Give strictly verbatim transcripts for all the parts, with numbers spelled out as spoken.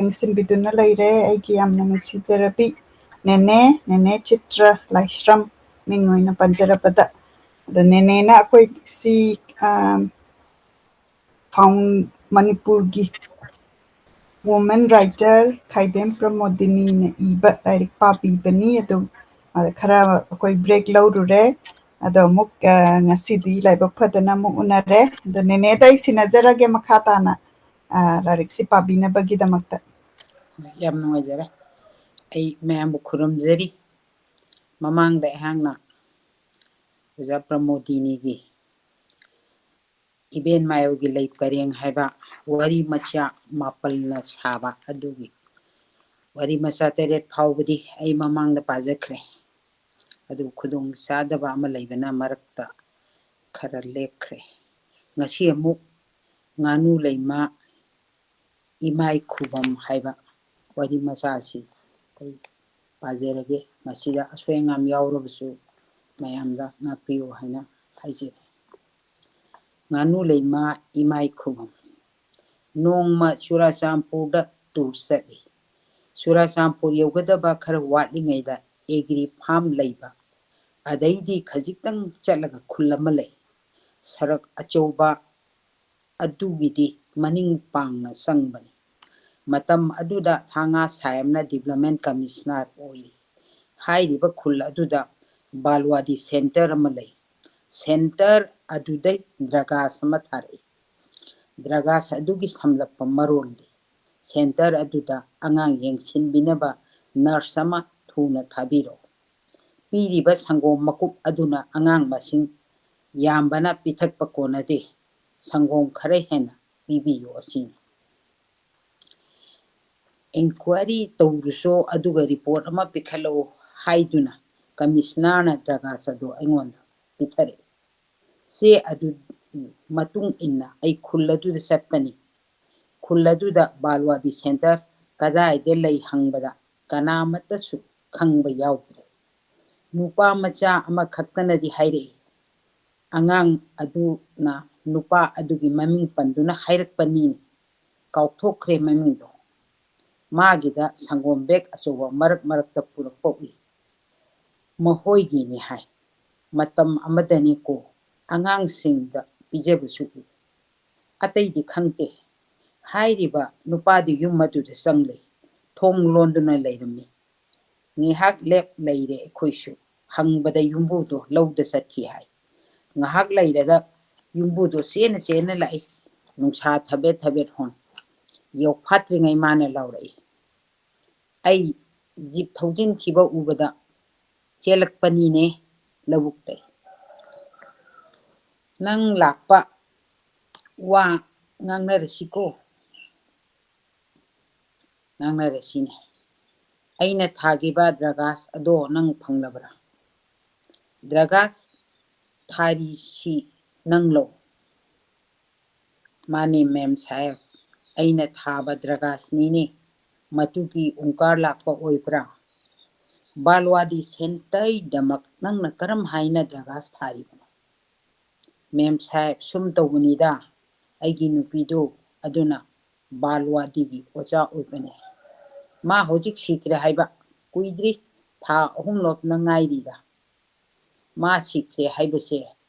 ꯌꯦꯡꯁꯤꯟꯕꯤꯗꯨꯅ ꯂꯩꯔꯦ ꯑꯩꯒꯤ ꯌꯥꯝꯅ ꯅꯨꯡꯁꯤꯖꯔꯕꯤ ꯅꯦꯅꯦ, ꯅꯦꯅꯦ ꯆꯤꯇ꯭ꯔ ꯂꯥꯏꯁ꯭ꯔꯝ, ꯃꯤꯡ ꯑꯣꯏꯅ ꯄꯟꯖꯔꯕꯗ꯫ ꯑꯗꯣ ꯅꯦꯅꯦꯅ ꯑꯩꯈꯣꯏ ꯁꯤ, ꯑ, ꯐꯥꯎꯟ-, ꯃꯅꯤꯄꯨꯔꯒꯤ woman writer ꯈꯥꯏꯗꯦꯝ ꯄ꯭ꯔꯃꯣꯗꯤꯅꯤꯅ ꯏꯕ ꯂꯥꯏꯔꯤꯛ ꯄꯥꯕꯤꯕꯅꯤ꯫ ꯑꯗꯨꯝ, ꯑ, ꯈꯔ ꯑꯩꯈꯣꯏ break ꯂꯧꯔꯨꯔꯦ꯫ ꯑꯗꯣ ꯑꯃꯨꯛ, ꯑ, ꯉꯁꯤꯗꯤ ꯂꯥꯏꯕꯛ ꯐꯗꯅ ꯑꯃꯨꯛ ꯎꯅꯔꯦ꯫ ꯑꯗꯣ ꯅꯦꯅꯦꯗ ꯑꯩ ꯁꯤꯟꯅꯖꯔꯒꯦ ꯃꯈꯥ ꯇꯥꯅ, ꯑ, ꯂꯥꯏꯔꯤꯛꯁꯤ ꯄꯥꯕꯤꯅꯕꯒꯤꯗꯃꯛꯇ꯫ ꯌꯥꯝ ꯅꯨꯡꯉꯥꯏꯖꯔꯦ꯫ ꯑꯩ ꯃꯌꯥꯝꯕꯨ ꯈꯨꯔꯨꯝꯖꯔꯤ꯫ ꯃꯃꯥꯡꯗ ꯑꯩꯍꯥꯛꯅ ꯑꯣꯖꯥ ꯄ꯭ꯔꯃꯣꯗꯤꯅꯤꯒꯤ ꯏꯕꯦꯟ ꯃꯥꯌꯣꯒꯤ ꯂꯩ ꯄꯔꯦꯡ ꯍꯥꯏꯕ ꯋꯥꯔꯤ ꯃꯆꯥ ꯃꯥꯄꯜꯅ ꯁꯥꯕ ꯑꯗꯨꯒꯤ ꯋꯥꯔꯤ ꯃꯆꯥ ꯇꯔꯦꯠ ꯐꯥꯎꯕꯗꯤ ꯑꯩ ꯃꯃꯥꯡꯗ ꯄꯥꯖꯈ꯭ꯔꯦ꯫ ꯑꯗꯨ ꯈꯨꯗꯣꯡ ꯆꯥꯗꯕ ꯑꯃ ꯂꯩꯕꯅ ꯃꯔꯛꯇ ꯈꯔ ꯂꯦꯞꯈ꯭ꯔꯦ꯫ ꯉꯁꯤ ꯑꯃꯨꯛ ꯉꯥꯅꯨ ꯂꯩꯃ ꯏꯃꯥꯏ ꯈꯨꯕꯝ ꯍꯥꯏꯕ ꯋꯥꯔꯤ ꯃꯆꯥ ꯑꯁꯤ ꯑꯩ ꯄꯥꯖꯔꯒꯦ꯫ ꯃꯁꯤꯗ ꯑꯁꯣꯏ ꯑꯉꯥꯝ ꯌꯥꯎꯔꯕꯁꯨ ꯃꯌꯥꯝꯗ ꯉꯥꯛꯄꯤꯌꯨ ꯍꯥꯏꯅ ꯍꯥꯏꯖꯔꯤ꯫ ꯉꯥꯅꯨ ꯂꯩꯃ ꯏꯃꯥꯏ ꯈꯨꯕꯝ꯫ ꯅꯣꯡꯃ ꯆꯨꯔꯥꯆꯥꯟꯄꯨꯔꯗ tour ꯆꯠꯂꯤ꯫ ꯆꯨꯔꯥꯆꯥꯟꯄꯨꯔ ꯌꯧꯒꯗꯕ ꯈꯔ ꯋꯥꯠꯂꯤꯉꯩꯗ agri farm ꯂꯩꯕ, ꯑꯗꯩꯗꯤ ꯈꯖꯤꯛꯇꯪ ꯆꯠꯂꯒ ꯈꯨꯜ ꯑꯃ ꯂꯩ꯫ ꯁꯔꯛ ꯑꯆꯧꯕ ꯑꯗꯨꯒꯤꯗꯤ ꯃꯅꯤꯡ ꯄꯥꯡꯅ ꯆꯪꯕꯅꯤ꯫ ꯃꯇꯝ ꯑꯗꯨꯗ ꯊꯥꯉꯥ ꯁꯥꯌꯦꯝꯅ development commissioner ꯑꯣꯏꯔꯤ꯫ ꯍꯥꯏꯔꯤꯕ ꯈꯨꯜ ꯑꯗꯨꯗ ꯕꯥꯜꯋꯥꯗꯤ center ꯑꯃ ꯂꯩ꯫ Center ꯑꯗꯨꯗꯩ dragas ꯑꯃ ꯊꯥꯔꯛꯏ꯫ Dragas ꯑꯗꯨꯒꯤ ꯁꯝꯂꯞꯄ ꯃꯔꯣꯜꯗꯤ, center ꯑꯗꯨꯗ ꯑꯉꯥꯡ ꯌꯦꯡꯁꯤꯟꯕꯤꯅꯕ nurse ꯑꯃ ꯊꯨꯅ ꯊꯥꯕꯤꯔꯛꯎ꯫ ꯄꯤꯔꯤꯕ ꯁꯪꯒꯣꯝ ꯃꯀꯨꯞ ꯑꯗꯨꯅ ꯑꯉꯥꯡ ꯃꯁꯤꯡ ꯌꯥꯝꯕꯅ ꯄꯤꯊꯛꯄ ꯀꯣꯟꯅꯗꯦ꯫ ꯁꯪꯒꯣꯝ ꯈꯔ ꯍꯦꯟꯅ ꯄꯤꯕꯤꯌꯨ ꯑꯁꯤꯅꯤ꯫ Inquiry ꯇꯧꯔꯨꯆꯣ ꯑꯗꯨꯒ report ꯑꯃ ꯄꯤꯈꯠꯂꯛꯎ ꯍꯥꯏꯗꯨꯅ commissionerꯅ dragas ꯑꯗꯨ ꯑꯩꯉꯣꯟꯗ ꯄꯤꯊꯔꯛꯏ꯫ ꯆꯦ ꯑꯗꯨ ꯃꯇꯨꯡ ꯏꯟꯅ ꯑꯩ ꯈꯨꯜ ꯑꯗꯨꯗ ꯆꯠꯄꯅꯤ꯫ ꯈꯨꯜ ꯑꯗꯨꯗ ꯕꯥꯜꯋꯥꯗꯤ center ꯀꯗꯥꯏꯗ ꯂꯩ ꯍꯪꯕꯗ ꯀꯅꯥꯃꯠꯇꯁꯨ ꯈꯪꯕ ꯌꯥꯎꯗ꯭ꯔꯦ꯫ ꯅꯨꯄꯥ ꯃꯆꯥ ꯑꯃꯈꯛꯇꯅꯗꯤ ꯍꯥꯏꯔꯛꯏ꯫ ꯑꯉꯥꯡ ꯑꯗꯨꯅ ꯅꯨꯄꯥ ꯑꯗꯨꯒꯤ ꯃꯃꯤꯡ ꯄꯟꯗꯨꯅ ꯍꯥꯏꯔꯛꯄꯅꯤ꯫ ꯀꯥꯎꯊꯣꯛꯈ꯭ꯔꯦ ꯃꯃꯤꯡꯗꯣ꯫ ꯃꯥꯒꯤꯗ ꯁꯪꯒꯣꯝ ꯕꯦꯛ ꯑꯆꯧꯕ ꯃꯔꯛ ꯃꯔꯛꯇ ꯄꯨꯔꯛꯄ ꯎꯏ꯫ "ꯃꯈꯣꯏꯒꯤꯅꯤ" ꯍꯥꯏ꯫ "ꯃꯇꯝ ꯑꯃꯗꯅꯤꯀꯣ ꯑꯉꯥꯡꯁꯤꯡꯗ ꯄꯤꯖꯕꯁꯨ ꯎꯏ꯫ ꯑꯇꯩꯗꯤ ꯈꯪꯗꯦ"꯫ ꯍꯥꯏꯔꯤꯕ ꯅꯨꯄꯥꯗꯨ ꯌꯨꯝ ꯑꯗꯨꯗ ꯆꯪꯂꯦ꯫ ꯊꯣꯡ ꯂꯣꯟꯗꯨꯅ ꯂꯩꯔꯝꯃꯤ꯫ ꯉꯥꯏꯍꯥꯛ ꯂꯦꯞ ꯂꯩꯔꯦ ꯑꯩꯈꯣꯏꯁꯨ꯫ ꯍꯪꯕꯗ ꯌꯨꯝꯕꯨꯗꯣ ꯂꯧꯗ ꯆꯠꯈꯤ ꯍꯥꯏ꯫ ꯉꯥꯏꯍꯥꯛ ꯂꯩꯔꯒ ꯌꯨꯝꯕꯨꯗꯣ ꯆꯦꯟꯅ ꯆꯦꯟꯅ ꯂꯥꯛꯏ꯫ ꯅꯨꯡꯁꯥ ꯊꯕꯦꯠ ꯊꯕꯦꯠ ꯍꯣꯟ꯫ ꯌꯧꯐꯥꯠꯇ꯭ꯔꯤꯉꯩ ꯃꯥꯅ ꯂꯥꯎꯔꯛꯏ꯫ ꯑꯩ ꯖꯤꯞ ꯊꯧꯖꯤꯟꯈꯤꯕ ꯎꯕꯗ ꯆꯦꯜꯂꯛꯄꯅꯤꯅꯦ ꯂꯧꯕꯨꯛꯇꯩ꯫ "ꯅꯪ ꯂꯥꯛꯄ ꯋꯥ ꯉꯥꯡꯅꯔꯁꯤꯀꯣ"꯫ ꯉꯥꯡꯅꯔꯁꯤꯅꯦ꯫ "ꯑꯩꯅ ꯊꯥꯈꯤꯕ ꯗ꯭ꯔꯒꯥꯁ ꯑꯗꯣ ꯅꯪ ꯐꯪꯂꯕ꯭ꯔꯥ?" "ꯗ꯭ꯔꯒꯥꯁ ꯊꯥꯔꯤꯁꯤ ꯅꯪꯂꯣ?" "ꯃꯥꯅꯦ ꯃꯦꯝ ꯁꯥꯍꯦꯕ, ꯑꯩꯅ ꯊꯥꯕ ꯗ꯭ꯔꯒꯥꯁꯅꯤꯅꯦ꯫ ꯃꯗꯨꯒꯤ ꯎꯪꯀꯥꯔ ꯂꯥꯛꯄ ꯑꯣꯏꯕ꯭ꯔꯥ?" "ꯕꯥꯜꯋꯥꯗꯤ ꯁꯦꯟꯇꯩꯗꯃꯛ ꯅꯪꯅ ꯀꯔꯝ ꯍꯥꯏꯅ ꯗ꯭ꯔꯒꯥꯁ ꯊꯥꯔꯤꯕꯅꯣ?" "ꯃꯦꯝ ꯁꯥꯍꯦꯕ, ꯁꯨꯝ ꯇꯧꯕꯅꯤꯗ, ꯑꯩꯒꯤ ꯅꯨꯄꯤꯗꯨ ꯑꯗꯨꯅ ꯕꯥꯜꯋꯥꯗꯤꯒꯤ ꯑꯣꯖꯥ ꯑꯣꯏꯕꯅꯦ꯫ ꯃꯥ ꯍꯧꯖꯤꯛ ꯁꯤꯈ꯭ꯔꯦ ꯍꯥꯏꯕ ꯀꯨꯏꯗ꯭ꯔꯤ, ꯊꯥ ꯑꯍꯨꯝ ꯂꯣꯞꯅ ꯉꯥꯏꯔꯤꯗ꯫ ꯃꯥ ꯁꯤꯈ꯭ꯔꯦ ꯍꯥꯏꯕꯁꯦ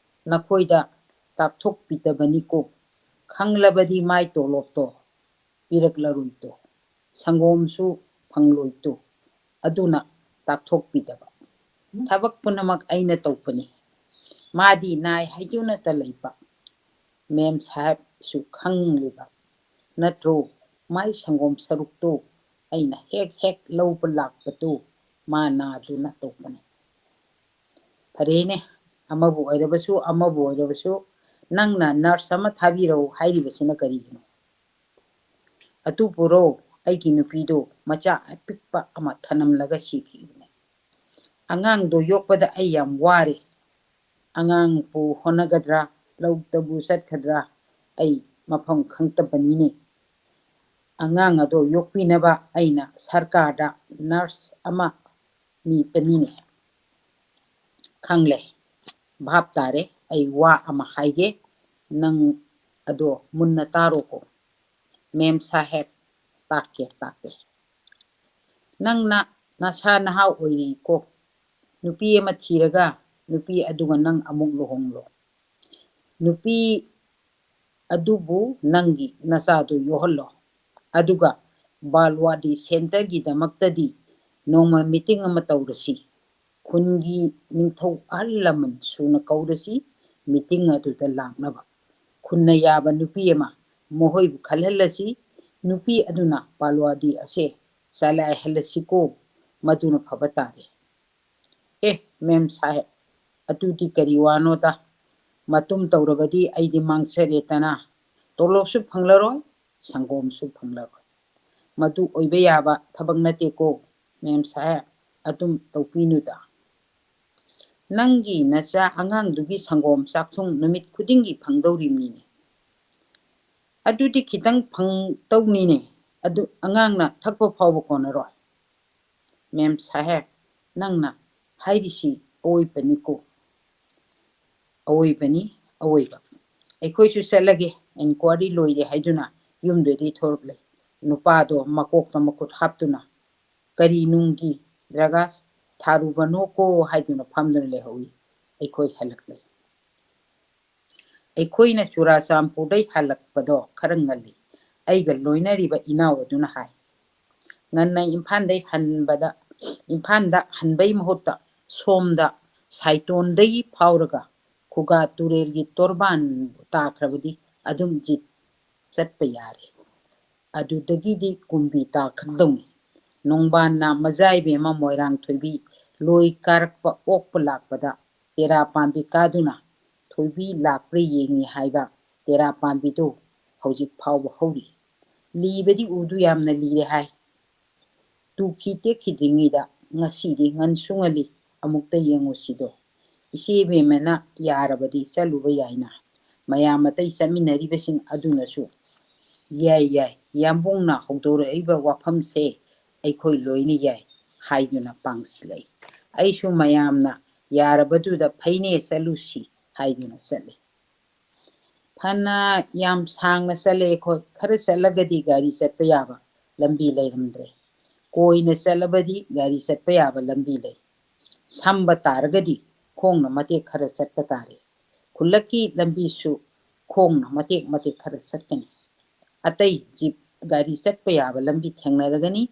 ꯅꯈꯣꯏꯗ ꯇꯥꯛꯊꯣꯛꯄꯤꯗꯕꯅꯤꯀꯣ꯫ ꯈꯪꯂꯕꯗꯤ ꯃꯥꯏ ꯇꯣꯂꯣꯞꯇꯣ ꯄꯤꯔꯛꯂꯔꯣꯏꯗꯣ, ꯁꯪꯒꯣꯝꯁꯨ ꯐꯪꯂꯣꯏꯗꯣ, ꯑꯗꯨꯅ ꯇꯥꯛꯊꯣꯛꯄꯤꯗꯕ꯫ ꯊꯕꯛ ꯄꯨꯝꯅꯃꯛ ꯑꯩꯅ ꯇꯧꯕꯅꯤ꯫ ꯃꯥꯗꯤ ꯅꯥꯏ ꯍꯥꯏꯗꯨꯅꯇ ꯂꯩꯕ꯫ ꯃꯦꯝ ꯁꯥꯍꯦꯕꯁꯨ ꯈꯪꯂꯤꯕ ꯅꯠꯇ꯭ꯔꯣ? ꯃꯥꯏ ꯁꯪꯒꯣꯝ ꯁꯔꯨꯛꯇꯨ ꯑꯩꯅ ꯍꯦꯛ ꯍꯦꯛ ꯂꯧꯕ ꯂꯥꯛꯄꯗꯨ ꯃꯥ ꯅꯥꯗꯨꯅ ꯇꯧꯕꯅꯤ"꯫ "ꯐꯔꯦꯅꯦ, ꯑꯃꯕꯨ ꯑꯣꯏꯔꯕꯁꯨ ꯑꯃꯕꯨ ꯑꯣꯏꯔꯕꯁꯨ, ꯅꯪꯅ ꯅꯔꯁ ꯑꯃ ꯊꯥꯕꯤꯔꯛꯎ ꯍꯥꯏꯔꯤꯕꯁꯤꯅ ꯀꯔꯤꯒꯤꯅꯣ?" "ꯑꯗꯨꯕꯨꯔꯣ, ꯑꯩꯒꯤ ꯅꯨꯄꯤꯗꯣ ꯃꯆꯥ ꯑꯄꯤꯛꯄ ꯑꯃ ꯊꯅꯝꯂꯒ ꯁꯤꯈꯤꯕꯅꯦ꯫ ꯑꯉꯥꯡꯗꯣ ꯌꯣꯛꯄꯗ ꯑꯩ ꯌꯥꯝ ꯋꯥꯔꯦ꯫ ꯑꯉꯥꯡꯕꯨ ꯍꯣꯠꯅꯒꯗ꯭ꯔꯥ, ꯂꯧꯇꯕꯨ ꯆꯠꯀꯗ꯭ꯔꯥ, ꯑꯩ ꯃꯐꯝ ꯈꯪꯗꯕꯅꯤꯅꯦ꯫ ꯑꯉꯥꯡ ꯑꯗꯣ ꯌꯣꯛꯄꯤꯅꯕ ꯑꯩꯅ ꯁꯔꯀꯥꯔꯗ ꯅꯔꯁ ꯑꯃ ꯅꯤꯕꯅꯤꯅꯦ"꯫ "ꯈꯪꯂꯦ, ꯚꯥꯞ ꯇꯥꯔꯦ꯫ ꯑꯩ ꯋꯥ ꯑꯃ ꯍꯥꯏꯒꯦ, ꯅꯪ ꯑꯗꯣ ꯃꯨꯟꯅ ꯇꯥꯔꯣꯀꯣ"꯫ "ꯃꯦꯝ ꯁꯥꯍꯦꯕ, ꯇꯥꯛꯀꯦ, ꯇꯥꯛꯀꯦ"꯫ ꯅꯪꯅ ꯅꯁꯥ ꯅꯍꯥ ꯑꯣꯏꯔꯤꯀꯣ꯫ ꯅꯨꯄꯤ ꯑꯃ ꯊꯤꯔꯒ ꯅꯨꯄꯤ ꯑꯗꯨꯒ ꯅꯪ ꯑꯃꯨꯛ ꯂꯨꯍꯣꯡꯂꯣ꯫ ꯅꯨꯄꯤ ꯑꯗꯨꯕꯨ ꯅꯪꯒꯤ ꯅꯆꯥꯗꯨ ꯌꯣꯛꯍꯜꯂꯣ꯫ ꯑꯗꯨꯒ ꯕꯥꯜꯋꯥꯗꯤ ꯁꯦꯟꯇꯔꯒꯤꯗꯃꯛꯇꯗꯤ ꯅꯣꯡꯃ ꯃꯤꯇꯤꯡ ꯑꯃ ꯇꯧꯔꯁꯤ꯫ ꯈꯨꯟꯒꯤ ꯅꯤꯡꯊꯧ ꯑꯍꯜ ꯂꯃꯟ ꯁꯨꯅ ꯀꯧꯔꯁꯤ, ꯃꯤꯇꯤꯡ ꯑꯗꯨꯗ ꯂꯥꯛꯅꯕ꯫ ꯈꯨꯟꯅ ꯌꯥꯕ ꯅꯨꯄꯤ ꯑꯃ ꯃꯈꯣꯏꯕꯨ ꯈꯜꯍꯜꯂꯁꯤ꯫ ꯅꯨꯄꯤ ꯑꯗꯨꯅ ꯕꯥꯜꯋꯥꯗꯤ ꯑꯁꯦ ꯆꯂꯥꯏꯍꯜꯂꯁꯤꯀꯣ, ꯃꯗꯨꯅ ꯐꯕ ꯇꯥꯔꯦ꯫ ꯑꯦ, ꯃꯦꯝ ꯁꯥꯍꯦꯕ, ꯑꯗꯨꯗꯤ ꯀꯔꯤ ꯋꯥꯅꯣꯗ? ꯃꯇꯨꯝ ꯇꯧꯔꯕꯗꯤ ꯑꯩꯗꯤ ꯃꯥꯡꯖꯔꯦꯗꯅ꯫ ꯇꯣꯂꯣꯞꯁꯨ ꯐꯪꯂꯔꯣꯏ, ꯁꯪꯒꯣꯝꯁꯨ ꯐꯪꯂꯔꯣꯏ꯫ ꯃꯗꯨ ꯑꯣꯏꯕ ꯌꯥꯕ ꯊꯕꯛ ꯅꯠꯇꯦꯀꯣ, ꯃꯦꯝ ꯁꯥꯍꯦꯕ, ꯑꯗꯨꯝ ꯇꯧꯕꯤꯅꯨꯗ꯫ ꯅꯪꯒꯤ ꯅꯆꯥ ꯑꯉꯥꯡꯗꯨꯒꯤ ꯁꯪꯒꯣꯝ ꯆꯥꯛꯊꯨꯡ ꯅꯨꯃꯤꯠ ꯈꯨꯗꯤꯡꯒꯤ ꯐꯪꯗꯧꯔꯤꯕꯅꯤꯅꯦ꯫ ꯑꯗꯨꯗꯤ ꯈꯤꯇꯪ ꯐꯪꯗꯧꯅꯤꯅꯦ꯫ ꯑꯗꯨ ꯑꯉꯥꯡꯅ ꯊꯛꯄ ꯐꯥꯎꯕ ꯀꯣꯟꯅꯔꯣꯏ꯫ ꯃꯦꯝ ꯁꯥꯍꯦꯕ, ꯅꯪꯅ ꯍꯥꯏꯔꯤꯁꯤ ꯑꯋꯣꯏꯕꯅꯤꯀꯣ? ꯑꯋꯣꯏꯕꯅꯤ, ꯑꯋꯣꯏꯕ꯫ ꯑꯩꯈꯣꯏꯁꯨ ꯆꯠꯂꯒꯦ, ꯏꯟꯀ꯭ꯋꯥꯔꯤ ꯂꯣꯏꯔꯦ ꯍꯥꯏꯗꯨꯅ ꯌꯨꯝꯗꯨꯗꯤ ꯊꯣꯔꯛꯂꯦ꯫ ꯅꯨꯄꯥꯗꯣ ꯃꯀꯣꯛꯇ ꯃꯈꯨꯠ ꯍꯥꯞꯇꯨꯅ, "ꯀꯔꯤ ꯅꯨꯡꯒꯤ ꯗ꯭ꯔꯒꯥꯁ ꯊꯥꯔꯨꯕꯅꯣꯀꯣ?" ꯍꯥꯏꯗꯨꯅ ꯐꯝꯗꯨꯅ ꯂꯩꯍꯧꯏ꯫ ꯑꯩꯈꯣꯏ ꯍꯜꯂꯛꯂꯦ꯫ ꯑꯩꯈꯣꯏꯅ ꯆꯨꯔꯥꯆꯥꯟꯄꯨꯔꯗꯩ ꯍꯜꯂꯛꯄꯗꯣ ꯈꯔ ꯉꯜꯂꯤ, ꯑꯩꯒ ꯂꯣꯏꯅꯔꯤꯕ ꯏꯅꯥꯎ ꯑꯗꯨꯅ ꯍꯥꯏ꯫ ꯉꯟꯅ ꯏꯝꯐꯥꯜꯗꯩ ꯍꯟꯕꯗ, ꯏꯝꯐꯥꯜꯗ ꯍꯟꯕꯩ ꯃꯍꯨꯠꯇ ꯁꯣꯝꯗ ꯁꯥꯏꯇꯣꯟꯗꯒꯤ ꯐꯥꯎꯔꯒ ꯈꯨꯒꯥ ꯇꯨꯔꯦꯜꯒꯤ ꯇꯣꯔꯕꯥꯟ ꯇꯥꯈ꯭ꯔꯕꯗꯤ ꯑꯗꯨꯝ ꯖꯤꯠ ꯆꯠꯄ ꯌꯥꯔꯦ꯫ ꯑꯗꯨꯗꯒꯤꯗꯤ ꯀꯨꯝꯕꯤ ꯇꯥꯈ꯭ꯔꯗꯧꯅꯤ꯫ ꯅꯣꯡꯕꯥꯟꯅ ꯃꯖꯥꯏꯕꯦꯝꯃ ꯃꯣꯏꯔꯥꯡ ꯊꯣꯏꯕꯤ ꯂꯣꯏ ꯀꯥꯔꯛꯄ ꯑꯣꯛꯄ ꯂꯥꯛꯄꯗ ꯇꯦꯔꯥ ꯄꯥꯝꯕꯤ ꯀꯥꯗꯨꯅ ꯊꯣꯏꯕꯤ ꯂꯥꯛꯄ꯭ꯔꯥ ꯌꯦꯡꯉꯤ ꯍꯥꯏꯕ ꯇꯦꯔꯥ ꯄꯥꯝꯕꯤꯗꯨ ꯍꯧꯖꯤꯛ ꯐꯥꯎꯕ ꯍꯧꯔꯤ꯫ ꯂꯤꯕꯗꯤ ꯎꯗꯨ ꯌꯥꯝꯅ ꯂꯤꯔꯦ ꯍꯥꯏ꯫ ꯇꯨꯈꯤ ꯇꯦꯛꯈꯤꯗ꯭ꯔꯤꯉꯩꯗ ꯉꯁꯤꯗꯤ ꯉꯟꯁꯨ ꯉꯜꯂꯤ, ꯑꯃꯨꯛꯇ ꯌꯦꯡꯉꯨꯁꯤꯗꯣ꯫ ꯏꯆꯦ ꯏꯕꯦꯝꯃꯅ ꯌꯥꯔꯕꯗꯤ ꯆꯠꯂꯨꯕ ꯌꯥꯏꯅ꯫ ꯃꯌꯥꯝ ꯑꯇꯩ ꯆꯠꯃꯤꯟꯅꯔꯤꯕꯁꯤꯡ ꯑꯗꯨꯅꯁꯨ "ꯌꯥꯏ, ꯌꯥꯏ, ꯌꯥꯝꯕꯨꯡꯅ ꯍꯧꯗꯣꯔꯛꯏꯕ ꯋꯥꯐꯝꯁꯦ ꯑꯩꯈꯣꯏ ꯂꯣꯏꯅ ꯌꯥꯏ" ꯍꯥꯏꯗꯨꯅ ꯄꯥꯡꯁꯤꯜꯂꯛꯏ꯫ ꯑꯩꯁꯨ ꯃꯌꯥꯝꯅ ꯌꯥꯔꯕꯗꯨꯗ "ꯐꯩꯅꯦ, ꯆꯠꯂꯨꯁꯤ" ꯍꯥꯏꯗꯨꯅ ꯆꯠꯂꯤ꯫ ꯐꯅ ꯌꯥꯝ ꯁꯥꯡꯅ ꯆꯠꯂꯦ ꯑꯩꯈꯣꯏ꯫ ꯈꯔ ꯆꯠꯂꯒꯗꯤ ꯒꯥꯔꯤ ꯆꯠꯄ ꯌꯥꯕ ꯂꯝꯕꯤ ꯂꯩꯔꯝꯗ꯭ꯔꯦ꯫ ꯀꯣꯏꯅ ꯆꯠꯂꯕꯗꯤ ꯒꯥꯔꯤ ꯆꯠꯄ ꯌꯥꯕ ꯂꯝꯕꯤ ꯂꯩ꯫ ꯁꯝꯕ ꯇꯥꯔꯒꯗꯤ ꯈꯣꯡꯅ ꯃꯇꯦꯛ ꯈꯔ ꯆꯠꯄ ꯇꯥꯔꯦ꯫ ꯈꯨꯜꯂꯛꯀꯤ ꯂꯝꯕꯤꯁꯨ ꯈꯣꯡꯅ ꯃꯇꯦꯛ ꯃꯇꯦꯛ ꯈꯔ ꯆꯠꯀꯅꯤ꯫ ꯑꯇꯩ ꯖꯤꯞ ꯒꯥꯔꯤ ꯆꯠꯄ ꯌꯥꯕ ꯂꯝꯕꯤ ꯊꯦꯡꯅꯔꯒꯅꯤ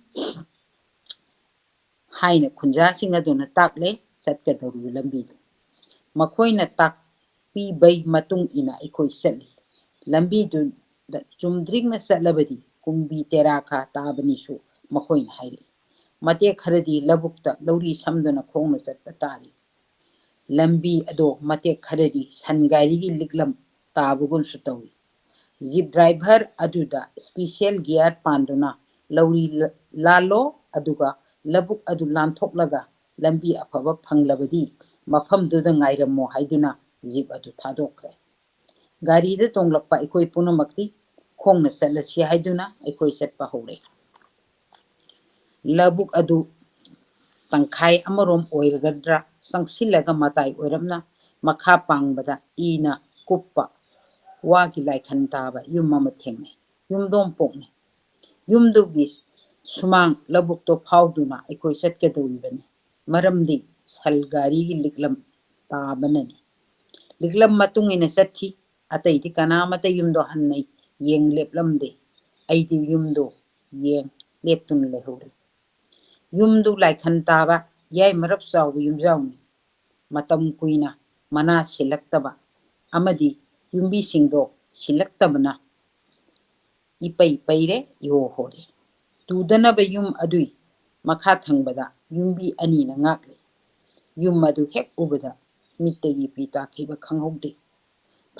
ꯍꯥꯏꯅ ꯈꯨꯟꯖꯥꯁꯤꯡ ꯑꯗꯨꯅ ꯇꯥꯛꯂꯦ꯫ ꯆꯠꯀꯗꯧꯔꯤꯕ ꯂꯝꯕꯤꯗꯨ ꯃꯈꯣꯏꯅ ꯇꯥꯛꯄꯤꯕꯩ ꯃꯇꯨꯡ ꯏꯟꯅ ꯑꯩꯈꯣꯏ ꯆꯠꯂꯤ꯫ ꯂꯝꯕꯤꯗꯨꯗ ꯆꯨꯝꯗ꯭ꯔꯤꯡꯅ ꯆꯠꯂꯕꯗꯤ ꯀꯨꯝꯕꯤ ꯇꯦꯔꯥ ꯈꯥ ꯇꯥꯕꯅꯤꯁꯨ ꯃꯈꯣꯏꯅ ꯍꯥꯏꯔꯛꯏ꯫ ꯃꯇꯦꯛ ꯈꯔꯗꯤ ꯂꯧꯕꯨꯛꯇ ꯂꯧꯔꯤ ꯁꯝꯗꯨꯅ ꯈꯣꯡꯅ ꯆꯠꯄ ꯇꯥꯔꯤ꯫ ꯂꯝꯕꯤ ꯑꯗꯣ ꯃꯇꯦꯛ ꯈꯔꯗꯤ ꯁꯟ ꯒꯥꯔꯤꯒꯤ ꯂꯤꯛꯂꯝ ꯇꯥꯕꯒꯨꯝꯁꯨ ꯇꯧꯏ꯫ ꯖꯤꯞ ꯗ꯭ꯔꯥꯏꯚꯔ ꯑꯗꯨꯗ ꯁ꯭ꯄꯤꯁꯦꯜ ꯒꯤꯌꯥꯔ ꯄꯥꯟꯗꯨꯅ ꯂꯧꯔꯤ ꯂ-, ꯂꯥꯜꯂꯣ, ꯑꯗꯨꯒ ꯂꯧꯕꯨꯛ ꯑꯗꯨ ꯂꯥꯟꯊꯣꯛꯂꯒ ꯂꯝꯕꯤ ꯑꯐꯕ ꯐꯪꯂꯕꯗꯤ ꯃꯐꯝꯗꯨꯗ ꯉꯥꯏꯔꯝꯃꯣ ꯍꯥꯏꯗꯨꯅ ꯖꯤꯞ ꯑꯗꯨ ꯊꯥꯗꯣꯛꯈ꯭ꯔꯦ꯫ ꯒꯥꯔꯤꯗ ꯇꯣꯡꯂꯛꯄ ꯑꯩꯈꯣꯏ ꯄꯨꯝꯅꯃꯛꯇꯤ ꯈꯣꯡꯅ ꯆꯠꯂꯁꯤ ꯍꯥꯏꯗꯨꯅ ꯑꯩꯈꯣꯏ ꯆꯠꯄ ꯍꯧꯔꯦ꯫ ꯂꯧꯕꯨꯛ ꯑꯗꯨ ꯇꯪꯈꯥꯏ ꯑꯃꯔꯣꯝ ꯑꯣꯏꯔꯒꯗ꯭ꯔꯥ ꯆꯪꯁꯤꯜꯂꯒ ꯃꯇꯥꯏ ꯑꯣꯏꯔꯞꯅ ꯃꯈꯥ ꯄꯥꯡꯕꯗ ꯏꯅ ꯀꯨꯞꯄ ꯋꯥꯒꯤ ꯂꯥꯏꯈꯟ ꯇꯥꯕ ꯌꯨꯝ ꯑꯃ ꯊꯦꯡꯅꯩ꯫ ꯌꯨꯝꯗꯣꯡ ꯄꯣꯛꯅꯤ꯫ ꯌꯨꯝꯗꯨꯒꯤ ꯁꯨꯃꯥꯡ ꯂꯧꯕꯨꯛꯇꯣ ꯐꯥꯎꯗꯨꯅ ꯑꯩꯈꯣꯏ ꯆꯠꯀꯗꯧꯔꯤꯕꯅꯤ꯫ ꯃꯔꯝꯗꯤ ꯁꯜ ꯒꯥꯔꯤꯒꯤ ꯂꯤꯛꯂꯝ ꯇꯥꯕꯅꯅꯤ꯫ ꯂꯤꯛꯂꯝ ꯃꯇꯨꯡ ꯏꯟꯅ ꯆꯠꯈꯤ꯫ ꯑꯇꯩꯗꯤ ꯀꯅꯥꯃꯠꯇ ꯌꯨꯝꯗꯣ ꯍꯟꯅ ꯌꯦꯡ ꯂꯦꯞꯂꯝꯗꯦ꯫ ꯑꯩꯗꯤ ꯌꯨꯝꯗꯣ ꯌꯦꯡ ꯂꯦꯞꯇꯨꯅ ꯂꯩꯍꯧꯔꯦ꯫ ꯌꯨꯝꯗꯨ ꯂꯥꯏꯈꯟ ꯇꯥꯕ ꯌꯥꯏ ꯃꯔꯞ ꯆꯥꯎꯕ ꯌꯨꯝꯖꯥꯎꯅꯤ꯫ ꯃꯇꯝ ꯀꯨꯏꯅ ꯃꯅꯥ ꯁꯤꯜꯂꯛꯇꯕ ꯑꯃꯗꯤ ꯌꯨꯝꯕꯤꯁꯤꯡꯗꯣ ꯁꯤꯜꯂꯛꯇꯕꯅ ꯏꯄꯩ ꯄꯩꯔꯦ, ꯏꯍꯣ ꯍꯣꯔꯦ꯫ ꯇꯨꯗꯅꯕ ꯌꯨꯝ ꯑꯗꯨꯏ ꯃꯈꯥ ꯊꯪꯕꯗ ꯌꯨꯝꯕꯤ ꯑꯅꯤꯅ ꯉꯥꯛꯂꯤ꯫ ꯌꯨꯝ ꯑꯗꯨ ꯍꯦꯛ ꯎꯕꯗ ꯃꯤꯠꯇꯒꯤ ꯄꯤ ꯇꯥꯈꯤꯕ ꯈꯪꯍꯧꯗꯦ꯫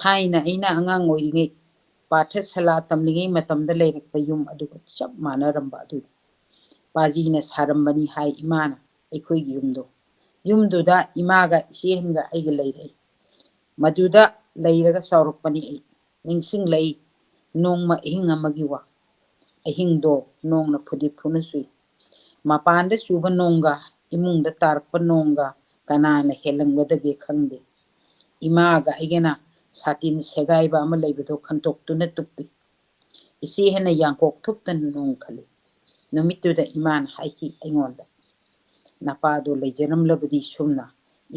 ꯊꯥꯏꯅ ꯑꯩꯅ ꯑꯉꯥꯡ ꯑꯣꯏꯔꯤꯉꯩ ꯄꯥꯊꯁꯂꯥ ꯇꯝꯂꯤꯉꯩ ꯃꯇꯝꯗ ꯂꯩꯔꯛꯄ ꯌꯨꯝ ꯑꯗꯨꯒ ꯆꯞ ꯃꯥꯟꯅꯔꯝꯕ ꯑꯗꯨꯅꯤ꯫ ꯄꯥꯖꯤꯅ ꯁꯥꯔꯝꯕꯅꯤ ꯍꯥꯏ ꯏꯃꯥꯅ ꯑꯩꯈꯣꯏꯒꯤ ꯌꯨꯝꯗꯣ꯫ ꯌꯨꯝꯗꯨꯗ ꯏꯃꯥꯒ ꯏꯆꯦ ꯑꯍꯟꯒ ꯑꯩꯒ ꯂꯩꯔꯛꯏ꯫ ꯃꯗꯨꯗ ꯂꯩꯔꯒ ꯆꯥꯎꯔꯛꯄꯅꯤ ꯑꯩ꯫ ꯅꯤꯡꯁꯤꯡꯂꯛꯏ ꯅꯣꯡꯃ ꯑꯍꯤꯡ ꯑꯃꯒꯤ ꯋꯥ꯫ ꯑꯍꯤꯡꯗꯣ ꯅꯣꯡꯅ ꯐꯨꯗꯤꯠ ꯐꯨꯅ ꯆꯨꯏ꯫ ꯃꯄꯥꯟꯗ ꯆꯨꯕ ꯅꯣꯡꯒ ꯏꯃꯨꯡꯗ ꯇꯥꯔꯛꯄ ꯅꯣꯡꯒ ꯀꯅꯥꯅ ꯍꯦꯜꯂꯝꯒꯗꯒꯦ ꯈꯪꯗꯦ꯫ ꯏꯃꯥꯒ ꯑꯩꯒꯅ ꯁꯥꯇꯤꯟ ꯁꯦꯒꯥꯏꯕ ꯑꯃ ꯂꯩꯕꯗꯣ ꯈꯟꯇꯣꯛꯇꯨꯅ ꯇꯨꯞꯄꯤ꯫ ꯏꯆꯦ ꯍꯦꯟꯅ ꯌꯥꯡꯀꯣꯛ ꯊꯨꯞꯇꯅ ꯅꯣꯡ ꯈꯜꯂꯤ꯫ ꯅꯨꯃꯤꯠꯇꯨꯗ ꯏꯃꯥꯅ ꯍꯥꯏꯈꯤ ꯑꯩꯉꯣꯟꯗ, "ꯅꯄꯥꯗꯣ ꯂꯩꯖꯔꯝꯂꯕꯗꯤ ꯁꯨꯝꯅ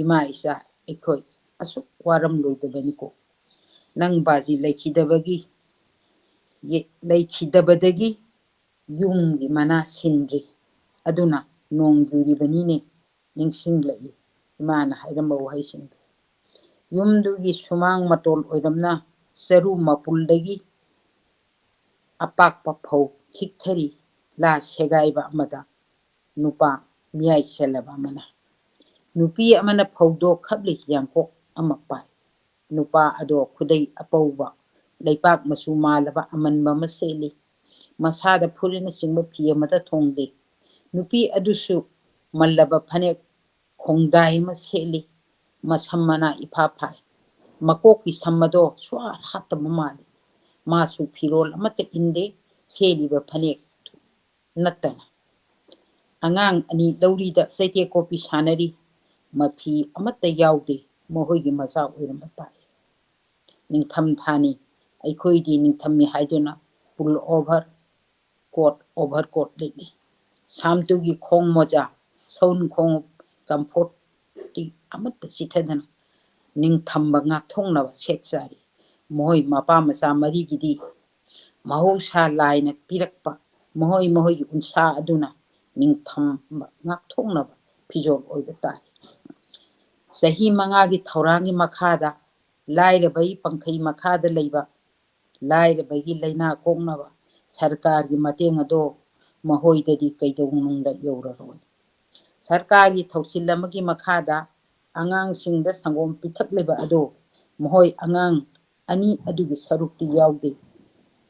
ꯏꯃꯥ ꯏꯆꯥ ꯑꯩꯈꯣꯏ ꯑꯁꯨꯛ ꯋꯥꯔꯝꯂꯣꯏꯗꯕꯅꯤꯀꯣ꯫ ꯅꯪ ꯕꯥꯖꯤ ꯂꯩꯈꯤꯗꯕꯒꯤ, ꯌꯦ-, ꯂꯩꯈꯤꯗꯕꯗꯒꯤ ꯌꯨꯝꯒꯤ ꯃꯅꯥ ꯁꯤꯟꯗ꯭ꯔꯤ꯫ ꯑꯗꯨꯅ ꯅꯣꯡ ꯌꯨꯔꯤꯕꯅꯤꯅꯦ", ꯅꯤꯡꯁꯤꯡꯂꯛꯏ ꯏꯃꯥꯅ ꯍꯥꯏꯔꯝꯕ ꯋꯥꯍꯩꯁꯤꯡꯗꯨ꯫ ꯌꯨꯝꯗꯨꯒꯤ ꯁꯨꯃꯥꯡ ꯃꯇꯣꯜ ꯑꯣꯏꯔꯝꯅ ꯆꯔꯨ ꯃꯄꯨꯜꯗꯒꯤ ꯑꯄꯥꯛꯄ ꯐꯧ ꯈꯤꯛꯊꯔꯤ, ꯂꯥ ꯁꯦꯒꯥꯏꯕ ꯑꯃꯗ ꯅꯨꯄꯥ ꯃꯤꯌꯥꯏ ꯆꯜꯂꯕ ꯑꯃꯅ꯫ ꯅꯨꯄꯤ ꯑꯃꯅ ꯐꯧꯗꯣ ꯈꯞꯂꯤ, ꯌꯥꯡꯀꯣꯛ ꯑꯃ ꯄꯥꯏ꯫ ꯅꯨꯄꯥ ꯑꯗꯣ ꯈꯨꯗꯩ ꯑꯄꯧꯕ, ꯂꯩꯄꯥꯛ ꯃꯆꯨ ꯃꯥꯜꯂꯕ ꯑꯃꯟꯕ ꯑꯃ ꯁꯦꯠꯂꯤ꯫ ꯃꯁꯥꯗ ꯐꯨꯔꯤꯠꯅꯆꯤꯡꯕ ꯐꯤ ꯑꯃꯠꯇ ꯊꯣꯡꯗꯦ꯫ ꯅꯨꯄꯤ ꯑꯗꯨꯁꯨ ꯃꯜꯂꯕ ꯐꯅꯦꯛ ꯈꯣꯡꯗꯥꯏ ꯑꯃ ꯁꯦꯠꯂꯤ꯫ ꯃꯁꯝ ꯃꯅꯥ ꯏꯐꯥ ꯐꯥꯏ꯫ ꯃꯀꯣꯛꯀꯤ ꯁꯝ ꯑꯗꯣ ꯁꯨꯍꯥꯠ ꯍꯥꯠꯇꯕ ꯃꯥꯜꯂꯤ꯫ ꯃꯥꯁꯨ ꯐꯤꯔꯣꯜ ꯑꯃꯠꯇ ꯏꯟꯗꯦ, ꯁꯦꯠꯂꯤꯕ ꯐꯅꯦꯛ ꯅꯠꯇꯅ꯫ ꯑꯉꯥꯡ ꯑꯅꯤ ꯂꯧꯔꯤꯗ ꯆꯩꯇꯦꯛ ꯀꯣꯠꯄꯤ ꯁꯥꯟꯅꯔꯤ꯫ ꯃꯐꯤ ꯑꯃꯠꯇ ꯌꯥꯎꯗꯦ꯫ ꯃꯈꯣꯏꯒꯤ ꯃꯆꯥ ꯑꯣꯏꯔꯝꯕ ꯇꯥꯏ꯫ ꯅꯤꯡꯊꯝꯊꯥꯅꯤ꯫ ꯑꯩꯈꯣꯏꯗꯤ ꯅꯤꯡꯊꯝꯃꯤ ꯍꯥꯏꯗꯨꯅ pullover coat, overcoat ꯂꯤꯠꯂꯤ꯫ ꯁꯥꯝꯇꯨꯒꯤ ꯈꯣꯡ ꯃꯣꯖꯥ, ꯁꯎꯟ ꯈꯣꯡꯎꯞ, ꯀꯝꯐꯣꯔꯠꯇꯤ ꯑꯃꯠꯇ ꯆꯤꯊꯗꯅ ꯅꯤꯡꯊꯝꯕ ꯉꯥꯛꯊꯣꯛꯅꯕ ꯁꯦꯠ ꯆꯥꯔꯤ꯫ ꯃꯈꯣꯏ ꯃꯄꯥ ꯃꯆꯥ ꯃꯔꯤꯒꯤꯗꯤ ꯃꯍꯧꯁꯥ ꯂꯥꯏꯅ ꯄꯤꯔꯛꯄ ꯃꯈꯣꯏ ꯃꯈꯣꯏꯒꯤ ꯎꯟꯁꯥ ꯑꯗꯨꯅ ꯅꯤꯡꯊꯝꯕ ꯉꯥꯛꯊꯣꯛꯅꯕ ꯐꯤꯖꯣꯜ ꯑꯣꯏꯕ ꯇꯥꯏ꯫ ꯆꯍꯤ ꯃꯉꯥꯒꯤ ꯊꯧꯔꯥꯡꯒꯤ ꯃꯈꯥꯗ ꯂꯥꯏꯔꯕꯒꯤ ꯄꯪꯈꯩ ꯃꯈꯥꯗ ꯂꯩꯕ ꯂꯥꯏꯔꯕꯒꯤ ꯂꯥꯏꯅꯥ ꯀꯣꯛꯅꯕ ꯁꯔꯀꯥꯔꯒꯤ ꯃꯇꯦꯡ ꯑꯗꯣ ꯃꯈꯣꯏꯗꯗꯤ ꯀꯩꯗꯧꯅꯨꯡꯗ ꯌꯧꯔꯔꯣꯏ꯫ ꯁꯔꯀꯥꯔꯒꯤ ꯊꯧꯁꯤꯜ ꯑꯃꯒꯤ ꯃꯈꯥꯗ ꯑꯉꯥꯡꯁꯤꯡꯗ ꯁꯪꯒꯣꯝ ꯄꯤꯊꯛꯂꯤꯕ ꯑꯗꯣ ꯃꯈꯣꯏ ꯑꯉꯥꯡ ꯑꯅꯤ ꯑꯗꯨꯒꯤ ꯁꯔꯨꯛꯇꯤ ꯌꯥꯎꯗꯦ꯫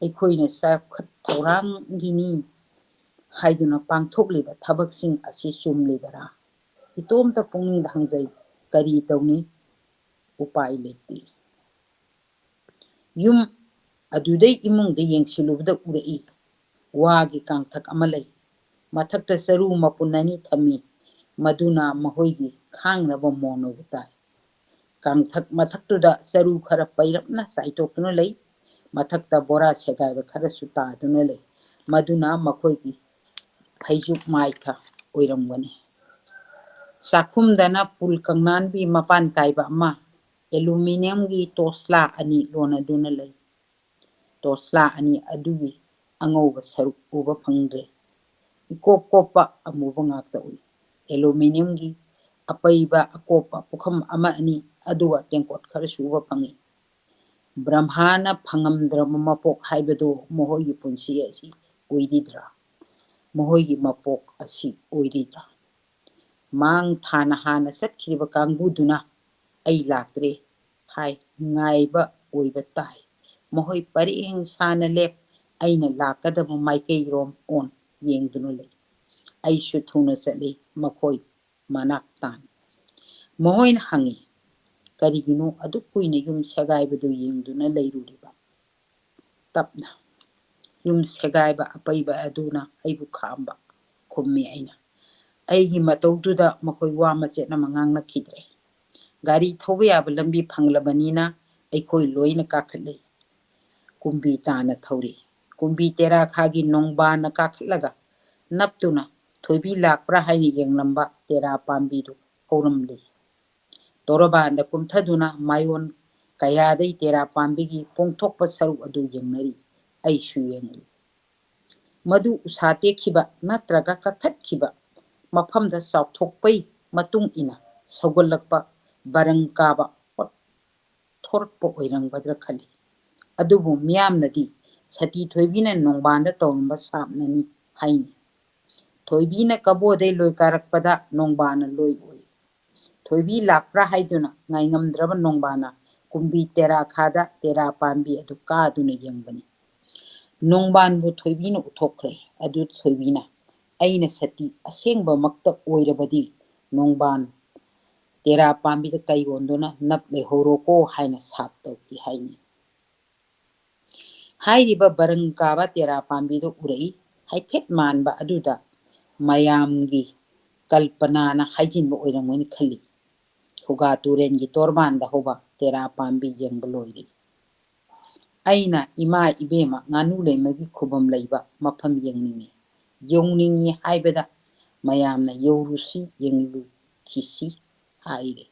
ꯑꯩꯈꯣꯏꯅ ꯆꯥꯎꯈꯠ ꯊꯧꯔꯥꯡꯒꯤꯅꯤ ꯍꯥꯏꯗꯨꯅ ꯄꯥꯡꯊꯣꯛꯂꯤꯕ ꯊꯕꯛꯁꯤꯡ ꯑꯁꯤ ꯆꯨꯝꯂꯤꯕꯔꯥ? ꯏꯇꯣꯝꯇ ꯄꯨꯛꯅꯤꯡꯗ ꯍꯪꯖꯩ, ꯀꯔꯤ ꯇꯧꯅꯤ? ꯎꯄꯥꯏ ꯂꯩꯇꯦ꯫ ꯌꯨꯝ ꯑꯗꯨꯗꯩ ꯏꯃꯨꯡꯗ ꯌꯦꯡꯁꯤꯜꯂꯨꯕꯗ ꯎꯔꯛꯏ, ꯋꯥꯒꯤ ꯀꯥꯡꯊꯛ ꯑꯃ ꯂꯩ꯫ ꯃꯊꯛꯇ ꯆꯔꯨ ꯃꯄꯨꯟ ꯑꯅꯤ ꯊꯝꯃꯤ, ꯃꯗꯨꯅ ꯃꯈꯣꯏꯒꯤ ꯈꯥꯡꯅꯕ ꯃꯣꯟ ꯑꯣꯏꯕ ꯇꯥꯏ꯫ ꯀꯥꯡꯊꯛ ꯃꯊꯛꯇꯨꯗ ꯆꯔꯨ ꯈꯔ ꯄꯩꯔꯞꯅ ꯆꯥꯏꯊꯣꯛꯇꯨꯅ ꯂꯩ꯫ ꯃꯊꯛꯇ ꯕꯣꯔꯥ ꯁꯦꯒꯥꯏꯕ ꯈꯔꯁꯨ ꯇꯥꯗꯨꯅ ꯂꯩ꯫ ꯃꯗꯨꯅ ꯃꯈꯣꯏꯒꯤ ꯐꯩꯖꯨꯞ ꯃꯥꯏꯊ ꯑꯣꯏꯔꯝꯒꯅꯤ꯫ ꯆꯥꯛꯈꯨꯝꯗꯅ ꯄꯨꯜ ꯀꯪꯅꯥꯟꯕꯤ ꯃꯄꯥꯟ ꯀꯥꯏꯕ ꯑꯃ, ꯑꯦꯂꯨꯃꯤꯅꯤꯌꯝꯒꯤ ꯇꯣꯁꯂꯥ ꯑꯅꯤ ꯂꯣꯟꯅꯗꯨꯅ ꯂꯩ꯫ ꯇꯣꯁꯂꯥ ꯑꯅꯤ ꯑꯗꯨꯒꯤ ꯑꯉꯧꯕ ꯁꯔꯨꯛ ꯎꯕ ꯐꯪꯗ꯭ꯔꯦ꯫ ꯏꯀꯣꯞ ꯀꯣꯞꯄ ꯑꯃꯨꯕ ꯉꯥꯛꯇ ꯎꯏ꯫ ꯑꯦꯂꯨꯃꯤꯅꯤꯌꯝꯒꯤ ꯑꯄꯩꯕ ꯑꯀꯣꯞꯄ ꯄꯨꯈꯝ ꯑꯃ ꯑꯅꯤ ꯑꯗꯨꯒ ꯇꯦꯡꯀꯣꯠ ꯈꯔꯁꯨ ꯎꯕ ꯐꯪꯏ꯫ ꯕ꯭ꯔꯍꯃꯥꯅ ꯐꯪꯉꯝꯗ꯭ꯔꯕ ꯃꯄꯣꯛ ꯍꯥꯏꯕꯗꯨ ꯃꯈꯣꯏꯒꯤ ꯄꯨꯟꯁꯤ ꯑꯁꯤ ꯑꯣꯏꯔꯤꯗ꯭ꯔꯥ? ꯃꯈꯣꯏꯒꯤ ꯃꯄꯣꯛ ꯑꯁꯤ ꯑꯣꯏꯔꯤꯗ꯭ꯔꯥ? ꯃꯥꯡ ꯊꯥꯅ ꯍꯥꯟꯅ ꯆꯠꯈꯤꯕ ꯀꯥꯡꯕꯨꯗꯨꯅ "ꯑꯩ ꯂꯥꯛꯇ꯭ꯔꯦ" ꯍꯥꯏ ꯉꯥꯏꯕ ꯑꯣꯏꯕ ꯇꯥꯏ꯫ ꯃꯈꯣꯏ ꯄꯔꯦꯡ ꯁꯥꯅ ꯂꯦꯞ, ꯑꯩꯅ ꯂꯥꯛꯀꯗꯕ ꯃꯥꯏꯀꯩꯔꯣꯝ ꯑꯣꯟ ꯌꯦꯡꯗꯨꯅ ꯂꯩ꯫ ꯑꯩꯁꯨ ꯊꯨꯅ ꯆꯠꯂꯤ, ꯃꯈꯣꯏ ꯃꯅꯥꯛ ꯇꯥꯟ꯫ ꯃꯈꯣꯏꯅ ꯍꯪꯉꯤ, "ꯀꯔꯤꯒꯤꯅꯣ ꯑꯗꯨꯛ ꯀꯨꯏꯅ ꯌꯨꯝ ꯁꯦꯒꯥꯏꯕꯗꯨ ꯌꯦꯡꯗꯨꯅ ꯂꯩꯔꯨꯔꯤꯕ?" ꯇꯞꯅ, "ꯌꯨꯝ ꯁꯦꯒꯥꯏꯕ ꯑꯄꯩꯕ ꯑꯗꯨꯅ ꯑꯩꯕꯨ ꯈꯥꯝꯕ," ꯈꯨꯝꯃꯤ ꯑꯩꯅ꯫ ꯑꯩꯒꯤ ꯃꯇꯧꯗꯨꯗ ꯃꯈꯣꯏ ꯋꯥ ꯃꯆꯦꯠ ꯑꯃ ꯉꯥꯡꯅꯈꯤꯗ꯭ꯔꯦ꯫ ꯒꯥꯔꯤ ꯊꯧꯕ ꯌꯥꯕ ꯂꯝꯕꯤ ꯐꯪꯂꯕꯅꯤꯅ ꯑꯩꯈꯣꯏ ꯂꯣꯏꯅ ꯀꯥꯈꯠꯂꯤ꯫ ꯀꯨꯝꯕꯤ ꯇꯥꯅ ꯊꯧꯔꯤ꯫ ꯀꯨꯝꯕꯤ ꯇꯦꯔꯥꯈꯥꯒꯤ ꯅꯣꯡꯕꯥꯟꯅ ꯀꯥꯈꯠꯂꯒ ꯅꯞꯇꯨꯅ ꯊꯣꯏꯕꯤ ꯂꯥꯛꯄ꯭ꯔꯥ ꯍꯥꯏꯅ ꯌꯦꯡꯂꯝꯕ ꯇꯦꯔꯥ ꯄꯥꯝꯕꯤꯗꯨ ꯍꯧꯔꯝꯂꯤ꯫ ꯇꯣꯔꯕꯥꯟꯗ ꯀꯨꯝꯊꯗꯨꯅ ꯃꯥꯏꯑꯣꯟ ꯀꯌꯥꯗꯩ ꯇꯦꯔꯥ ꯄꯥꯝꯕꯤꯒꯤ ꯄꯣꯡꯊꯣꯛꯄ ꯁꯔꯨꯛ ꯑꯗꯨ ꯌꯦꯡꯅꯔꯤ꯫ ꯑꯩꯁꯨ ꯌꯦꯡꯂꯤ꯫ ꯃꯗꯨ ꯎꯁꯥ ꯇꯦꯛꯈꯤꯕ ꯅꯠꯇ꯭ꯔꯒ ꯀꯛꯊꯠꯈꯤꯕ ꯃꯐꯝꯗ ꯆꯥꯎꯊꯣꯛꯄꯩ ꯃꯇꯨꯡ ꯏꯟꯅ ꯁꯧꯒꯠꯂꯛꯄ ꯕꯔꯪ ꯀꯥꯕ ꯊꯣꯔꯛꯄ ꯑꯣꯏꯔꯝꯒꯗ꯭ꯔꯥ ꯈꯜꯂꯤ꯫ ꯑꯗꯨꯕꯨ ꯃꯤꯌꯥꯝꯅꯗꯤ ꯁꯇꯤ ꯊꯣꯏꯕꯤꯅ ꯅꯣꯡꯕꯥꯟꯗ ꯇꯧꯔꯝꯕ ꯁꯥꯞꯅꯅꯤ ꯍꯥꯏꯅꯩ꯫ ꯊꯣꯏꯕꯤꯅ ꯀꯕꯣꯗꯩ ꯂꯣꯏ ꯀꯥꯔꯛꯄꯗ ꯅꯣꯡꯕꯥꯟꯅ ꯂꯣꯏ ꯑꯣꯏ꯫ ꯊꯣꯏꯕꯤ ꯂꯥꯛꯄ꯭ꯔꯥ ꯍꯥꯏꯗꯨꯅ ꯉꯥꯏꯉꯝꯗ꯭ꯔꯕ ꯅꯣꯡꯕꯥꯟꯅ ꯀꯨꯝꯕꯤ ꯇꯦꯔꯥꯈꯥꯗ ꯇꯦꯔꯥ ꯄꯥꯝꯕꯤ ꯑꯗꯨ ꯀꯥꯗꯨꯅ ꯌꯦꯡꯕꯅꯤ꯫ ꯅꯣꯡꯕꯥꯟꯕꯨ ꯊꯣꯏꯕꯤꯅ ꯎꯊꯣꯛꯈ꯭ꯔꯦ꯫ ꯑꯗꯨ ꯊꯣꯏꯕꯤꯅ "ꯑꯩꯅ ꯁꯇꯤ ꯑꯁꯦꯡꯕꯃꯛꯇ ꯑꯣꯏꯔꯕꯗꯤ ꯅꯣꯡꯕꯥꯟ ꯇꯦꯔꯥ ꯄꯥꯝꯕꯤꯗ ꯀꯩꯔꯣꯟꯗꯨꯅ ꯅꯞ ꯂꯩꯍꯧꯔꯣꯀꯣ" ꯍꯥꯏꯅ ꯁꯥꯞ ꯇꯧꯈꯤ ꯍꯥꯏꯅꯤ꯫ ꯍꯥꯏꯔꯤꯕ ꯕꯔꯪ ꯀꯥꯕ ꯇꯦꯔꯥ ꯄꯥꯝꯕꯤꯗꯨ ꯎꯔꯛꯏ꯫ ꯍꯥꯏꯐꯦꯠ ꯃꯥꯟꯕ ꯑꯗꯨꯗ ꯃꯌꯥꯝꯒꯤ ꯀꯜꯄꯅꯥꯅ ꯍꯥꯏꯖꯤꯟꯕ ꯑꯣꯏꯔꯝꯒꯅꯤ ꯈꯜꯂꯤ꯫ ꯈꯨꯒꯥ ꯇꯨꯔꯦꯟꯒꯤ ꯇꯣꯔꯕꯥꯟꯗ ꯍꯧꯕ ꯇꯦꯔꯥ ꯄꯥꯝꯕꯤ ꯌꯦꯡꯕ ꯂꯣꯏꯔꯦ꯫ ꯑꯩꯅ "ꯏꯃꯥ ꯏꯕꯦꯝꯃ ꯉꯥꯅꯨ ꯂꯩꯃꯒꯤ ꯈꯨꯕꯝ ꯂꯩꯕ ꯃꯐꯝ ꯌꯦꯡꯅꯤꯡꯉꯤ"꯫ ꯌꯧꯅꯤꯡꯏ ꯍꯥꯏꯕꯗ ꯃꯌꯥꯝꯅ "ꯌꯧꯔꯨꯁꯤ, ꯌꯦꯡꯂꯨꯈꯤꯁꯤ" ꯍꯥꯏꯔꯦ꯫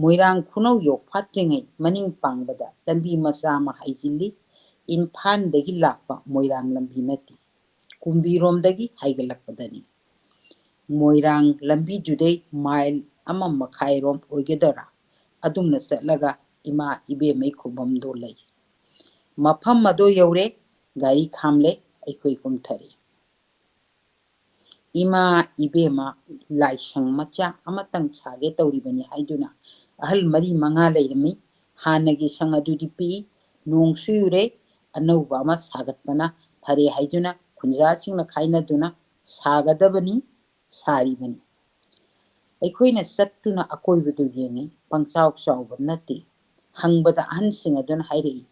ꯃꯣꯏꯔꯥꯡ ꯈꯨꯅꯧ ꯌꯧꯐꯥꯠꯇ꯭ꯔꯤꯉꯩ ꯃꯅꯤꯡ ꯄꯥꯡꯕꯗ ꯂꯝꯕꯤ ꯃꯆꯥ ꯑꯃ ꯍꯥꯏꯖꯤꯜꯂꯤ꯫ ꯏꯝꯐꯥꯜꯗꯒꯤ ꯂꯥꯛꯄ ꯃꯣꯏꯔꯥꯡ ꯂꯝꯕꯤ ꯅꯠꯇꯦ, ꯀꯨꯝꯕꯤꯔꯣꯝꯗꯒꯤ ꯍꯥꯏꯒꯠꯂꯛꯄꯗꯅꯤ꯫ ꯃꯣꯏꯔꯥꯡ ꯂꯝꯕꯤꯗꯨꯗꯩ ꯃꯥꯏꯜ ꯑꯃ ꯃꯈꯥꯏꯔꯣꯝ ꯑꯣꯏꯒꯗ꯭ꯔꯥ, ꯑꯗꯨꯝꯅ ꯆꯠꯂꯒ ꯏꯃꯥ ꯏꯕꯦꯝꯃꯩ ꯈꯨꯕꯝꯗꯣ ꯂꯩ꯫ ꯃꯐꯝ ꯑꯗꯣ ꯌꯧꯔꯦ, ꯒꯥꯔꯤ ꯈꯥꯝꯂꯦ, ꯑꯩꯈꯣꯏ ꯀꯨꯝꯊꯔꯦ꯫ ꯏꯃꯥ ꯏꯕꯦꯝꯃ, ꯂꯥꯏꯁꯪ ꯃꯆꯥ ꯑꯃꯇꯪ ꯁꯥꯒꯦ ꯇꯧꯔꯤꯕꯅꯤ ꯍꯥꯏꯗꯨꯅ ꯑꯍꯜ ꯃꯔꯤ ꯃꯉꯥ ꯂꯩꯔꯝꯃꯤ꯫ ꯍꯥꯟꯅꯒꯤ ꯁꯪ ꯑꯗꯨꯗꯤ ꯄꯤꯛꯏ, ꯅꯣꯡ ꯆꯨꯔꯦ, ꯑꯅꯧꯕ ꯑꯃ ꯁꯥꯒꯠꯄꯅ ꯐꯔꯦ ꯍꯥꯏꯗꯨꯅ ꯈꯨꯟꯖꯥꯁꯤꯡꯅ ꯈꯥꯏꯅꯗꯨꯅ ꯁꯥꯒꯗꯕꯅꯤ, ꯁꯥꯔꯤꯕꯅꯤ꯫ ꯑꯩꯈꯣꯏꯅ ꯆꯠꯇꯨꯅ ꯑꯀꯣꯏꯕꯗꯨ ꯌꯦꯡꯉꯤ, ꯄꯪꯆꯥꯎ ꯆꯥꯎꯕ ꯅꯠꯇꯦ꯫ ꯍꯪꯕꯗ ꯑꯍꯟꯁꯤꯡ ꯑꯗꯨꯅ ꯍꯥꯏꯔꯛꯏ,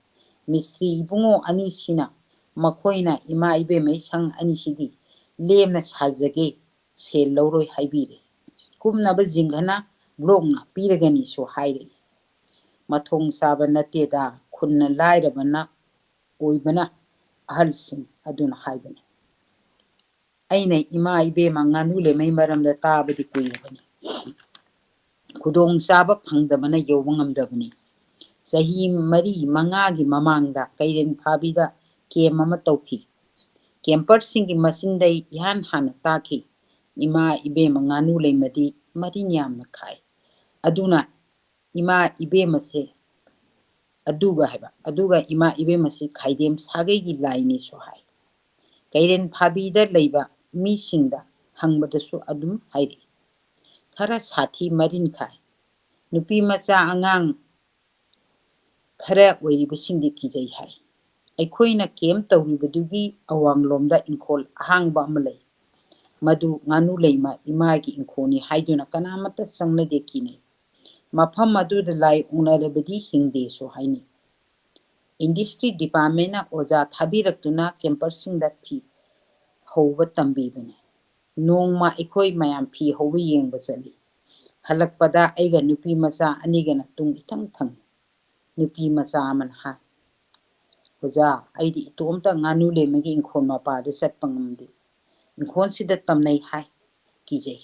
"ꯃꯤꯁꯇ꯭ꯔꯤ ꯏꯕꯨꯡꯉꯣ ꯑꯅꯤꯁꯤꯅ ꯃꯈꯣꯏꯅ ꯏꯃꯥ ꯏꯕꯦꯝꯃꯩ ꯁꯪ ꯑꯅꯤꯁꯤꯗꯤ ꯂꯦꯝꯅ ꯁꯥꯖꯒꯦ, ꯁꯦꯜ ꯂꯧꯔꯣꯏ ꯍꯥꯏꯕꯤꯔꯦ꯫ ꯀꯨꯝꯅꯕ ꯖꯤꯡꯒꯅ ꯕ꯭ꯂꯣꯛꯅ ꯄꯤꯔꯒꯅꯤꯁꯨ ꯍꯥꯏꯔꯛꯏ꯫ ꯃꯊꯣꯡ ꯆꯥꯕ ꯅꯠꯇꯦꯗ, ꯈꯨꯟꯅ ꯂꯥꯏꯔꯕꯅ ꯑꯣꯏꯕꯅ" ꯑꯍꯜꯁꯤꯡ ꯑꯗꯨꯅ ꯍꯥꯏꯕꯅꯤ꯫ ꯑꯩꯅ ꯏꯃꯥ ꯏꯕꯦꯝꯃ ꯉꯥꯅꯨ ꯂꯩꯃꯩ ꯃꯔꯝꯗ ꯇꯥꯕꯗꯤ ꯀꯨꯏꯔꯕꯅꯤ꯫ ꯈꯨꯗꯣꯡ ꯆꯥꯕ ꯐꯪꯗꯕꯅ ꯌꯧꯕ ꯉꯝꯗꯕꯅꯤ꯫ ꯆꯍꯤ ꯃꯔꯤ ꯃꯉꯥꯒꯤ ꯃꯃꯥꯡꯗ ꯀꯩꯔꯦꯟ ꯐꯥꯕꯤꯗ ꯀꯦꯝ ꯑꯃ ꯇꯧꯈꯤ꯫ ꯀꯦꯝꯄꯔꯁꯤꯡꯒꯤ ꯃꯆꯤꯟꯗꯩ ꯏꯍꯥꯟ ꯍꯥꯟꯅ ꯇꯥꯈꯤ, "ꯏꯃꯥ ꯏꯕꯦꯝꯃ ꯉꯥꯅꯨ ꯂꯩꯃꯗꯤ ꯃꯔꯤꯟ ꯌꯥꯝꯅ ꯈꯥꯏ꯫ ꯑꯗꯨꯅ ꯏꯃꯥ ꯏꯕꯦꯝꯃꯁꯦ ꯑꯗꯨꯒ ꯍꯥꯏꯕ, ꯑꯗꯨꯒ ꯏꯃꯥ ꯏꯕꯦꯝꯃꯁꯤ ꯈꯥꯏꯗꯦꯝ ꯁꯥꯒꯩꯒꯤ ꯂꯥꯏꯅꯤꯁꯨ" ꯍꯥꯏ꯫ ꯀꯩꯔꯦꯟ ꯐꯥꯕꯤꯗ ꯂꯩꯕ ꯃꯤꯁꯤꯡꯗ ꯍꯪꯕꯗꯁꯨ ꯑꯗꯨꯝ ꯍꯥꯏꯔꯛꯏ꯫ ꯈꯔ ꯁꯥꯊꯤ ꯃꯔꯤꯟ ꯈꯥꯏ꯫ ꯅꯨꯄꯤ ꯃꯆꯥ ꯑꯉꯥꯡ ꯈꯔ ꯑꯣꯏꯔꯤꯕꯁꯤꯡꯗꯤ ꯀꯤꯖꯩ ꯍꯥꯏ꯫ ꯑꯩꯈꯣꯏꯅ ꯀꯦꯝ ꯇꯧꯔꯤꯕꯗꯨꯒꯤ ꯑꯋꯥꯡꯂꯣꯝꯗ ꯏꯪꯈꯣꯜ ꯑꯍꯥꯡꯕ ꯑꯃ ꯂꯩ꯫ ꯃꯗꯨ ꯉꯥꯅꯨ ꯂꯩꯃ ꯏꯃꯥꯒꯤ ꯏꯪꯈꯣꯜꯅꯤ ꯍꯥꯏꯗꯨꯅ ꯀꯅꯥꯃꯠꯇ ꯆꯪꯅꯗꯦ, ꯀꯤꯅꯩ꯫ ꯃꯐꯝ ꯑꯗꯨꯗ ꯂꯥꯏ ꯑꯣꯛꯅꯔꯕꯗꯤ ꯍꯤꯡꯗꯦꯁꯨ ꯍꯥꯏꯅꯩ꯫ ꯏꯟꯗꯁꯇ꯭ꯔꯤ ꯗꯤꯄꯥꯔꯠꯃꯦꯟꯅ ꯑꯣꯖꯥ ꯊꯥꯕꯤꯔꯛꯇꯨꯅ ꯀꯦꯝꯄꯔꯁꯤꯡꯗ ꯐꯤ ꯍꯧꯕ ꯇꯝꯕꯤꯕꯅꯤ꯫ ꯅꯣꯡꯃ ꯑꯩꯈꯣꯏ ꯃꯌꯥꯝ ꯐꯤ ꯍꯧꯕ ꯌꯦꯡꯕ ꯆꯠꯂꯤ꯫ ꯍꯜꯂꯛꯄꯗ ꯑꯩꯒ ꯅꯨꯄꯤ ꯃꯆꯥ ꯑꯅꯤꯒꯅ ꯇꯨꯡ ꯏꯊꯪ ꯊꯪꯏ꯫ ꯅꯨꯄꯤ ꯃꯆꯥ ꯑꯃꯅ ꯍꯥꯏ, "ꯑꯣꯖꯥ, ꯑꯩꯗꯤ ꯏꯇꯣꯝꯇ ꯉꯥꯅꯨ ꯂꯩꯃꯒꯤ ꯏꯪꯈꯣꯜ ꯃꯄꯥꯗꯨ ꯆꯠꯄ ꯉꯝꯗꯦ꯫ ꯏꯪꯈꯣꯜꯁꯤꯗ ꯇꯝꯅꯩ ꯍꯥꯏ꯫ ꯀꯤꯖꯩ꯫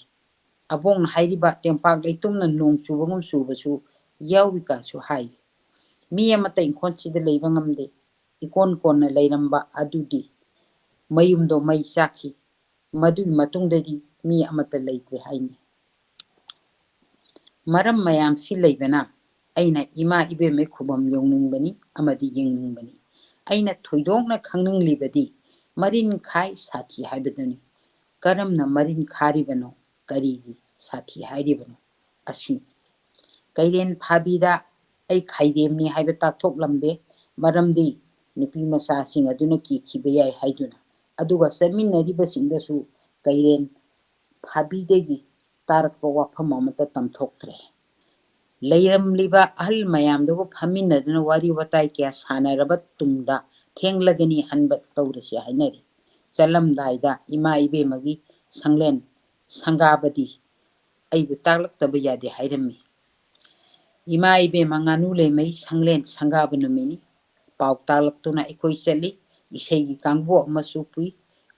ꯑꯕꯣꯛꯅ ꯍꯥꯏꯔꯤꯕ ꯇꯦꯡꯄꯥꯛ ꯂꯩꯇꯨꯝꯅ ꯅꯣꯡ ꯆꯨꯕꯒꯨꯝ ꯆꯨꯕꯁꯨ ꯌꯥꯎꯏ ꯀꯥꯏꯁꯨ ꯍꯥꯏ꯫ ꯃꯤ ꯑꯃꯠꯇ ꯏꯪꯈꯣꯜꯁꯤꯗ ꯂꯩꯕ ꯉꯝꯗꯦ꯫ ꯏꯀꯣꯟ ꯀꯣꯟꯅ ꯂꯩꯔꯝꯕ ꯑꯗꯨꯗꯤ ꯃꯌꯨꯝꯗꯣ ꯃꯩ ꯆꯥꯛꯈꯤ꯫ ꯃꯗꯨꯒꯤ ꯃꯇꯨꯡꯗꯗꯤ ꯃꯤ ꯑꯃꯠꯇ ꯂꯩꯇ꯭ꯔꯦ ꯍꯥꯏꯅꯤ꯫ ꯃꯔꯝ ꯃꯌꯥꯝꯁꯤ ꯂꯩꯕꯅ ꯑꯩꯅ ꯏꯃꯥ ꯏꯕꯦꯝꯃꯩ ꯈꯨꯕꯝ ꯌꯧꯅꯤꯡꯕꯅꯤ ꯑꯃꯗꯤ ꯌꯦꯡꯅꯤꯡꯕꯅꯤ꯫ ꯑꯩꯅ ꯊꯣꯏꯗꯣꯛꯅ ꯈꯪꯅꯤꯡꯂꯤꯕꯗꯤ ꯃꯔꯤꯟ ꯈꯥꯏ ꯁꯥꯊꯤ ꯍꯥꯏꯕꯗꯨꯅꯤ꯫ ꯀꯔꯝꯅ ꯃꯔꯤꯟ ꯈꯥꯔꯤꯕꯅꯣ, ꯀꯔꯤꯒꯤ ꯁꯥꯊꯤ ꯍꯥꯏꯔꯤꯕꯅꯣ ꯑꯁꯤ꯫ ꯀꯩꯔꯦꯟ ꯐꯥꯕꯤꯗ ꯑꯩ ꯈꯥꯏꯗꯦꯝꯅꯤ ꯍꯥꯏꯕ ꯇꯥꯛꯊꯣꯛꯂꯝꯗꯦ, ꯃꯔꯝꯗꯤ ꯅꯨꯄꯤ ꯃꯆꯥꯁꯤꯡ ꯑꯗꯨꯅ ꯀꯤꯈꯤꯕ ꯌꯥꯏ ꯍꯥꯏꯗꯨꯅ꯫ ꯑꯗꯨꯒ ꯆꯠꯃꯤꯟꯅꯔꯤꯕꯁꯤꯡꯗꯁꯨ ꯀꯩꯔꯦꯟ ꯐꯥꯕꯤꯗꯒꯤ ꯇꯥꯔꯛꯄ ꯋꯥꯐꯝ ꯑꯃꯠꯇ ꯇꯝꯊꯣꯛꯇ꯭ꯔꯦ꯫ ꯂꯩꯔꯝꯂꯤꯕ ꯑꯍꯜ ꯃꯌꯥꯝꯗꯨꯕꯨ ꯐꯝꯃꯤꯟꯅꯗꯨꯅ ꯋꯥꯔꯤ ꯋꯥꯇꯥꯏ ꯀꯌꯥ ꯁꯥꯟꯅꯔꯕ ꯇꯨꯡꯗ ꯊꯦꯡꯂꯒꯅꯤ ꯍꯟꯕ ꯇꯧꯔꯁꯤ ꯍꯥꯏꯅꯔꯤ꯫ ꯆꯠꯂꯝꯗꯥꯏꯗ ꯏꯃꯥ ꯏꯕꯦꯝꯃꯒꯤ ꯁꯪꯂꯦꯟ ꯁꯪꯒꯥꯕꯗꯤ ꯑꯩꯕꯨ ꯇꯥꯛꯂꯛꯇꯕ ꯌꯥꯗꯦ ꯍꯥꯏꯔꯝꯃꯤ꯫ ꯏꯃꯥ ꯏꯕꯦꯝꯃ ꯉꯥꯅꯨ ꯂꯩꯃꯩ ꯁꯪꯂꯦꯟ ꯁꯪꯒꯥꯕ ꯅꯨꯃꯤꯠꯅꯤ꯫ ꯄꯥꯎ ꯇꯥꯛꯂꯛꯇꯨꯅ ꯑꯩꯈꯣꯏ ꯆꯠꯂꯤ꯫ ꯏꯁꯩꯒꯤ ꯀꯥꯡꯕꯨ ꯑꯃꯁꯨ ꯄꯨꯏ꯫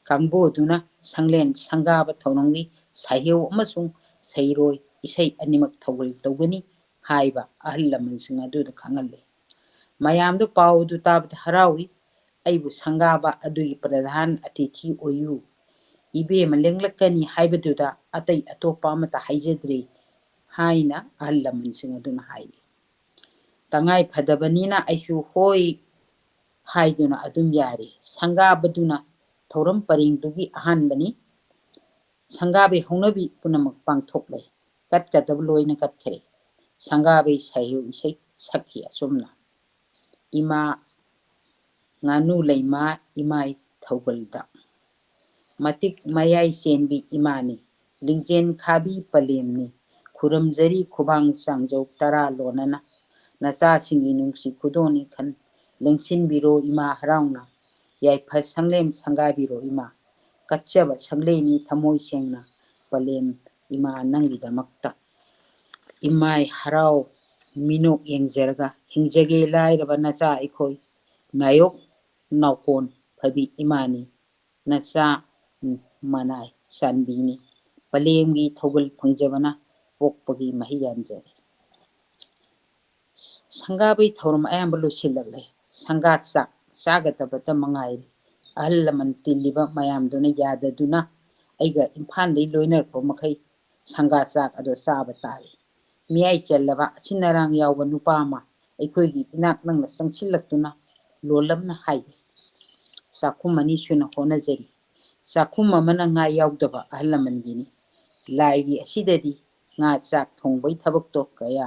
ꯀꯥꯡꯕꯨ ꯑꯗꯨꯅ ꯁꯪꯂꯦꯟ ꯁꯪꯒꯥꯕ ꯊꯧꯔꯝꯒꯤ ꯁꯥꯍꯦꯎ ꯑꯃꯁꯨꯡ ꯁꯩꯔꯣꯏ ꯏꯁꯩ ꯑꯅꯤꯃꯛ ꯊꯧꯒꯜ ꯇꯧꯒꯅꯤ ꯍꯥꯏꯕ ꯑꯍꯜ ꯂꯃꯟꯁꯤꯡ ꯑꯗꯨꯗ ꯈꯪꯍꯜꯂꯤ꯫ ꯃꯌꯥꯝꯗꯨ ꯄꯥꯎ ꯑꯗꯨ ꯇꯥꯕꯗ ꯍꯔꯥꯎꯏ꯫ ꯑꯩꯕꯨ ꯁꯪꯒꯥꯕ ꯑꯗꯨꯒꯤ ꯄ꯭ꯔꯙꯥꯟ ꯑꯇꯤꯊꯤ ꯑꯣꯏꯌꯨ꯫ ꯏꯕꯦꯝꯃ ꯂꯦꯡꯂꯛꯀꯅꯤ ꯍꯥꯏꯕꯗꯨꯗ ꯑꯇꯩ ꯑꯇꯣꯞꯄ ꯑꯃꯠꯇ ꯍꯥꯏꯖꯗ꯭ꯔꯤ ꯍꯥꯏꯅ ꯑꯍꯜ ꯂꯃꯟꯁꯤꯡ ꯑꯗꯨꯅ ꯍꯥꯏꯔꯤ꯫ ꯇꯉꯥꯏ ꯐꯗꯕꯅꯤꯅ ꯑꯩꯁꯨ ꯍꯣꯏ ꯍꯥꯏꯗꯨꯅ ꯑꯗꯨꯝ ꯌꯥꯔꯤ꯫ ꯁꯪꯒꯥꯕꯗꯨꯅ ꯊꯧꯔꯝ ꯄꯔꯦꯡꯗꯨꯒꯤ ꯑꯍꯥꯟꯕꯅꯤ꯫ ꯁꯪꯒꯥꯕꯒꯤ ꯍꯧꯅꯕꯤ ꯄꯨꯝꯅꯃꯛ ꯄꯥꯡꯊꯣꯛꯂꯦ꯫ ꯀꯠꯀꯗꯕ ꯂꯣꯏꯅ ꯀꯠꯈ꯭ꯔꯦ꯫ ꯁꯪꯒꯥꯕꯒꯤ ꯁꯩꯍꯦꯛ ꯏꯁꯩ ꯁꯛꯈꯤ ꯑꯁꯨꯝꯅ: ꯏꯃꯥ ꯉꯥꯅꯨ ꯂꯩꯃ ꯏꯃꯥꯏ ꯊꯧꯒꯜꯗ꯫ ꯃꯇꯤꯛ ꯃꯌꯥꯏ ꯆꯦꯟꯕꯤ ꯏꯃꯥꯅꯤ, ꯂꯤꯡꯖꯦꯜ ꯈꯥꯕꯤ ꯄꯂꯦꯝꯅꯤ, ꯈꯨꯔꯨꯝꯖꯔꯤ ꯈꯨꯕꯥꯡ ꯆꯥꯡꯖꯧ ꯇꯔꯥ ꯂꯣꯟꯅꯅ꯫ ꯅꯆꯥꯁꯤꯡꯒꯤ ꯅꯨꯡꯁꯤ ꯈꯨꯗꯣꯜꯅꯤ ꯈꯟ ꯂꯦꯡꯁꯤꯟꯕꯤꯔꯣ ꯏꯃꯥ ꯍꯔꯥꯎꯅ꯫ ꯌꯥꯏꯐ ꯁꯪꯂꯦꯟ ꯁꯪꯒꯥꯕꯤꯔꯣ ꯏꯃꯥ꯫ ꯀꯠꯆꯕ ꯁꯪꯂꯦꯟꯅꯤ ꯊꯃꯣꯏ ꯁꯦꯡꯅ, ꯄꯂꯦꯝ ꯏꯃꯥ ꯅꯪꯒꯤꯗꯃꯛꯇ꯫ ꯏꯃꯥꯏ ꯍꯔꯥꯎ ꯃꯤꯅꯣꯛ ꯌꯦꯡꯖꯔꯒ ꯍꯤꯡꯖꯒꯦ ꯂꯥꯏꯔꯕ ꯅꯆꯥ ꯑꯩꯈꯣꯏ꯫ ꯅꯥꯌꯣꯛ ꯅꯥꯎꯀꯣꯟ ꯐꯕꯤ ꯏꯃꯥꯅꯤ꯫ ꯅꯆꯥ ꯃꯅꯥꯏ ꯆꯥꯟꯕꯤꯅꯤ꯫ ꯄꯂꯦꯝꯒꯤ ꯊꯧꯒꯜ ꯐꯪꯖꯕꯅ ꯄꯣꯛꯄꯒꯤ ꯃꯍꯩ ꯌꯥꯟꯖꯔꯦ꯫ ꯁꯪꯒꯥꯕꯩ ꯊꯧꯔꯝ ꯑꯌꯥꯝꯕ ꯂꯣꯏꯁꯤꯜꯂꯛꯂꯦ꯫ ꯁꯪꯒꯥ ꯆꯥꯛ ꯆꯥꯒꯗꯕꯇ ꯃꯉꯥꯏꯔꯦ꯫ ꯑꯍꯜ ꯂꯃꯟ ꯇꯤꯜꯂꯤꯕ ꯃꯌꯥꯝꯗꯨꯅ ꯌꯥꯗꯗꯨꯅ ꯑꯩꯒ ꯏꯝꯐꯥꯜꯗꯒꯤ ꯂꯣꯏꯅꯔꯛꯄ ꯃꯈꯩ ꯁꯪꯒꯥ ꯆꯥꯛ ꯑꯗꯣ ꯆꯥꯕ ꯇꯥꯔꯦ꯫ ꯃꯤꯌꯥꯏ ꯆꯜꯂꯕ ꯑꯁꯤꯟ ꯑꯔꯥꯡ ꯌꯥꯎꯕ ꯅꯨꯄꯥ ꯑꯃ ꯑꯩꯈꯣꯏꯒꯤ ꯏꯅꯥꯛ ꯅꯪꯅ ꯆꯪꯁꯤꯜꯂꯛꯇꯨꯅ ꯂꯣꯜꯂꯝꯅ ꯍꯥꯏꯔꯤ, "ꯆꯥꯛꯈꯨꯝ ꯑꯅꯤ ꯁꯨꯅ ꯍꯣꯠꯅꯖꯔꯤ꯫ ꯆꯥꯛꯈꯨꯝ ꯑꯃꯅ ꯉꯥ ꯌꯥꯎꯗꯕ ꯑꯍꯜ ꯂꯃꯟꯒꯤꯅꯤ꯫ ꯂꯥꯏꯒꯤ ꯑꯁꯤꯗꯗꯤ ꯉꯥ ꯆꯥꯛ ꯊꯣꯡꯕꯒꯤ ꯊꯕꯛꯇꯣ ꯀꯌꯥ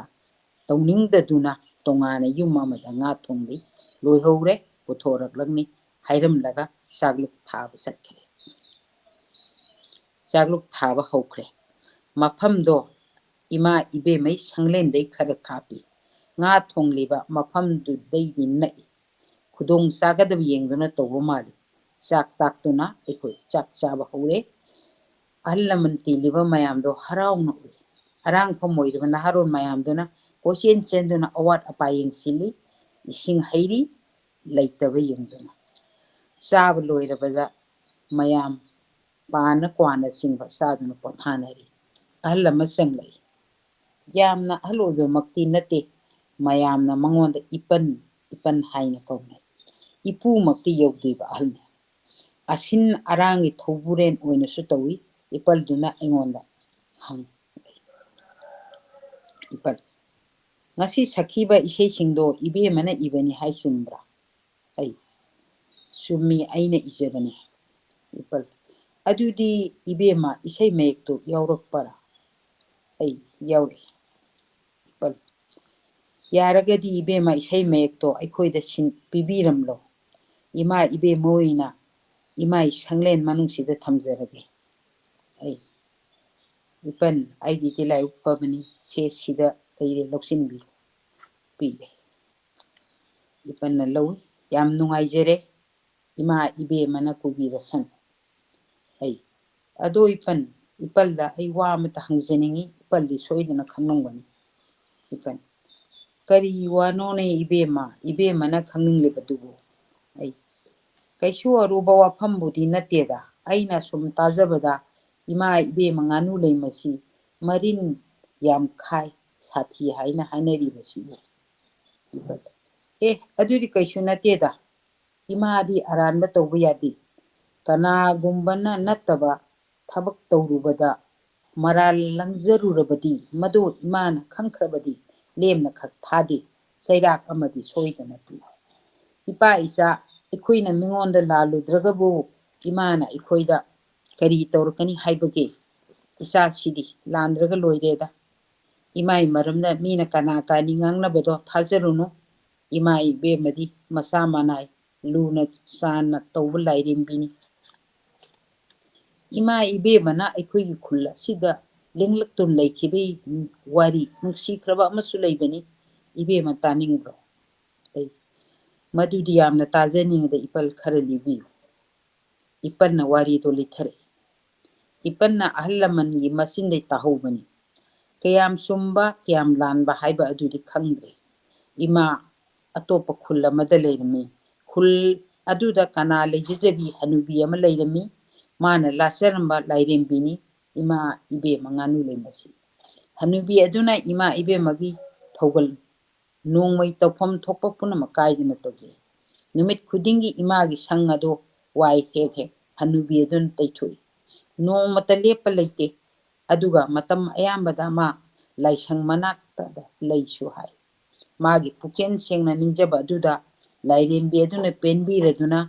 ꯇꯧꯅꯤꯡꯗꯗꯨꯅ ꯇꯣꯉꯥꯟꯅ ꯌꯨꯝ ꯑꯃꯗ ꯉꯥ ꯊꯣꯡꯕꯤ ꯂꯣꯏꯍꯧꯔꯦ, ꯄꯨꯊꯣꯔꯛꯂꯝꯅꯤ" ꯍꯥꯏꯔꯝꯂꯒ ꯆꯥꯛꯂꯨꯛ ꯊꯥꯕ ꯆꯠꯈ꯭ꯔꯦ꯫ ꯆꯥꯛꯂꯨꯛ ꯊꯥꯕ ꯍꯧꯈ꯭ꯔꯦ꯫ ꯃꯐꯝꯗꯣ ꯏꯃꯥ ꯏꯕꯦꯝꯃꯩ ꯁꯪꯂꯦꯟꯗꯩ ꯈꯔ ꯊꯥꯞꯄꯤ꯫ ꯉꯥ ꯊꯣꯡꯂꯤꯕ ꯃꯐꯝꯗꯨꯗꯩꯗꯤ ꯅꯛꯏ꯫ ꯈꯨꯗꯣꯡ ꯆꯥꯒꯗꯕ ꯌꯦꯡꯗꯨꯅ ꯇꯧꯕ ꯃꯥꯜꯂꯤ꯫ ꯆꯥꯛ ꯇꯥꯛꯇꯨꯅ ꯑꯩꯈꯣꯏ ꯆꯥꯛ ꯆꯥꯕ ꯍꯧꯔꯦ꯫ ꯑꯍꯜ ꯂꯃꯟ ꯇꯤꯜꯂꯤꯕ ꯃꯌꯥꯝꯗꯣ ꯍꯔꯥꯎꯅ ꯎꯏ꯫ ꯑꯔꯥꯡꯐꯝ ꯑꯣꯏꯔꯤꯕ ꯅꯍꯥꯔꯣꯜ ꯃꯌꯥꯝꯗꯨꯅ ꯀꯣꯏꯆꯦꯟ ꯆꯦꯟꯗꯨꯅ ꯑꯋꯥꯠ ꯑꯄꯥ ꯌꯦꯡꯁꯤꯜꯂꯤ, ꯏꯁꯤꯡ ꯍꯩꯔꯤ, ꯂꯩꯇꯕ ꯌꯦꯡꯗꯨꯅ꯫ ꯆꯥꯕ ꯂꯣꯏꯔꯕꯗ ꯃꯌꯥꯝ ꯄꯥꯅ ꯀ꯭ꯋꯥꯅꯆꯤꯡꯕ ꯆꯥꯗꯨꯅ ꯄꯣꯊꯥꯅꯔꯤ꯫ ꯑꯍꯜ ꯑꯃ ꯆꯪꯂꯛꯏ꯫ ꯌꯥꯝꯅ ꯑꯍꯜ ꯑꯣꯏꯕꯃꯛꯇꯤ ꯅꯠꯇꯦ꯫ ꯃꯌꯥꯝꯅ ꯃꯉꯣꯟꯗ ꯏꯄꯟ, ꯏꯄꯟ ꯍꯥꯏꯅ ꯀꯧꯅꯩ꯫ ꯏꯄꯨꯃꯛꯇꯤ ꯌꯧꯗ꯭ꯔꯤꯕ ꯑꯍꯜꯅꯤ꯫ ꯑꯁꯤꯟ ꯑꯔꯥꯡꯒꯤ ꯊꯧꯕꯨꯔꯦꯟ ꯑꯣꯏꯅꯁꯨ ꯇꯧꯏ꯫ ꯏꯄꯜꯗꯨꯅ ꯑꯩꯉꯣꯟꯗ ꯍꯪꯉꯤ, "ꯏꯄꯜ, ꯉꯁꯤ ꯁꯛꯈꯤꯕ ꯏꯁꯩꯁꯤꯡꯗꯣ ꯏꯕꯦꯝꯃꯅ ꯏꯕꯅꯤ ꯍꯥꯏ ꯆꯨꯝꯕ꯭ꯔꯥ?" ꯑꯩ, "ꯆꯨꯝꯃꯤ, ꯑꯩꯅ ꯏꯖꯕꯅꯤ꯫" ꯏꯄꯜ, "ꯑꯗꯨꯗꯤ ꯏꯕꯦꯝꯃ ꯏꯁꯩ ꯃꯌꯦꯛꯇꯨ ꯌꯥꯎꯔꯛꯄꯔꯥ?" ꯑꯩ, "ꯌꯥꯎꯔꯛꯏ꯫" ꯏꯄꯜ, "ꯌꯥꯔꯒꯗꯤ ꯏꯕꯦꯝꯃ ꯏꯁꯩ ꯃꯌꯦꯛꯇꯣ ꯑꯩꯈꯣꯏꯗ ꯁꯤꯟ-, ꯄꯤꯕꯤꯔꯝꯂꯣ꯫ ꯏꯃꯥ ꯏꯕꯦꯝꯃ ꯑꯣꯏꯅ ꯏꯃꯥꯏ ꯁꯪꯂꯦꯟ ꯃꯅꯨꯡꯁꯤꯗ ꯊꯝꯖꯔꯒꯦ꯫" ꯑꯩ, "ꯏꯄꯟ, ꯑꯩꯒꯤꯗꯤ ꯂꯥꯏꯕꯛ ꯐꯕꯅꯤ, ꯁꯦ ꯁꯤꯗ ꯂꯩꯔꯦ, ꯂꯧꯁꯤꯟꯕꯤꯔꯣ꯫" ꯄꯤꯔꯦ꯫ ꯏꯄꯟꯅ ꯂꯧꯏ꯫ "ꯌꯥꯝ ꯅꯨꯡꯉꯥꯏꯖꯔꯦ, ꯏꯃꯥ ꯏꯕꯦꯝꯃꯅ ꯄꯨꯕꯤꯔꯁꯅꯨ꯫" ꯑꯩ, "ꯑꯗꯣ ꯏꯄꯟ, ꯏꯄꯜꯗ ꯑꯩ ꯋꯥ ꯑꯃꯇ ꯍꯪꯖꯅꯤꯡꯉꯤ, ꯏꯄꯜꯗꯤ ꯁꯣꯏꯗꯅ ꯈꯪꯂꯝꯒꯅꯤ꯫" ꯏꯄꯟ, "ꯀꯔꯤ ꯋꯥꯅꯣꯅꯦ ꯏꯕꯦꯝꯃ, ꯏꯕꯦꯝꯃꯅ ꯈꯪꯅꯤꯡꯂꯤꯕꯗꯨꯕꯨ?" ꯑꯩ, "ꯀꯩꯁꯨ ꯑꯔꯨꯕ ꯋꯥꯐꯝꯕꯨꯗꯤ ꯅꯠꯇꯦꯗ, ꯑꯩꯅ ꯁꯨꯝ ꯇꯥꯖꯕꯗ ꯏꯃꯥ ꯏꯕꯦꯝꯃ ꯉꯥꯅꯨ ꯂꯩꯃꯁꯤ ꯃꯔꯤꯟ ꯌꯥꯝ ꯈꯥꯏ, ꯁꯥꯊꯤ ꯍꯥꯏꯅ ꯍꯥꯏꯅꯔꯤꯕꯁꯤꯕꯨ? ꯏꯕꯜ, ꯑꯦ, ꯑꯗꯨꯗꯤ ꯀꯩꯁꯨ ꯅꯠꯇꯦꯗ꯫ ꯏꯃꯥꯗꯤ ꯑꯔꯥꯟꯕ ꯇꯧꯕ ꯌꯥꯗꯦ꯫ ꯀꯅꯥꯒꯨꯝꯕꯅ ꯅꯠꯇꯕ ꯊꯕꯛ ꯇꯧꯔꯨꯕꯗ ꯃꯔꯥꯜ ꯂꯪꯖꯔꯨꯔꯕꯗꯤ, ꯃꯗꯨ ꯏꯃꯥꯅ ꯈꯪꯈ꯭ꯔꯕꯗꯤ ꯂꯦꯝꯅ ꯈꯛ ꯊꯥꯗꯦ, ꯆꯩꯔꯥꯛ ꯑꯃꯗꯤ ꯁꯣꯏꯗꯅ ꯄꯤ꯫ ꯏꯄꯥ ꯏꯆꯥ ꯑꯩꯈꯣꯏꯅ ꯃꯤꯉꯣꯟꯗ ꯂꯥꯜꯂꯨꯗ꯭ꯔꯒꯕꯨ ꯏꯃꯥꯅ ꯑꯩꯈꯣꯏꯗ ꯀꯔꯤ ꯇꯧꯔꯛꯀꯅꯤ ꯍꯥꯏꯕꯒꯦ? ꯏꯆꯥꯁꯤꯗꯤ ꯂꯥꯟꯗ꯭ꯔꯒ ꯂꯣꯏꯔꯦꯗ꯫ ꯏꯃꯥꯒꯤ ꯃꯔꯝꯗ ꯃꯤꯅ ꯀꯅꯥ ꯀꯅꯤ ꯉꯥꯡꯅꯕꯗꯣ ꯊꯥꯖꯔꯨꯅꯨ꯫ ꯏꯃꯥ ꯏꯕꯦꯝꯃꯗꯤ ꯃꯆꯥ ꯃꯅꯥꯏ ꯂꯨꯅ ꯆꯥꯟꯅ ꯇꯧꯕ ꯂꯥꯏꯔꯦꯝꯕꯤꯅꯤ꯫ ꯏꯃꯥ ꯏꯕꯦꯝꯃꯅ ꯑꯩꯈꯣꯏꯒꯤ ꯈꯨꯜ ꯑꯁꯤꯗ ꯂꯦꯡꯂꯛꯇꯨꯅ ꯂꯩꯈꯤꯕꯒꯤ ꯋꯥꯔꯤ ꯅꯨꯡꯁꯤꯈ꯭ꯔꯕ ꯑꯃꯁꯨ ꯂꯩꯕꯅꯤ꯫ ꯏꯕꯦꯝꯃ ꯇꯥꯅꯤꯡꯕ꯭ꯔꯣ? ꯑꯩ, ꯃꯗꯨꯗꯤ ꯌꯥꯝꯅ ꯇꯥꯖꯅꯤꯡꯉꯤꯗ, ꯏꯄꯜ ꯈꯔ ꯂꯤꯕꯤꯌꯨ꯫ ꯏꯄꯟꯅ ꯋꯥꯔꯤꯗꯣ ꯂꯤꯊꯔꯛꯏ꯫ ꯏꯄꯟꯅ ꯑꯍꯜ ꯂꯃꯟꯒꯤ ꯃꯆꯤꯟꯗꯩ ꯇꯥꯍꯧꯕꯅꯤ꯫ ꯀꯌꯥꯝ ꯆꯨꯝꯕ, ꯀꯌꯥꯝ ꯂꯥꯟꯕ ꯍꯥꯏꯕ ꯑꯗꯨꯗꯤ ꯈꯪꯗ꯭ꯔꯦ꯫ ꯏꯃꯥ ꯑꯇꯣꯞꯄ ꯈꯨꯜ ꯑꯃꯗ ꯂꯩꯔꯝꯃꯤ꯫ ꯈꯨꯜ ꯑꯗꯨꯗ ꯀꯅꯥ ꯂꯩꯖꯗꯕꯤ ꯍꯅꯨꯕꯤ ꯑꯃ ꯂꯩꯔꯝꯃꯤ꯫ ꯃꯥꯅ ꯂꯥꯠꯆꯔꯝꯕ ꯂꯥꯏꯔꯦꯝꯕꯤꯅꯤ ꯏꯃꯥ ꯏꯕꯦꯝꯃ ꯉꯥꯅꯨ ꯂꯩꯃꯁꯤ꯫ ꯍꯅꯨꯕꯤ ꯑꯗꯨꯅ ꯏꯃꯥ ꯏꯕꯦꯝꯃꯒꯤ ꯊꯧꯒꯜ ꯅꯣꯡꯃꯩ ꯇꯧꯐꯝ ꯊꯣꯛꯄ ꯄꯨꯝꯅꯃꯛ ꯀꯥꯏꯗꯅ ꯇꯧꯖꯩ꯫ ꯅꯨꯃꯤꯠ ꯈꯨꯗꯤꯡꯒꯤ ꯏꯃꯥꯒꯤ ꯁꯪ ꯑꯗꯨ ꯋꯥꯏ ꯍꯦꯛ ꯍꯦꯛ ꯍꯅꯨꯕꯤ ꯑꯗꯨꯅ ꯇꯩꯊꯣꯛꯏ꯫ ꯅꯣꯡꯃꯇ ꯂꯦꯞꯄ ꯂꯩꯇꯦ꯫ ꯑꯗꯨꯒ ꯃꯇꯝ ꯑꯌꯥꯝꯕꯗ ꯃꯥ ꯂꯥꯏꯁꯪ ꯃꯅꯥꯛꯇ ꯂꯩꯁꯨ ꯍꯥꯏ꯫ ꯃꯥꯒꯤ ꯄꯨꯛꯆꯦꯜ ꯁꯦꯡꯅ ꯅꯤꯡꯖꯕ ꯑꯗꯨꯗ ꯂꯥꯏꯔꯦꯝꯕꯤ ꯑꯗꯨꯅ ꯄꯦꯟꯕꯤꯔꯗꯨꯅ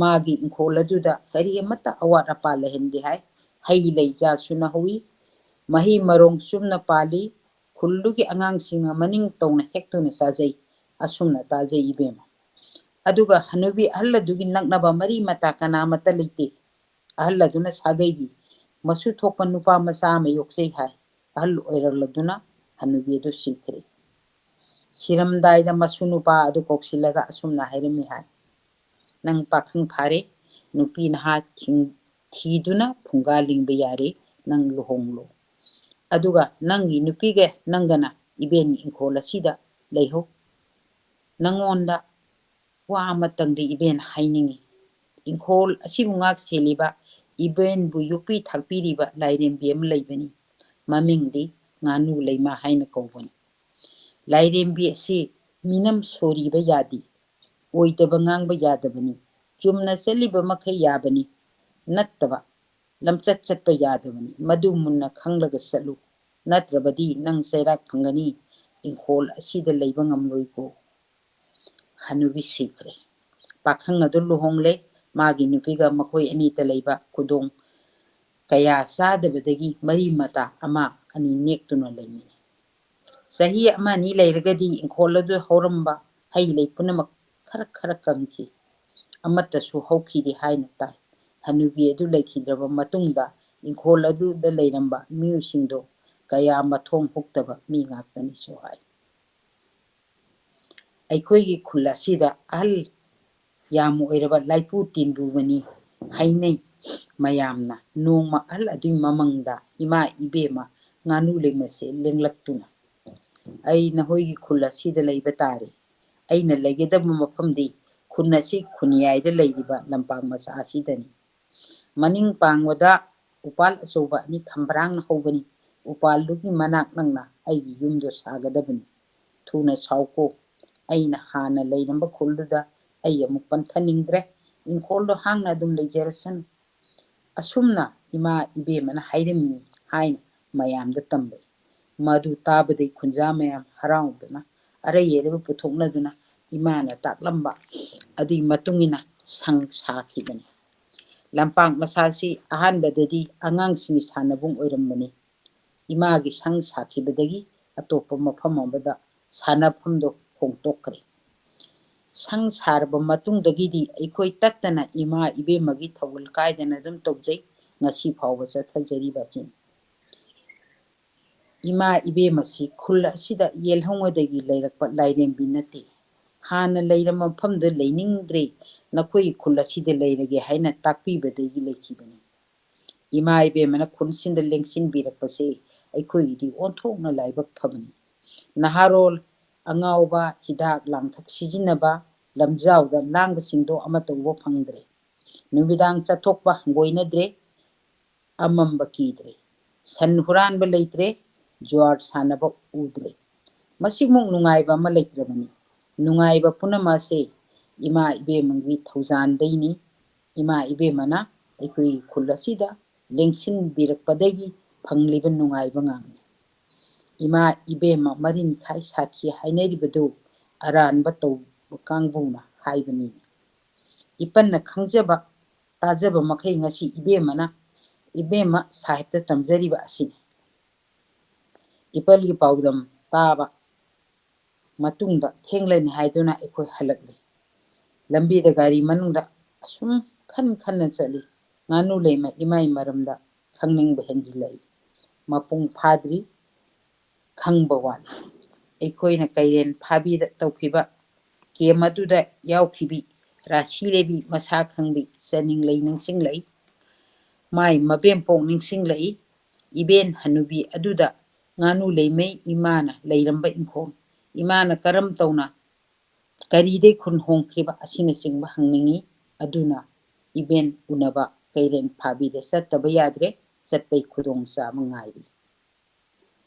ꯃꯥꯒꯤ ꯏꯪꯈꯣꯜ ꯑꯗꯨꯗ ꯀꯔꯤ ꯑꯃꯠꯇ ꯑꯋꯥꯠ ꯑꯄꯥ ꯂꯩꯍꯟꯗꯦ ꯍꯥꯏ꯫ ꯍꯩ ꯂꯩ ꯆꯥꯁꯨꯅ ꯍꯧꯏ꯫ ꯃꯍꯩ ꯃꯔꯣꯡ ꯆꯨꯝꯅ ꯄꯥꯜꯂꯤ꯫ ꯈꯨꯜꯗꯨꯒꯤ ꯑꯉꯥꯡꯁꯤꯡꯅ ꯃꯅꯤꯡ ꯇꯧꯅ ꯍꯦꯛꯇꯨꯅ ꯆꯥꯖꯩ꯫ ꯑꯁꯨꯝꯅ ꯇꯥꯖꯩ ꯏꯕꯦꯝꯃ꯫ ꯑꯗꯨꯒ ꯍꯅꯨꯕꯤ ꯑꯍꯜ ꯑꯗꯨꯒꯤ ꯅꯛꯅꯕ ꯃꯔꯤ ꯃꯇꯥ ꯀꯅꯥꯃꯠꯇ ꯂꯩꯇꯦ꯫ ꯑꯍꯜ ꯑꯗꯨꯅ ꯁꯥꯒꯩꯒꯤ ꯃꯁꯨ ꯊꯣꯛꯄ ꯅꯨꯄꯥ ꯃꯆꯥ ꯑꯃ ꯌꯣꯛꯆꯩ ꯍꯥꯏ꯫ ꯑꯍꯜ ꯑꯣꯏꯔꯛꯂꯗꯨꯅ ꯍꯅꯨꯕꯤ ꯑꯗꯨ ꯁꯤꯈ꯭ꯔꯦ꯫ ꯁꯤꯔꯝꯗꯥꯏꯗ ꯃꯁꯨ ꯅꯨꯄꯥ ꯑꯗꯨ ꯀꯧꯁꯤꯜꯂꯒ ꯑꯁꯨꯝꯅ ꯍꯥꯏꯔꯝꯃꯤ ꯍꯥꯏ, "ꯅꯪ ꯄꯥꯈꯪ ꯐꯥꯔꯦ, ꯅꯨꯄꯤ ꯅꯍꯥ ꯊꯤꯡ-, ꯊꯤꯗꯨꯅ ꯐꯨꯡꯒꯥ ꯂꯤꯡꯕ ꯌꯥꯔꯦ, ꯅꯪ ꯂꯨꯍꯣꯡꯂꯣ꯫ ꯑꯗꯨꯒ ꯅꯪꯒꯤ ꯅꯨꯄꯤꯒ ꯅꯪꯒꯅ ꯏꯕꯦꯟꯒꯤ ꯏꯪꯈꯣꯜ ꯑꯁꯤꯗ ꯂꯩꯍꯧ꯫ ꯅꯪꯉꯣꯟꯗ ꯋꯥ ꯑꯃꯇꯪꯗꯤ ꯏꯕꯦꯟ ꯍꯥꯏꯅꯤꯡꯏ꯫ ꯏꯪꯈꯣꯜ ꯑꯁꯤꯕꯨ ꯉꯥꯛ ꯁꯦꯜꯂꯤꯕ ꯏꯕꯦꯟꯕꯨ ꯌꯣꯛꯄꯤ ꯊꯥꯛꯄꯤꯔꯤꯕ ꯂꯥꯏꯔꯦꯝꯕꯤ ꯑꯃ ꯂꯩꯕꯅꯤ꯫ ꯃꯃꯤꯡꯗꯤ ꯉꯥꯅꯨ ꯂꯩꯃ ꯍꯥꯏꯅ ꯀꯧꯕꯅꯤ꯫ ꯂꯥꯏꯔꯦꯝꯕꯤ ꯑꯁꯤ ꯃꯤꯅꯝ ꯁꯣꯔꯤꯕ ꯌꯥꯗꯦ, ꯑꯣꯏꯗꯕ ꯉꯥꯡꯕ ꯌꯥꯗꯕꯅꯤ, ꯆꯨꯝꯅ ꯆꯠꯂꯤꯕ ꯃꯈꯩ ꯌꯥꯕꯅꯤ, ꯅꯠꯇꯕ ꯂꯝꯆꯠ ꯆꯠꯄ ꯌꯥꯗꯕꯅꯤ꯫ ꯃꯗꯨ ꯃꯨꯟꯅ ꯈꯪꯂꯒ ꯆꯠꯂꯨ, ꯅꯠꯇ꯭ꯔꯕꯗꯤ ꯅꯪ ꯆꯩꯔꯥꯛ ꯐꯪꯒꯅꯤ, ꯏꯪꯈꯣꯜ ꯑꯁꯤꯗ ꯂꯩꯕ ꯉꯝꯂꯣꯏꯀꯣ꯫ ꯍꯅꯨꯕꯤ ꯁꯤꯈ꯭ꯔꯦ꯫ ꯄꯥꯈꯪ ꯑꯗꯨ ꯂꯨꯍꯣꯡꯂꯦ꯫ ꯃꯥꯒꯤ ꯅꯨꯄꯤꯒ ꯃꯈꯣꯏ ꯑꯅꯤꯗ ꯂꯩꯕ ꯈꯨꯗꯣꯡ ꯀꯌꯥ ꯆꯥꯗꯕꯗꯒꯤ ꯃꯔꯤ ꯃꯇꯥ ꯑꯃ ꯑꯅꯤ ꯅꯦꯛꯇꯨꯅ ꯂꯩꯃꯤꯟꯅꯩ꯫ ꯆꯍꯤ ꯑꯃ ꯑꯅꯤ ꯂꯩꯔꯒꯗꯤ ꯏꯪꯈꯣꯜ ꯑꯗꯨ ꯍꯧꯔꯝꯕ ꯍꯩ ꯂꯩ ꯄꯨꯝꯅꯃꯛ ꯈꯔ ꯈꯔ ꯀꯪꯈꯤ꯫ ꯑꯃꯠꯇꯁꯨ ꯍꯧꯈꯤꯗꯦ ꯍꯥꯏꯅ ꯇꯥꯏ꯫ ꯍꯅꯨꯕꯤ ꯑꯗꯨ ꯂꯩꯈꯤꯗ꯭ꯔꯕ ꯃꯇꯨꯡꯗ ꯏꯪꯈꯣꯜ ꯑꯗꯨꯗ ꯂꯩꯔꯝꯕ ꯃꯤꯑꯣꯏꯁꯤꯡꯗꯣ ꯀꯌꯥ ꯃꯊꯣꯡ ꯍꯨꯛꯇꯕ ꯃꯤ ꯉꯥꯛꯇꯅꯤꯁꯨ ꯍꯥꯏ꯫ ꯑꯩꯈꯣꯏꯒꯤ ꯈꯨꯜ ꯑꯁꯤꯗ ꯑꯍꯜ ꯌꯥꯝ ꯑꯣꯏꯔꯕ ꯂꯥꯏꯄꯨ ꯇꯤꯟꯕꯨꯕꯅꯤ ꯍꯥꯏꯅꯩ ꯃꯌꯥꯝꯅ꯫ ꯅꯣꯡꯃ ꯑꯍꯜ ꯑꯗꯨꯒꯤ ꯃꯃꯪꯗ ꯏꯃꯥ ꯏꯕꯦꯝꯃ ꯉꯥꯅꯨ ꯂꯩꯃꯁꯦ ꯂꯦꯡꯂꯛꯇꯨꯅ, "ꯑꯩ ꯅꯈꯣꯏꯒꯤ ꯈꯨꯜ ꯑꯁꯤꯗ ꯂꯩꯕ ꯇꯥꯔꯦ꯫ ꯑꯩꯅ ꯂꯩꯒꯗꯕ ꯃꯐꯝꯗꯤ ꯈꯨꯟ ꯑꯁꯤ ꯈꯨꯟꯌꯥꯏꯗ ꯂꯩꯔꯤꯕ ꯂꯝꯄꯥꯛ ꯃꯆꯥ ꯑꯁꯤꯗꯅꯤ꯫ ꯃꯅꯤꯡ ꯄꯥꯡꯕꯗ ꯎꯄꯥꯜ ꯑꯆꯧꯕ ꯑꯅꯤ ꯈꯝꯕ꯭ꯔꯥꯡꯅ ꯍꯧꯕꯅꯤ꯫ ꯎꯄꯥꯜꯗꯨꯒꯤ ꯃꯅꯥꯛ ꯅꯛꯅ ꯑꯩꯒꯤ ꯌꯨꯝꯗꯣ ꯁꯥꯒꯗꯕꯅꯤ꯫ ꯊꯨꯅ ꯁꯥꯎꯀꯣ꯫ ꯑꯩꯅ ꯍꯥꯟꯅ ꯂꯩꯔꯝꯕ ꯈꯨꯜꯗꯨꯗ ꯑꯩ ꯑꯃꯨꯛ ꯄꯟꯊꯅꯤꯡꯗ꯭ꯔꯦ꯫ ꯏꯪꯈꯣꯜꯗꯣ ꯍꯥꯡꯅ ꯑꯗꯨꯝ ꯂꯩꯖꯔꯁꯅꯨ꯫ ꯑꯁꯨꯝꯅ ꯏꯃꯥ ꯏꯕꯦꯝꯃꯅ ꯍꯥꯏꯔꯝꯃꯤ" ꯍꯥꯏꯅ ꯃꯌꯥꯝꯗ ꯇꯝꯂꯛꯏ꯫ ꯃꯗꯨ ꯇꯥꯕꯗꯩ ꯈꯨꯟꯖꯥ ꯃꯌꯥꯝ ꯍꯔꯥꯎꯗꯨꯅ ꯑꯔꯩ ꯑꯔꯩꯕ ꯄꯨꯊꯣꯛꯅꯗꯨꯅ ꯏꯃꯥꯅ ꯇꯥꯛꯂꯝꯕ ꯑꯗꯨꯒꯤ ꯃꯇꯨꯡ ꯏꯟꯅ ꯁꯪ ꯁꯥꯈꯤꯕꯅꯤ꯫ ꯂꯝꯄꯥꯛ ꯃꯆꯥꯁꯤ ꯑꯍꯥꯟꯕꯗꯗꯤ ꯑꯉꯥꯡꯁꯤꯡꯒꯤ ꯁꯥꯟꯅꯕꯨꯡ ꯑꯣꯏꯔꯝꯕꯅꯤ꯫ ꯏꯃꯥꯒꯤ ꯁꯪ ꯁꯥꯈꯤꯕꯗꯒꯤ ꯑꯇꯣꯞꯄ ꯃꯐꯝ ꯑꯃꯗ ꯁꯥꯟꯅꯐꯝꯗꯣ ꯍꯣꯡꯗꯣꯛꯈ꯭ꯔꯦ꯫ ꯁꯪ ꯁꯥꯔꯕ ꯃꯇꯨꯡꯗꯒꯤꯗꯤ ꯑꯩꯈꯣꯏ ꯇꯠꯇꯅ ꯏꯃꯥ ꯏꯕꯦꯝꯃꯒꯤ ꯊꯧꯒꯜ ꯀꯥꯏꯗꯅ ꯑꯗꯨꯝ ꯇꯧꯖꯩ꯫ ꯉꯁꯤ ꯐꯥꯎꯕ ꯆꯠꯊꯖꯔꯤꯕ ꯑꯁꯤꯅꯤ꯫ ꯏꯃꯥ ꯏꯕꯦꯝꯃꯁꯤ ꯈꯨꯜ ꯑꯁꯤꯗ ꯌꯦꯜꯍꯧꯉꯩꯗꯒꯤ ꯂꯩꯔꯛꯄ ꯂꯥꯏꯔꯦꯝꯕꯤ ꯅꯠꯇꯦ꯫ ꯍꯥꯟꯅ ꯂꯩꯔꯝꯕ ꯃꯐꯝꯗ ꯂꯩꯅꯤꯡꯗ꯭ꯔꯦ, ꯅꯈꯣꯏꯒꯤ ꯈꯨꯜ ꯑꯁꯤꯗ ꯂꯩꯔꯒꯦ ꯍꯥꯏꯅ ꯇꯥꯛꯄꯤꯕꯗꯒꯤ ꯂꯩꯈꯤꯕꯅꯤ꯫ ꯏꯃꯥ ꯏꯕꯦꯝꯃꯅ ꯈꯨꯟꯁꯤꯟꯗ ꯂꯦꯡꯁꯤꯟꯕꯤꯔꯛꯄꯁꯦ ꯑꯩꯈꯣꯏꯒꯤꯗꯤ ꯑꯣꯟꯊꯣꯛꯅ ꯂꯥꯏꯕꯛ ꯐꯕꯅꯤ꯫ ꯅꯍꯥꯔꯣꯜ ꯑꯉꯥꯎꯕ, ꯍꯤꯗꯥꯛ ꯂꯥꯡꯊꯛ ꯁꯤꯖꯤꯟꯅꯕ, ꯂꯝꯖꯥꯎꯗ ꯂꯥꯡꯕꯁꯤꯡꯗꯣ ꯑꯃꯠꯇ ꯎꯕ ꯐꯪꯗ꯭ꯔꯦ꯫ ꯅꯨꯃꯤꯗꯥꯡ ꯆꯠꯊꯣꯛꯄ ꯍꯪꯒꯣꯏꯅꯗ꯭ꯔꯦ, ꯑꯃꯝꯕ ꯀꯤꯗ꯭ꯔꯦ꯫ ꯁꯟ ꯍꯨꯔꯥꯟꯕ ꯂꯩꯇ꯭ꯔꯦ, ꯖꯨꯋꯥꯔ ꯁꯥꯟꯅꯕ ꯎꯗ꯭ꯔꯦ꯫ ꯃꯁꯤꯃꯨꯛ ꯅꯨꯡꯉꯥꯏꯕ ꯑꯃ ꯂꯩꯇ꯭ꯔꯕꯅꯤ꯫ ꯅꯨꯡꯉꯥꯏꯕ ꯄꯨꯝꯅꯃꯛ ꯑꯁꯦ ꯏꯃꯥ ꯏꯕꯦꯝꯃꯒꯤ ꯊꯧꯖꯥꯟꯗꯩꯅꯤ꯫ ꯏꯃꯥ ꯏꯕꯦꯝꯃꯅ ꯑꯩꯈꯣꯏꯒꯤ ꯈꯨꯜ ꯑꯁꯤꯗ ꯂꯦꯡꯁꯤꯟꯕꯤꯔꯛꯄꯗꯒꯤ ꯐꯪꯂꯤꯕ ꯅꯨꯡꯉꯥꯏꯕ ꯉꯥꯛꯅꯤ꯫ ꯏꯃꯥ ꯏꯕꯦꯝꯃ ꯃꯔꯤꯟꯈꯥꯏ ꯁꯥꯈꯤ ꯍꯥꯏꯅꯔꯤꯕꯗꯨ ꯑꯔꯥꯟꯕ ꯇꯧꯕ ꯀꯥꯡꯕꯨꯅ ꯍꯥꯏꯕꯅꯤ꯫ ꯏꯄꯟꯅ ꯈꯪꯖꯕ ꯇꯥꯖꯕ ꯃꯈꯩ ꯉꯁꯤ ꯏꯕꯦꯝꯃꯅ, ꯏꯕꯦꯝꯃ ꯁꯥꯍꯦꯕꯇ ꯇꯝꯖꯔꯤꯕ ꯑꯁꯤꯅꯤ꯫ ꯏꯄꯜꯒꯤ ꯄꯥꯎꯗꯝ ꯇꯥꯕ ꯃꯇꯨꯡꯗ ꯊꯦꯡꯂꯅꯤ ꯍꯥꯏꯗꯨꯅ ꯑꯩꯈꯣꯏ ꯍꯜꯂꯛꯂꯤ꯫ ꯂꯝꯕꯤꯗ ꯒꯥꯔꯤ ꯃꯅꯨꯡꯗ ꯑꯁꯨꯝ ꯈꯟ ꯈꯟꯅ ꯆꯠꯂꯤ꯫ ꯉꯥꯅꯨ ꯂꯩꯃ ꯏꯃꯥꯏ ꯃꯔꯝꯗ ꯈꯪꯅꯤꯡꯕ ꯍꯦꯟꯖꯤꯜꯂꯛꯏ꯫ ꯃꯄꯨꯡ ꯐꯥꯗ꯭ꯔꯤ, ꯈꯪꯕ ꯋꯥꯠꯂꯤ꯫ ꯑꯩꯈꯣꯏꯅ ꯀꯩꯔꯦꯟ ꯐꯥꯕꯤꯗ ꯇꯧꯈꯤꯕ ꯀꯦꯝ ꯑꯗꯨꯗ ꯌꯥꯎꯈꯤꯕꯤ ꯔꯥꯁꯤ ꯂꯩꯕꯤ, ꯃꯁꯥ ꯈꯪꯕꯤ ꯆꯅꯤꯡꯂꯩ ꯅꯤꯡꯁꯤꯡꯂꯛꯏ꯫ ꯃꯥꯏ ꯃꯕꯦꯝꯄꯣꯛ ꯅꯤꯡꯁꯤꯡꯂꯛꯏ꯫ ꯏꯕꯦꯟ ꯍꯅꯨꯕꯤ ꯑꯗꯨꯗ ꯉꯥꯅꯨ ꯂꯩꯃꯩ ꯏꯃꯥꯅ ꯂꯩꯔꯝꯕ ꯏꯪꯈꯣꯜ, ꯏꯃꯥꯅ ꯀꯔꯝ ꯇꯧꯅ ꯀꯔꯤꯗꯩ ꯈꯨꯟ ꯍꯣꯡꯈ꯭ꯔꯤꯕ ꯑꯁꯤꯅꯆꯤꯡꯕ ꯍꯪꯅꯤꯡꯏ꯫ ꯑꯗꯨꯅ ꯏꯕꯦꯟ ꯎꯅꯕ ꯀꯩꯔꯦꯟ ꯐꯥꯕꯤꯗ ꯆꯠꯇꯕ ꯌꯥꯗ꯭ꯔꯦ, ꯆꯠꯄꯩ ꯈꯨꯗꯣꯡꯆꯥꯕ ꯉꯥꯏꯔꯤ꯫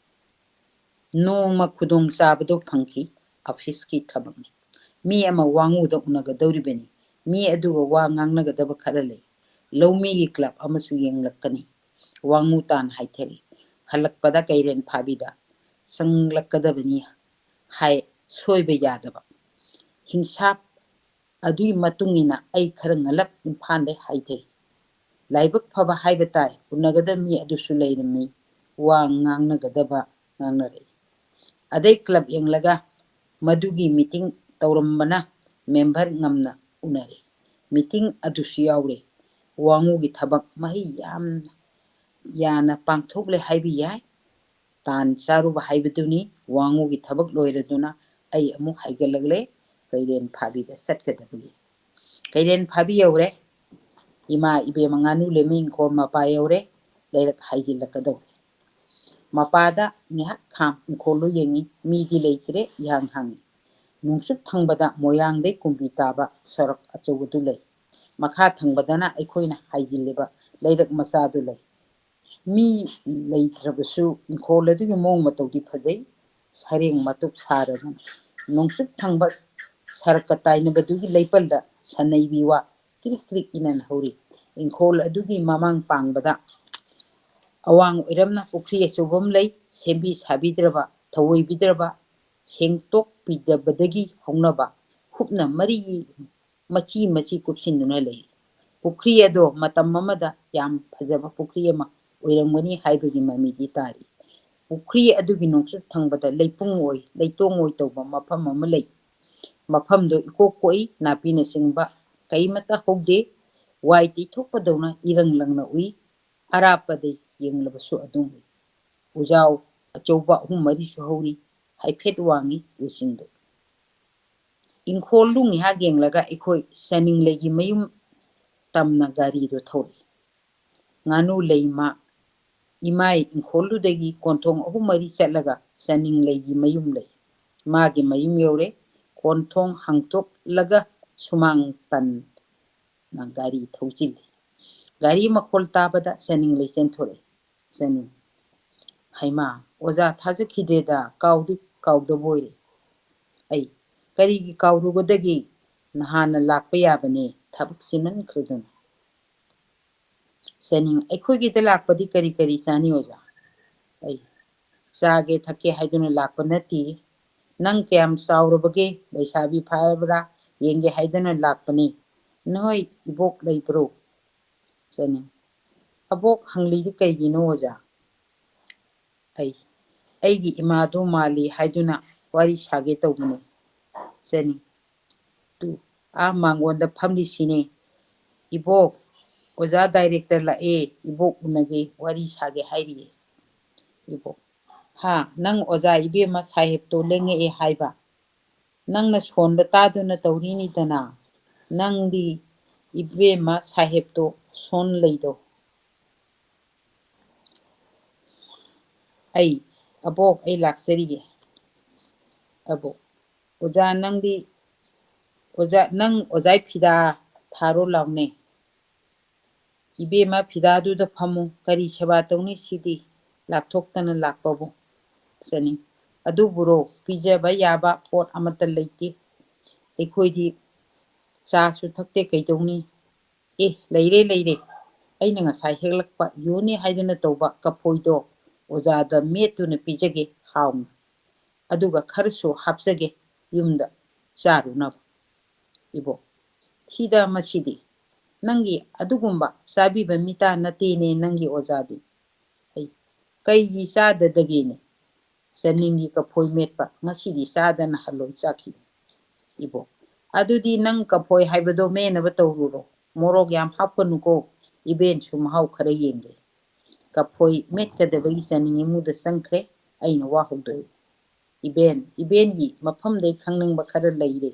ꯅꯣꯡꯃ ꯈꯨꯗꯣꯡꯆꯥꯕꯗꯣ ꯐꯪꯈꯤ꯫ ꯑꯣꯐꯤꯁꯀꯤ ꯊꯕꯛꯅꯤ꯫ ꯃꯤ ꯑꯃ ꯋꯥꯉꯨꯗ ꯎꯅꯒꯗꯧꯔꯤꯕꯅꯤ꯫ ꯃꯤ ꯑꯗꯨꯒ ꯋꯥ ꯉꯥꯡꯅꯒꯗꯕ ꯈꯔ ꯂꯩ꯫ ꯂꯧꯃꯤꯒꯤ ꯀ꯭ꯂꯕ ꯑꯃꯁꯨ ꯌꯦꯡꯂꯛꯀꯅꯤ꯫ ꯋꯥꯉꯨ ꯇꯥꯟ ꯍꯥꯏꯊꯔꯤ꯫ ꯍꯜꯂꯛꯄꯗ ꯀꯩꯔꯦꯟ ꯐꯥꯕꯤꯗ ꯆꯪꯂꯛꯀꯗꯕꯅꯤ ꯍꯥꯏ, ꯁꯣꯏꯕ ꯌꯥꯗꯕ꯫ ꯍꯤꯡꯁꯥꯞ ꯑꯗꯨꯒꯤ ꯃꯇꯨꯡ ꯏꯟꯅ ꯑꯩ ꯈꯔ ꯉꯜꯂꯞ ꯏꯝꯐꯥꯜꯗꯩ ꯍꯥꯏꯊꯩ꯫ ꯂꯥꯏꯕꯛ ꯐꯕ ꯍꯥꯏꯕ ꯇꯥꯏ, ꯎꯅꯒꯗꯕ ꯃꯤ ꯑꯗꯨꯁꯨ ꯂꯩꯔꯝꯃꯤ꯫ ꯋꯥ ꯉꯥꯡꯅꯒꯗꯕ ꯉꯥꯡꯅꯔꯛꯏ꯫ ꯑꯗꯩ ꯀ꯭ꯂꯕ ꯌꯦꯡꯂꯒ ꯃꯗꯨꯒꯤ ꯃꯤꯇꯤꯡ ꯇꯧꯔꯝꯕꯅ ꯃꯦꯝꯕꯔ ꯉꯝꯅ ꯎꯅꯔꯦ꯫ ꯃꯤꯇꯤꯡ ꯑꯗꯨꯁꯨ ꯌꯥꯎꯔꯦ꯫ ꯋꯥꯉꯨꯒꯤ ꯊꯕꯛ ꯃꯍꯩ ꯌꯥꯝꯅ ꯌꯥꯅ ꯄꯥꯡꯊꯣꯛꯂꯦ ꯍꯥꯏꯕ ꯌꯥꯏ꯫ ꯇꯥꯟ ꯆꯥꯔꯨꯕ ꯍꯥꯏꯕꯗꯨꯅꯤ꯫ ꯋꯥꯉꯨꯒꯤ ꯊꯕꯛ ꯂꯣꯏꯔꯗꯨꯅ ꯑꯩ ꯑꯃꯨꯛ ꯍꯥꯏꯒꯠꯂꯛꯂꯦ ꯀꯩꯔꯦꯟ ꯐꯥꯕꯤꯗ ꯆꯠꯀꯗꯕꯒꯤ꯫ ꯀꯩꯔꯦꯟ ꯐꯥꯕꯤ ꯌꯧꯔꯦ꯫ ꯏꯃꯥ ꯏꯕꯦꯝꯃ ꯉꯥꯅꯨ ꯂꯩꯃ ꯏꯪꯈꯣꯜ ꯃꯄꯥ ꯌꯧꯔꯦ꯫ ꯂꯩꯔꯛ ꯍꯥꯏꯖꯤꯜꯂꯛꯀꯗꯧꯔꯦ꯫ ꯃꯄꯥꯗ ꯉꯥꯏꯍꯥꯛ ꯈꯥꯝ ꯏꯪꯈꯣꯜꯗꯨ ꯌꯦꯡꯉꯤ꯫ ꯃꯤꯗꯤ ꯂꯩꯇ꯭ꯔꯦ, ꯏꯍꯥꯡ ꯍꯥꯡꯉꯤ꯫ ꯅꯣꯡꯆꯨꯞ ꯊꯪꯕꯗ ꯃꯣꯏꯔꯥꯡꯗꯩ ꯀꯨꯝꯕꯤ ꯇꯥꯕ ꯁꯣꯔꯣꯛ ꯑꯆꯧꯕꯗꯨ ꯂꯩ꯫ ꯃꯈꯥ ꯊꯪꯕꯗꯅ ꯑꯩꯈꯣꯏꯅ ꯍꯥꯏꯖꯤꯜꯂꯤꯕ ꯂꯩꯔꯛ ꯃꯆꯥꯗꯨ ꯂꯩ꯫ ꯃꯤ ꯂꯩꯇ꯭ꯔꯕꯁꯨ ꯏꯪꯈꯣꯜ ꯑꯗꯨꯒꯤ ꯃꯑꯣꯡ ꯃꯇꯧꯗꯤ ꯐꯖꯩ꯫ ꯁꯔꯦꯡ ꯃꯇꯨꯞ ꯁꯥꯔꯗꯨꯅ ꯅꯣꯡꯆꯨꯞ ꯊꯪꯕ ꯁꯔꯛꯀ ꯇꯥꯏꯅꯕꯗꯨꯒꯤ ꯂꯩꯄꯜꯗ ꯁꯟꯅꯩꯕꯤ ꯋꯥ ꯀ꯭ꯔꯤꯛ ꯀ꯭ꯔꯤꯛ ꯏꯅꯅ ꯍꯧꯔꯤ꯫ ꯏꯪꯈꯣꯜ ꯑꯗꯨꯒꯤ ꯃꯃꯥꯡ ꯄꯥꯡꯕꯗ ꯑꯋꯥꯡ ꯑꯣꯏꯔꯝꯅ ꯄꯨꯈ꯭ꯔꯤ ꯑꯆꯧꯕ ꯑꯃ ꯂꯩ꯫ ꯁꯦꯝꯕꯤ ꯁꯥꯕꯤꯗ꯭ꯔꯕ, ꯊꯧꯑꯣꯏꯕꯤꯗ꯭ꯔꯕ, ꯁꯦꯡꯇꯣꯛꯄꯤꯗꯕꯗꯒꯤ ꯍꯧꯅꯕ ꯍꯨꯞꯅ ꯃꯔꯤ ꯃꯆꯤ ꯃꯆꯤ ꯀꯨꯞꯁꯤꯟꯗꯨꯅ ꯂꯩ꯫ ꯄꯨꯈ꯭ꯔꯤ ꯑꯗꯣ ꯃꯇꯝ ꯑꯃꯗ ꯌꯥꯝ ꯐꯖꯕ ꯄꯨꯈ꯭ꯔꯤ ꯑꯃ ꯑꯣꯏꯔꯝꯒꯅꯤ ꯍꯥꯏꯕꯒꯤ ꯃꯃꯤꯗꯤ ꯇꯥꯔꯤ꯫ ꯄꯨꯈ꯭ꯔꯤ ꯑꯗꯨꯒꯤ ꯅꯣꯡꯆꯨꯞ ꯊꯪꯕꯗ ꯂꯩꯄꯨꯡ ꯑꯣꯏ, ꯂꯩꯇꯣꯡ ꯑꯣꯏ ꯇꯧꯕ ꯃꯐꯝ ꯑꯃ ꯂꯩ꯫ ꯃꯐꯝꯗꯨ ꯏꯀꯣꯛ ꯀꯣꯛꯏ, ꯅꯥꯄꯤꯅꯆꯤꯡꯕ ꯀꯩꯃꯠꯇ ꯍꯧꯗꯦ꯫ ꯋꯥꯏ ꯇꯩꯊꯣꯛꯄꯗꯧꯅ ꯏꯔꯪ ꯂꯪꯅ ꯎꯏ꯫ ꯑꯔꯥꯞꯄꯗ ꯌꯦꯡꯂꯕꯁꯨ ꯑꯗꯨꯝ ꯎꯏ꯫ ꯎꯖꯥꯎ ꯑꯆꯧꯕ ꯑꯍꯨꯝ ꯃꯔꯤꯁꯨ ꯍꯧꯔꯤ꯫ ꯍꯥꯏꯐꯦꯠ ꯋꯥꯡꯏ ꯎꯁꯤꯡꯗꯨ꯫ ꯏꯪꯈꯣꯜꯗꯨ ꯉꯥꯏꯍꯥꯛ ꯌꯦꯡꯂꯒ ꯑꯩꯈꯣꯏ ꯆꯅꯤꯡꯂꯩꯒꯤ ꯃꯌꯨꯝ ꯇꯝꯅ ꯒꯥꯔꯤꯗꯨ ꯊꯧꯔꯛꯏ꯫ ꯉꯥꯅꯨ ꯂꯩꯃ ꯏꯃꯥꯏ ꯏꯪꯈꯣꯜꯗꯨꯗꯒꯤ ꯀꯣꯟꯊꯣꯡ ꯑꯍꯨꯝ ꯃꯔꯤ ꯆꯠꯂꯒ ꯆꯅꯤꯡꯂꯩꯒꯤ ꯃꯌꯨꯝ ꯂꯩ꯫ ꯃꯥꯒꯤ ꯃꯌꯨꯝ ꯌꯧꯔꯦ꯫ ꯀꯣꯟꯊꯣꯡ ꯍꯥꯡꯇꯣꯛꯂꯒ ꯁꯨꯃꯥꯡ ꯇꯟꯅ ꯒꯥꯔꯤ ꯊꯧꯖꯤꯜꯂꯤ꯫ ꯒꯥꯔꯤ ꯃꯈꯣꯜ ꯇꯥꯕꯗ ꯆꯅꯤꯡꯂꯩ ꯆꯦꯟꯊꯣꯔꯛꯏ꯫ ꯆꯅꯤꯡ, "ꯍꯩꯃꯥ, ꯑꯣꯖꯥ ꯊꯥꯖꯈꯤꯗꯦꯗ, ꯀꯥꯎꯗꯤ ꯀꯥꯎꯗꯕ ꯑꯣꯏꯔꯦ꯫" ꯑꯩ, "ꯀꯔꯤꯒꯤ ꯀꯥꯎꯔꯨꯒꯗꯒꯦ? ꯅꯍꯥꯟꯅ ꯂꯥꯛꯄ ꯌꯥꯕꯅꯦ, ꯊꯕꯛ ꯆꯤꯟꯃꯟꯈ꯭ꯔꯗꯅ꯫" ꯆꯅꯤꯡ, "ꯑꯩꯈꯣꯏꯒꯤꯗ ꯂꯥꯛꯄꯗꯤ ꯀꯔꯤ ꯀꯔꯤ ꯆꯥꯅꯤ ꯑꯣꯖꯥ?" ꯑꯩ, "ꯆꯥꯒꯦ ꯊꯛꯀꯦ ꯍꯥꯏꯗꯨꯅ ꯂꯥꯛꯄ ꯅꯠꯇꯦ꯫ ꯅꯪ ꯀꯌꯥꯝ ꯆꯥꯎꯔꯕꯒꯦ, ꯂꯩꯁꯥꯕꯤ ꯐꯥꯔꯕ꯭ꯔꯥ ꯌꯦꯡꯒꯦ ꯍꯥꯏꯗꯨꯅ ꯂꯥꯛꯄꯅꯤ꯫ ꯅꯣꯏ ꯏꯕꯣꯛ ꯂꯩꯕ꯭ꯔꯣ?" ꯆꯅꯤꯡ, "ꯑꯕꯣꯛ ꯍꯪꯂꯤꯗꯤ ꯀꯩꯒꯤꯅꯣ ꯑꯣꯖꯥ?" ꯑꯩ, "ꯑꯩꯒꯤ ꯏꯃꯥꯗꯣ ꯃꯥꯜꯂꯤ ꯍꯥꯏꯗꯨꯅ ꯋꯥꯔꯤ ꯁꯥꯒꯦ ꯇꯧꯕꯅꯤ꯫" ꯆꯅꯤꯡ, "ꯇꯨ, ꯑꯥ ꯃꯥꯡꯒꯣꯟꯗ ꯐꯝꯂꯤꯁꯤꯅꯦ꯫ ꯏꯕꯣꯛ, ꯑꯣꯖꯥ ꯗꯥꯏꯔꯦꯛꯇꯔ ꯂꯥꯛꯑꯦ, ꯏꯕꯣꯛ ꯎꯅꯒꯦ, ꯋꯥꯔꯤ ꯁꯥꯒꯦ ꯍꯥꯏꯔꯤꯌꯦ꯫" ꯏꯕꯣꯛ, "ꯍꯥ, ꯅꯪ ꯑꯣꯖꯥ ꯏꯕꯦꯝꯃ ꯁꯥꯍꯦꯕꯇꯣ ꯂꯦꯡꯉꯛꯑꯦ ꯍꯥꯏꯕ? ꯅꯪꯅ ꯁꯣꯟꯕ ꯇꯥꯗꯨꯅ ꯇꯧꯔꯤꯅꯤꯗꯅ꯫ ꯅꯪꯗꯤ ꯏꯕꯦꯝꯃ ꯁꯥꯍꯦꯕꯇꯣ ꯁꯣꯟ ꯂꯩꯗꯣ꯫" ꯑꯩ, "ꯑꯕꯣꯛ, ꯑꯩ ꯂꯥꯛꯆꯔꯤꯒꯦ꯫" ꯑꯕꯣꯛ, "ꯑꯣꯖꯥ, ꯅꯪꯗꯤ, ꯑꯣꯖꯥ, ꯅꯪ ꯑꯣꯖꯥꯏ ꯐꯤꯗꯥ ꯊꯥꯔꯣ ꯂꯥꯎꯅꯦ꯫ "ꯏꯕꯦꯝꯃ, ꯐꯤꯗꯥꯗꯨꯗ ꯐꯝꯃꯨ, ꯀꯔꯤ ꯁꯦꯕꯥ ꯇꯧꯅꯤ ꯁꯤꯗꯤ, ꯂꯥꯛꯊꯣꯛꯇꯅ ꯂꯥꯛꯄꯕꯨ?" ꯆꯅꯤꯡ, "ꯑꯗꯨꯕꯨꯔꯣ, ꯄꯤꯖꯕ ꯌꯥꯕ ꯄꯣꯠ ꯑꯃꯠꯇ ꯂꯩꯇꯦ꯫ ꯑꯩꯈꯣꯏꯗꯤ ꯆꯥꯁꯨ ꯊꯛꯇꯦ, ꯀꯩꯗꯧꯅꯤ?" "ꯑꯦ, ꯂꯩꯔꯦ, ꯂꯩꯔꯦ꯫ ꯑꯩꯅ ꯉꯁꯥꯏ ꯍꯦꯛꯂꯛꯄ ꯌꯣꯟꯅꯤ ꯍꯥꯏꯗꯨꯅ ꯇꯧꯕ ꯀꯐꯣꯏꯗꯣ ꯑꯣꯖꯥꯗ ꯃꯦꯠꯇꯨꯅ ꯄꯤꯖꯒꯦ ꯍꯥꯎꯅ꯫ ꯑꯗꯨꯒ ꯈꯔꯁꯨ ꯍꯥꯞꯆꯒꯦ ꯌꯨꯝꯗ ꯆꯥꯔꯨꯅꯕ꯫" ꯏꯕꯣꯛ, "ꯊꯤꯗ ꯃꯁꯤꯗꯤ꯫ ꯅꯪꯒꯤ ꯑꯗꯨꯒꯨꯝꯕ ꯆꯥꯕꯤꯕ ꯃꯤꯇꯥ ꯅꯠꯇꯦꯅꯦ ꯅꯪꯒꯤ ꯑꯣꯖꯥꯗꯤ꯫" ꯑꯩ, "ꯀꯩꯒꯤ ꯆꯥꯗꯗꯒꯦꯅꯦ? ꯆꯅꯤꯡꯒꯤ ꯀꯐꯣꯏ ꯃꯦꯠꯄ ꯉꯁꯤꯗꯤ ꯆꯥꯗꯅ ꯍꯜꯂꯣꯏ ꯆꯥꯈꯤꯕꯅꯤ꯫" ꯏꯕꯣꯛ, "ꯑꯗꯨꯗꯤ ꯅꯪ ꯀꯐꯣꯏ ꯍꯥꯏꯕꯗꯣ ꯃꯦꯠꯅꯕ ꯇꯧꯔꯨꯔꯣ꯫ ꯃꯣꯔꯣꯛ ꯌꯥꯝ ꯍꯥꯞꯀꯅꯨꯀꯣ, ꯏꯕꯦꯟꯁꯨ ꯃꯍꯥꯎ ꯈꯔ ꯌꯦꯡꯒꯦ꯫" ꯀꯐꯣꯏ ꯃꯦꯠꯀꯗꯕꯒꯤ ꯆꯅꯤꯡ ꯏꯃꯨꯡꯗ ꯆꯪꯈ꯭ꯔꯦ꯫ ꯑꯩꯅ ꯋꯥ ꯍꯧꯗꯣꯛꯏ꯫ "ꯏꯕꯦꯟ, ꯏꯕꯦꯟꯒꯤ ꯃꯐꯝꯗꯩ ꯈꯪꯅꯤꯡꯕ ꯈꯔ ꯂꯩꯔꯦ꯫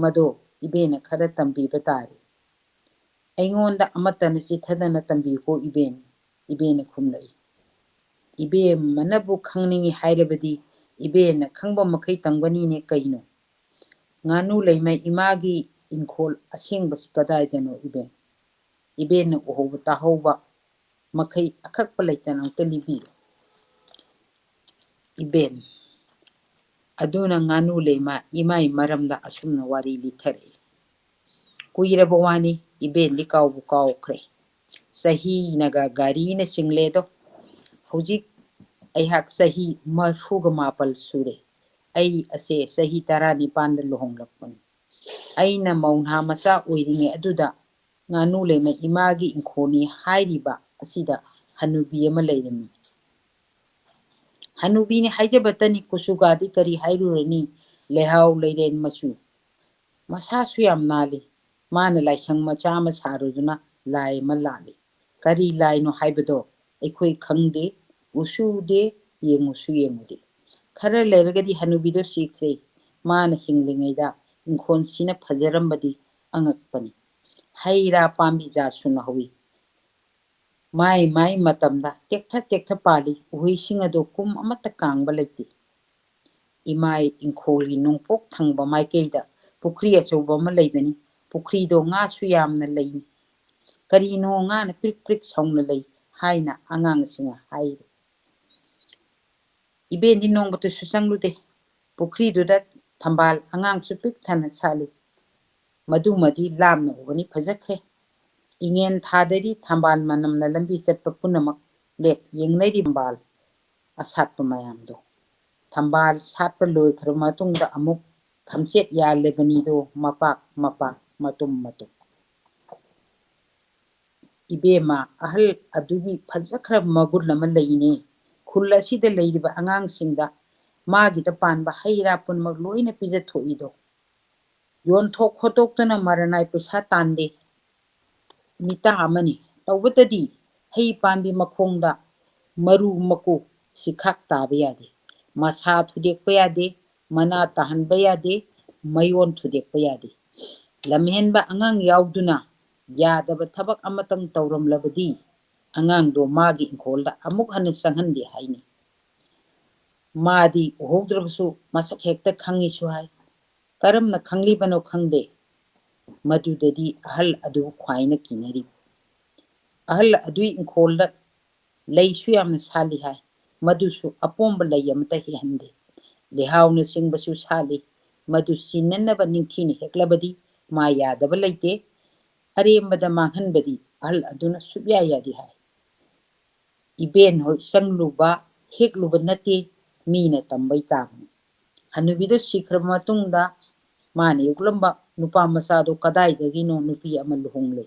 ꯃꯗꯣ ꯏꯕꯦꯟꯅ ꯈꯔ ꯇꯝꯕꯤꯕ ꯇꯥꯔꯦ꯫" "ꯑꯩꯉꯣꯟꯗ ꯑꯃꯠꯇꯅ ꯆꯤꯠꯊꯗꯅ ꯇꯝꯕꯤꯌꯨꯀꯣ ꯏꯕꯦꯟ꯫" ꯏꯕꯦꯟꯅ ꯈꯨꯝꯂꯛꯏ꯫ "ꯏꯕꯦꯝꯃꯅꯕꯨ ꯈꯪꯅꯤꯡꯏ ꯍꯥꯏꯔꯕꯗꯤ ꯏꯕꯦꯟꯅ ꯈꯪꯕ ꯃꯈꯩ ꯇꯝꯒꯅꯤꯅꯦ ꯀꯩꯅꯣ꯫ ꯉꯥꯅꯨ ꯂꯩꯃ ꯏꯃꯥꯒꯤ ꯏꯪꯈꯣꯜ ꯑꯁꯦꯡꯕꯁꯤ ꯀꯗꯥꯏꯗꯅꯣ ꯏꯕꯦꯟ? ꯏꯕꯦꯟꯅ ꯎꯍꯧꯕ ꯇꯥꯍꯧꯕ ꯃꯈꯩ ꯑꯀꯛꯄ ꯂꯩꯇꯅ ꯑꯝꯇ ꯂꯤꯕꯤꯌꯨ꯫" ꯏꯕꯦꯟ ꯑꯗꯨꯅ ꯉꯥꯅꯨ ꯂꯩꯃ ꯏꯃꯥꯏ ꯃꯔꯝꯗ ꯑꯁꯨꯝꯅ ꯋꯥꯔꯤ ꯂꯤꯊꯔꯛꯏ꯫ ꯀꯨꯏꯔꯕ ꯋꯥꯅꯤ, ꯏꯕꯦꯟꯗꯤ ꯀꯥꯎꯕꯨ ꯀꯥꯎꯈ꯭ꯔꯦ꯫ ꯆꯍꯤꯅꯒ ꯒꯥꯔꯤꯅ ꯆꯤꯡꯂꯦꯗꯣ꯫ ꯍꯧꯖꯤꯛ ꯑꯩꯍꯥꯛ ꯆꯍꯤ ꯃꯔꯤꯐꯨꯒ ꯃꯥꯄꯜ ꯁꯨꯔꯦ꯫ ꯑꯩ ꯑꯁꯦ ꯆꯍꯤ ꯇꯔꯥꯅꯤꯄꯥꯟꯗ ꯂꯨꯍꯣꯡꯂꯛꯄꯅꯤ꯫ ꯑꯩꯅ ꯃꯧ ꯅꯍꯥ ꯃꯆꯥ ꯑꯣꯏꯔꯤꯉꯩ ꯑꯗꯨꯗ ꯉꯥꯅꯨ ꯂꯩꯃ ꯏꯃꯥꯒꯤ ꯏꯪꯈꯣꯜꯅꯤ ꯍꯥꯏꯔꯤꯕ ꯑꯁꯤꯗ ꯍꯅꯨꯕꯤ ꯑꯃ ꯂꯩꯔꯝꯃꯤ꯫ ꯍꯅꯨꯕꯤꯅꯤ ꯍꯥꯏꯖꯕꯇꯅꯤ, ꯀꯨꯆꯨꯒꯥꯗꯤ ꯀꯔꯤ ꯍꯥꯏꯔꯨꯔꯅꯤ, ꯂꯩꯍꯥꯎ ꯂꯩꯔꯦꯟ ꯃꯆꯨ꯫ ꯃꯁꯥꯁꯨ ꯌꯥꯝ ꯅꯥꯜꯂꯤ꯫ ꯃꯥꯅ ꯂꯥꯏꯁꯪ ꯃꯆꯥ ꯑꯃ ꯁꯥꯔꯨꯗꯨꯅ ꯂꯥꯏ ꯑꯃ ꯂꯥꯠꯂꯤ꯫ ꯀꯔꯤ ꯂꯥꯏꯅꯣ ꯍꯥꯏꯕꯗꯣ ꯑꯩꯈꯣꯏ ꯈꯪꯗꯦ, ꯎꯁꯨ ꯎꯗꯦ, ꯌꯦꯡꯉꯨꯁꯨ ꯌꯦꯡꯉꯨꯗꯦ꯫ ꯈꯔ ꯂꯩꯔꯒꯗꯤ ꯍꯅꯨꯕꯤꯗꯣ ꯁꯤꯈ꯭ꯔꯦ꯫ ꯃꯥꯅ ꯍꯤꯡꯂꯤꯉꯩꯗ ꯏꯪꯈꯣꯜꯁꯤꯅ ꯐꯖꯔꯝꯕꯗꯤ ꯑꯉꯛꯄꯅꯤ꯫ ꯍꯩ ꯔꯥ ꯄꯥꯝꯕꯤ ꯖꯥꯠ ꯁꯨꯅ ꯍꯧꯏ꯫ ꯃꯥꯏ ꯃꯥꯏ ꯃꯇꯝꯗ ꯇꯦꯛꯊ ꯇꯦꯛꯊ ꯄꯥꯜꯂꯤ꯫ ꯎꯍꯩꯁꯤꯡ ꯑꯗꯨ ꯀꯨꯝ ꯑꯃꯠꯇ ꯀꯥꯡꯕ ꯂꯩꯇꯦ꯫ ꯏꯃꯥꯏ ꯏꯪꯈꯣꯜꯒꯤ ꯅꯣꯡꯄꯣꯛ ꯊꯪꯕ ꯃꯥꯏꯀꯩꯗ ꯄꯨꯈ꯭ꯔꯤ ꯑꯆꯧꯕ ꯑꯃ ꯂꯩꯕꯅꯤ꯫ ꯄꯨꯈ꯭ꯔꯤꯗꯣ ꯉꯥꯁꯨ ꯌꯥꯝꯅ ꯂꯩ꯫ "ꯀꯔꯤꯅꯣ ꯉꯥꯅ ꯄ꯭ꯔꯤꯛ ꯄ꯭ꯔꯤꯛ ꯁꯧꯅ ꯂꯩ?" ꯍꯥꯏꯅ ꯑꯉꯥꯡꯁꯤꯡꯅ ꯍꯥꯏꯔꯤ꯫ ꯏꯕꯦꯟꯗꯤ ꯅꯣꯡꯃꯇꯁꯨ ꯆꯪꯂꯨꯗꯦ꯫ ꯄꯨꯈ꯭ꯔꯤꯗꯨꯗ ꯊꯝꯕꯥꯜ ꯑꯉꯥꯡꯁꯨ ꯄꯤꯛ ꯊꯟꯅ ꯁꯥꯠꯂꯤ꯫ ꯃꯗꯨꯃꯗꯤ ꯂꯥꯞꯅ ꯎꯒꯅꯤ ꯐꯖꯈ꯭ꯔꯦ꯫ ꯏꯉꯦꯟ ꯊꯥꯗꯗꯤ ꯊꯝꯕꯥꯜ ꯃꯅꯝꯅ ꯂꯝꯕꯤ ꯆꯠꯄ ꯄꯨꯝꯅꯃꯛ ꯂꯦꯞ ꯌꯦꯡꯅꯔꯤ ꯊꯝꯕꯥꯜ ꯑꯁꯥꯠꯄ ꯃꯌꯥꯝꯗꯣ꯫ ꯊꯝꯕꯥꯜ ꯁꯥꯠꯄ ꯂꯣꯏꯈ꯭ꯔꯕ ꯃꯇꯨꯡꯗ ꯑꯃꯨꯛ ꯊꯝꯆꯦꯠ ꯌꯥꯜꯂꯤꯕꯅꯤꯗꯣ ꯃꯄꯥꯛ ꯃꯄꯥꯛ ꯃꯇꯨꯝ ꯃꯇꯨꯝ꯫ "ꯏꯕꯦꯝꯃ, ꯑꯍꯜ ꯑꯗꯨꯒꯤ ꯐꯖꯈ꯭ꯔꯕ ꯃꯒꯨꯟ ꯑꯃ ꯂꯩꯅꯦ꯫ ꯈꯨꯜ ꯑꯁꯤꯗ ꯂꯩꯔꯤꯕ ꯑꯉꯥꯡꯁꯤꯡꯗ ꯃꯥꯒꯤꯗ ꯄꯥꯟꯕ ꯍꯩ ꯔꯥ ꯄꯨꯝꯅꯃꯛ ꯂꯣꯏꯅ ꯄꯤꯖꯊꯣꯛꯏꯗꯣ꯫ ꯌꯣꯟꯊꯣꯛ ꯈꯣꯠꯇꯣꯛꯇꯨꯅ ꯃꯔꯅꯥꯏ ꯄꯩꯁꯥ ꯇꯥꯟꯗꯦ꯫ ꯃꯤꯇꯥ ꯑꯃꯅꯤ꯫ ꯇꯧꯕꯇꯗꯤ ꯍꯩ ꯄꯥꯝꯕꯤ ꯃꯈꯣꯡꯗ ꯃꯔꯨ ꯃꯀꯨ ꯁꯤꯈꯥꯛ ꯇꯥꯕ ꯌꯥꯗꯦ꯫ ꯃꯁꯥ ꯊꯨꯗꯦꯛꯄ ꯌꯥꯗꯦ, ꯃꯅꯥ ꯇꯥꯍꯟꯕ ꯌꯥꯗꯦ, ꯃꯌꯣꯟ ꯊꯨꯗꯦꯛꯄ ꯌꯥꯗꯦ꯫ ꯂꯝꯍꯦꯟꯕ ꯑꯉꯥꯡ ꯌꯥꯎꯗꯨꯅ ꯌꯥꯗꯕ ꯊꯕꯛ ꯑꯃꯇꯪ ꯇꯧꯔꯝꯂꯕꯗꯤ ꯑꯉꯥꯡꯗꯣ ꯃꯥꯒꯤ ꯏꯪꯈꯣꯜꯗ ꯑꯃꯨꯛ ꯍꯟꯅ ꯆꯪꯍꯟꯗꯦ ꯍꯥꯏꯅꯤ꯫ ꯃꯥꯗꯤ ꯎꯍꯧꯗ꯭ꯔꯕꯁꯨ ꯃꯁꯛ ꯍꯦꯛꯇ ꯈꯪꯉꯤꯁꯨ ꯍꯥꯏ꯫ ꯀꯔꯝꯅ ꯈꯪꯂꯤꯕꯅꯣ ꯈꯪꯗꯦ꯫ ꯃꯗꯨꯗꯗꯤ ꯑꯍꯜ ꯑꯗꯨ ꯈ꯭ꯋꯥꯏꯅ ꯀꯤꯅꯔꯤ꯫ ꯑꯍꯜ ꯑꯗꯨꯒꯤ ꯏꯪꯈꯣꯜꯗ ꯂꯩꯁꯨ ꯌꯥꯝꯅ ꯁꯥꯠꯂꯤ ꯍꯥꯏ꯫ ꯃꯗꯨꯁꯨ ꯑꯄꯣꯝꯕ ꯂꯩ ꯑꯃꯠꯇ ꯍꯦꯛꯍꯟꯗꯦ꯫ ꯂꯩꯍꯥꯎꯅꯆꯤꯡꯕꯁꯨ ꯁꯥꯠꯂꯤ꯫ ꯃꯗꯨ ꯆꯤꯟꯅꯅꯕ ꯅꯤꯡꯊꯤꯅ ꯍꯦꯛꯂꯕꯗꯤ ꯃꯥ ꯌꯥꯗꯕ ꯂꯩꯇꯦ꯫ ꯑꯔꯦꯝꯕꯗ ꯃꯥꯡꯍꯟꯕꯗꯤ ꯑꯍꯜ ꯑꯗꯨꯅ ꯁꯨꯛꯌꯥ ꯌꯥꯗꯦ ꯍꯥꯏ꯫ ꯏꯕꯦꯟ ꯍꯣꯏ ꯆꯪꯂꯨꯕ, ꯍꯦꯛꯂꯨꯕ ꯅꯠꯇꯦ, ꯃꯤꯅ ꯇꯝꯕꯩ ꯇꯥꯕꯅꯤ꯫ ꯍꯅꯨꯕꯤꯗꯨ ꯁꯤꯈ꯭ꯔꯕ ꯃꯇꯨꯡꯗ ꯃꯥꯅ ꯌꯣꯛꯂꯝꯕ ꯅꯨꯄꯥ ꯃꯆꯥꯗꯨ ꯀꯗꯥꯏꯗꯒꯤꯅꯣ ꯅꯨꯄꯤ ꯑꯃ ꯂꯨꯍꯣꯡꯂꯦ꯫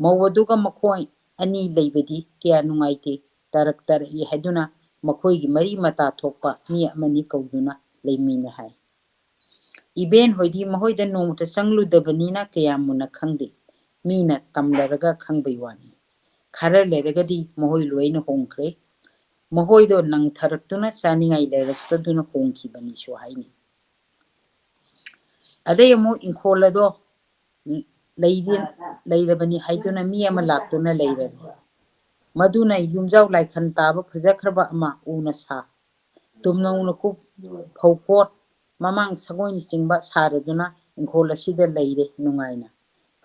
ꯃꯧ ꯑꯗꯨꯒ ꯃꯈꯣꯏ ꯑꯅꯤ ꯂꯩꯕꯗꯤ ꯀꯌꯥ ꯅꯨꯡꯉꯥꯏꯇꯦ꯫ ꯇꯔꯛ ꯇꯔꯛꯏ ꯍꯥꯏꯗꯨꯅ ꯃꯈꯣꯏꯒꯤ ꯃꯔꯤ ꯃꯇꯥ ꯊꯣꯛꯄ ꯃꯤ ꯑꯃꯅꯤ ꯀꯧꯗꯨꯅ ꯂꯩꯃꯤꯟꯅꯩ ꯍꯥꯏ꯫ ꯏꯕꯦꯟ ꯍꯣꯏꯗꯤ ꯃꯈꯣꯏꯗ ꯅꯣꯡꯃꯇ ꯆꯪꯂꯨꯗꯕꯅꯤꯅ ꯀꯌꯥ ꯃꯨꯟꯅ ꯈꯪꯗꯦ꯫ ꯃꯤꯅ ꯇꯝꯂꯔꯒ ꯈꯪꯕꯩ ꯋꯥꯅꯤ꯫ ꯈꯔ ꯂꯩꯔꯒꯗꯤ ꯃꯈꯣꯏ ꯂꯣꯏꯅ ꯍꯣꯡꯈ꯭ꯔꯦ꯫ ꯃꯈꯣꯏꯗꯣ ꯅꯪꯊꯔꯛꯇꯨꯅ ꯆꯥꯅꯤꯡꯉꯥꯏ ꯂꯩꯔꯛꯇꯗꯨꯅ ꯍꯣꯡꯈꯤꯕꯅꯤꯁꯨ ꯍꯥꯏꯅꯩ꯫ ꯑꯗꯩ ꯑꯃꯨꯛ ꯏꯪꯈꯣꯜ ꯑꯗꯣ ꯂꯩꯔꯤ-, ꯂꯩꯔꯕꯅꯤ ꯍꯥꯏꯗꯨꯅ ꯃꯤ ꯑꯃ ꯂꯥꯛꯇꯨꯅ ꯂꯩꯔꯝꯃꯤ꯫ ꯃꯗꯨꯅ ꯌꯨꯝꯖꯥꯎ ꯂꯥꯏꯈꯟ ꯇꯥꯕ ꯐꯖꯈ꯭ꯔꯕ ꯑꯃ ꯎꯅ ꯁꯥ, ꯇꯨꯝꯅꯧ ꯅꯀꯨꯞ, ꯐꯧꯄꯣꯠ, ꯃꯃꯥꯡ ꯁꯪꯒꯣꯏꯅꯆꯤꯡꯕ ꯁꯥꯔꯗꯨꯅ ꯏꯪꯈꯣꯜ ꯑꯁꯤꯗ ꯂꯩꯔꯦ ꯅꯨꯡꯉꯥꯏꯅ꯫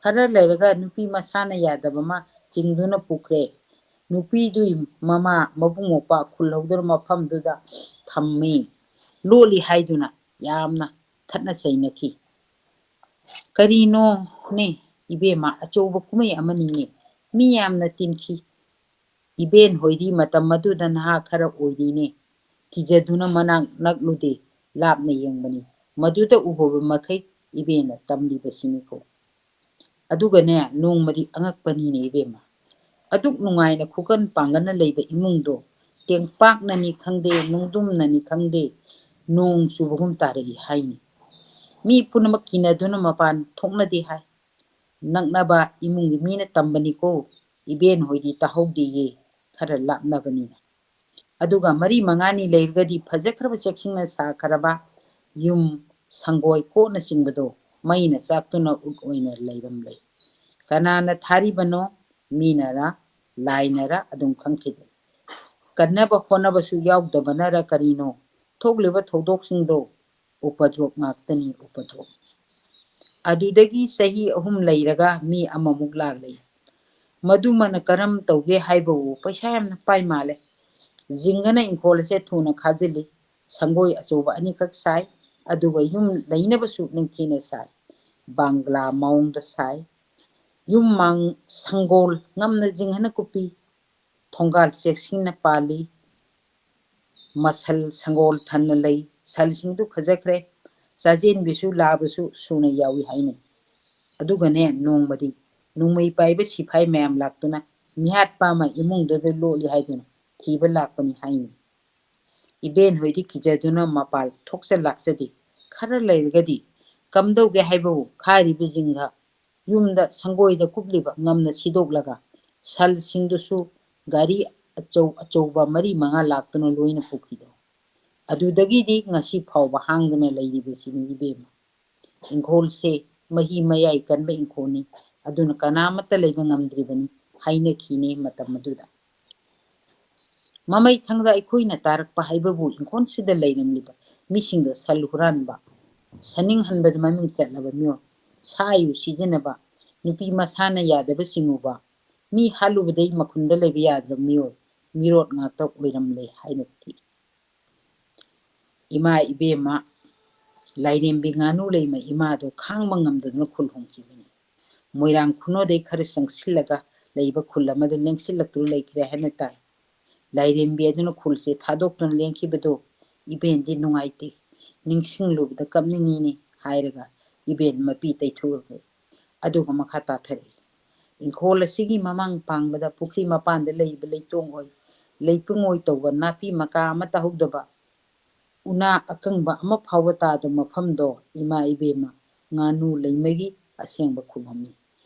ꯈꯔ ꯂꯩꯔꯒ ꯅꯨꯄꯤ ꯃꯁꯥꯅ ꯌꯥꯗꯕ ꯑꯃ ꯆꯤꯡꯗꯨꯅ ꯄꯨꯈ꯭ꯔꯦ꯫ ꯅꯨꯄꯤꯗꯨꯒꯤ ꯃꯃꯥ ꯃꯕꯨꯡ ꯃꯧꯄ꯭ꯋꯥ ꯈꯨꯜꯍꯧꯗꯅ ꯃꯐꯝꯗꯨꯗ ꯊꯝꯃꯤ꯫ ꯂꯣꯠꯂꯤ ꯍꯥꯏꯗꯨꯅ ꯌꯥꯝꯅ ꯈꯠꯅ ꯆꯩꯅꯈꯤ꯫ "ꯀꯔꯤꯅꯣꯅꯦ ꯏꯕꯦꯝꯃ, ꯑꯆꯧꯕ ꯀꯨꯝꯍꯩ ꯑꯃꯅꯤꯅꯦ, ꯃꯤ ꯌꯥꯝꯅ ꯇꯤꯟꯈꯤ꯫ ꯏꯕꯦꯟ ꯍꯣꯏꯗꯤ ꯃꯇꯝ ꯑꯗꯨꯗ ꯅꯍꯥ ꯈꯔ ꯑꯣꯏꯔꯤꯅꯦ, ꯀꯤꯖꯗꯨꯅ ꯃꯅꯥꯛ ꯅꯛꯂꯨꯗꯦ, ꯂꯥꯞꯅ ꯌꯦꯡꯕꯅꯤ꯫ ꯃꯗꯨꯗ ꯎꯍꯧꯕ ꯃꯈꯩ ꯏꯕꯦꯟꯅ ꯇꯝꯂꯤꯕꯁꯤꯅꯤꯀꯣ꯫ ꯑꯗꯨꯒꯅꯦ, ꯅꯣꯡꯃꯗꯤ ꯑꯉꯛꯄꯅꯤꯅꯦ ꯏꯕꯦꯝꯃ, ꯑꯗꯨꯛ ꯅꯨꯡꯉꯥꯏꯅ ꯈꯨꯀꯟ ꯄꯥꯡꯒꯟꯅ ꯂꯩꯕ ꯏꯃꯨꯡꯗꯣ ꯇꯦꯡꯄꯥꯛꯅꯅꯤ ꯈꯪꯗꯦ, ꯅꯨꯡꯗꯨꯝꯅꯅꯤ ꯈꯪꯗꯦ, ꯅꯣꯡ ꯆꯨꯕꯒꯨꯝ ꯇꯥꯔꯛꯏ ꯍꯥꯏꯅꯤ꯫ ꯃꯤ ꯄꯨꯝꯅꯃꯛ ꯀꯤꯅꯗꯨꯅ ꯃꯄꯥꯟ ꯊꯣꯛꯅꯗꯦ ꯍꯥꯏ꯫ ꯅꯛꯅꯕ ꯏꯃꯨꯡꯒꯤ ꯃꯤꯅ ꯇꯝꯕꯅꯤꯀꯣ, ꯏꯕꯦꯟ ꯍꯣꯏꯗꯤ ꯇꯥꯍꯧꯗꯦꯌꯦ, ꯈꯔ ꯂꯥꯞꯅꯕꯅꯤꯅ꯫ ꯑꯗꯨꯒ ꯃꯔꯤ ꯃꯉꯥꯅꯤ ꯂꯩꯔꯒꯗꯤ ꯐꯖꯈ꯭ꯔꯕ ꯆꯦꯛꯁꯤꯟꯅ ꯁꯥꯈ꯭ꯔꯕ ꯌꯨꯝ, ꯁꯪꯒꯣꯏ ꯀꯣꯠꯅꯆꯤꯡꯕꯗꯣ ꯃꯩꯅ ꯆꯥꯛꯇꯨꯅ ꯎꯠ ꯑꯣꯏꯅ ꯂꯩꯔꯝꯂꯦ꯫ ꯀꯅꯥꯅ ꯊꯥꯔꯤꯕꯅꯣ? ꯃꯤꯅꯔ, ꯂꯥꯏꯅꯔ ꯑꯗꯨꯝ ꯈꯪꯈꯤꯗꯦ꯫ ꯀꯟꯅꯕ ꯍꯣꯠꯅꯕꯁꯨ ꯌꯥꯎꯗꯕꯅꯔ ꯀꯔꯤꯅꯣ, ꯊꯣꯛꯂꯤꯕ ꯊꯧꯗꯣꯛꯁꯤꯡꯗꯣ ꯎꯄꯗ꯭ꯔꯣꯞ ꯉꯥꯛꯇꯅꯤ, ꯎꯄꯗ꯭ꯔꯣꯞ꯫ ꯑꯗꯨꯗꯒꯤ ꯆꯍꯤ ꯑꯍꯨꯝ ꯂꯩꯔꯒ ꯃꯤ ꯑꯃꯃꯨꯛ ꯂꯥꯛꯂꯦ꯫ ꯃꯗꯨꯃꯅ ꯀꯔꯝ ꯇꯧꯒꯦ ꯍꯥꯏꯕꯕꯨ ꯄꯩꯁꯥ ꯌꯥꯝꯅ ꯄꯥꯏ ꯃꯥꯜꯂꯦ꯫ ꯖꯤꯡꯒꯅ ꯏꯪꯈꯣꯜ ꯑꯁꯦ ꯊꯨꯅ ꯈꯥꯖꯤꯜꯂꯤ꯫ ꯁꯪꯒꯣꯏ ꯑꯆꯧꯕ ꯑꯅꯤꯈꯛ ꯁꯥꯏ, ꯑꯗꯨꯒ ꯌꯨꯝ ꯂꯩꯅꯕꯁꯨ ꯅꯤꯡꯊꯤꯅ ꯁꯥꯏ꯫ ꯕꯪꯒ꯭ꯂꯥ ꯃꯑꯣꯡꯗ ꯁꯥꯏ꯫ ꯌꯨꯝ ꯃꯥꯡ ꯁꯪꯒꯣꯜ ꯉꯝꯅ ꯖꯤꯡꯒꯅ ꯀꯨꯞꯄꯤ꯫ ꯊꯣꯡꯒꯥꯜ ꯆꯦꯛꯁꯤꯟꯅ ꯄꯥꯜꯂꯤ꯫ ꯃꯁꯜ ꯁꯪꯒꯣꯜ ꯊꯟꯅ ꯂꯩ꯫ ꯁꯜꯁꯤꯡꯗꯨ ꯐꯖꯈ꯭ꯔꯦ꯫ ꯆꯥꯖꯦꯟꯕꯤꯁꯨ ꯂꯥꯕꯁꯨ ꯁꯨꯅ ꯌꯥꯎꯏ ꯍꯥꯏꯅꯩ꯫ ꯑꯗꯨꯒꯅꯦ, ꯅꯣꯡꯃꯗꯤ ꯅꯣꯡꯃꯩ ꯄꯥꯏꯕ ꯁꯤꯐꯥꯏ ꯃꯌꯥꯝ ꯂꯥꯛꯇꯨꯅ ꯃꯤꯍꯥꯠꯄ ꯑꯃ ꯏꯃꯨꯡꯗꯨꯗ ꯂꯣꯠꯂꯤ ꯍꯥꯏꯗꯨꯅ ꯊꯤꯕ ꯂꯥꯛꯄꯅꯤ ꯍꯥꯏꯅꯤ꯫ ꯏꯕꯦꯟ ꯍꯣꯏꯗꯤ ꯀꯤꯖꯗꯨꯅ ꯃꯄꯥꯜ ꯊꯣꯛꯆ ꯂꯥꯛꯆꯗꯦ꯫ ꯈꯔ ꯂꯩꯔꯒꯗꯤ ꯀꯝꯗꯧꯒꯦ ꯍꯥꯏꯕꯕꯨ ꯈꯥꯏꯔꯤꯕ ꯖꯤꯡꯒ ꯌꯨꯝꯗ ꯁꯪꯒꯣꯏꯗ ꯀꯨꯞꯂꯤꯕ ꯉꯝꯅ ꯁꯤꯗꯣꯛꯂꯒ ꯁꯜꯁꯤꯡꯗꯨꯁꯨ ꯒꯥꯔꯤ ꯑꯆꯧ ꯑꯆꯧꯕ ꯃꯔꯤ ꯃꯉꯥ ꯂꯥꯛꯇꯨꯅ ꯂꯣꯏꯅ ꯄꯨꯈꯤꯗꯣ꯫ ꯑꯗꯨꯗꯒꯤꯗꯤ ꯉꯁꯤ ꯐꯥꯎꯕ ꯍꯥꯡꯗꯨꯅ ꯂꯩꯔꯤꯕꯁꯤꯅꯤ ꯏꯕꯦꯝꯃ꯫ ꯏꯪꯈꯣꯜꯁꯦ ꯃꯍꯤ ꯃꯌꯥꯏ ꯀꯟꯕ ꯏꯪꯈꯣꯜꯅꯤ, ꯑꯗꯨꯅ ꯀꯅꯥꯃꯠꯇ ꯂꯩꯕ ꯉꯝꯗ꯭ꯔꯤꯕꯅꯤ ꯍꯥꯏꯅꯈꯤꯅꯦ ꯃꯇꯝ ꯑꯗꯨꯗ꯫ ꯃꯃꯩ ꯊꯪꯗ ꯑꯩꯈꯣꯏꯅ ꯇꯥꯔꯛꯄ ꯍꯥꯏꯕꯕꯨ ꯏꯪꯈꯣꯜꯁꯤꯗ ꯂꯩꯔꯝꯂꯤꯕ ꯃꯤꯁꯤꯡꯗꯣ ꯁꯜ ꯍꯨꯔꯥꯟꯕ, ꯁꯅꯤꯡꯍꯟꯕꯗ ꯃꯃꯤꯡ ꯆꯠꯂꯕ ꯃꯤꯑꯣꯏ, ꯁꯥ ꯌꯨ ꯁꯤꯖꯤꯟꯅꯕ, ꯅꯨꯄꯤ ꯃꯁꯥꯅ ꯌꯥꯗꯕ ꯆꯤꯡꯉꯨꯕ, ꯃꯤ ꯍꯥꯠꯂꯨꯕꯗꯩ ꯃꯈꯨꯟꯗ ꯂꯩꯕ ꯌꯥꯗ꯭ꯔꯕ ꯃꯤꯑꯣꯏ, ꯃꯤꯔꯣꯠ ꯉꯥꯛꯇ ꯑꯣꯏꯔꯝꯂꯦ ꯍꯥꯏꯅ ꯊꯤ꯫ ꯏꯃꯥ ꯏꯕꯦꯝꯃ ꯂꯥꯏꯔꯦꯝꯕꯤ ꯉꯥꯅꯨ ꯂꯩꯃ ꯏꯃꯥꯗꯣ ꯈꯥꯡꯕ ꯉꯝꯗꯗꯨꯅ ꯈꯨꯜ ꯍꯣꯡꯈꯤꯕꯅꯤ꯫ ꯃꯣꯏꯔꯥꯡ ꯈꯨꯅꯧꯗꯩ ꯈꯔ ꯆꯪꯁꯤꯜꯂꯒ ꯂꯩꯕ ꯈꯨꯜ ꯑꯃꯗ ꯂꯦꯡꯁꯤꯜꯂꯛꯇꯨꯅ ꯂꯩꯈ꯭ꯔꯦ ꯍꯥꯏꯅ ꯇꯥꯏ꯫ ꯂꯥꯏꯔꯦꯝꯕꯤ ꯑꯗꯨꯅ ꯈꯨꯜꯁꯦ ꯊꯥꯗꯣꯛꯇꯨꯅ ꯂꯦꯡꯈꯤꯕꯗꯣ ꯏꯕꯦꯟꯗꯤ ꯅꯨꯡꯉꯥꯏꯇꯦ, ꯅꯤꯡꯁꯤꯡꯂꯨꯕꯗ ꯀꯞꯅꯤꯡꯉꯤꯅꯦ ꯍꯥꯏꯔꯒ ꯏꯕꯦꯟ ꯃꯄꯤ ꯇꯩꯊꯣꯛꯑꯦ꯫ ꯑꯗꯨꯒ ꯃꯈꯥ ꯇꯥꯊꯔꯛꯏ꯫ ꯏꯪꯈꯣꯜ ꯑꯁꯤꯒꯤ ꯃꯃꯥꯡ ꯄꯥꯡꯕꯗ ꯄꯨꯈ꯭ꯔꯤ ꯃꯄꯥꯟꯗ ꯂꯩꯕ ꯂꯩꯇꯣꯡ ꯑꯣꯏ, ꯂꯩꯄꯨꯡ ꯑꯣꯏ ꯇꯧꯕ ꯅꯥꯄꯤ ꯃꯀꯥ ꯑꯃꯠꯇ ꯍꯧꯗꯕ, ꯎꯅꯥ ꯑꯀꯪꯕ ꯑꯃ ꯐꯥꯎꯕ ꯇꯥꯗꯕ ꯃꯐꯝꯗꯣ ꯏꯃꯥ ꯏꯕꯦꯝꯃ ꯉꯥꯅꯨ ꯂꯩꯃꯒꯤ ꯑꯁꯦꯡꯕ ꯈꯨꯕꯝꯅꯤ꯫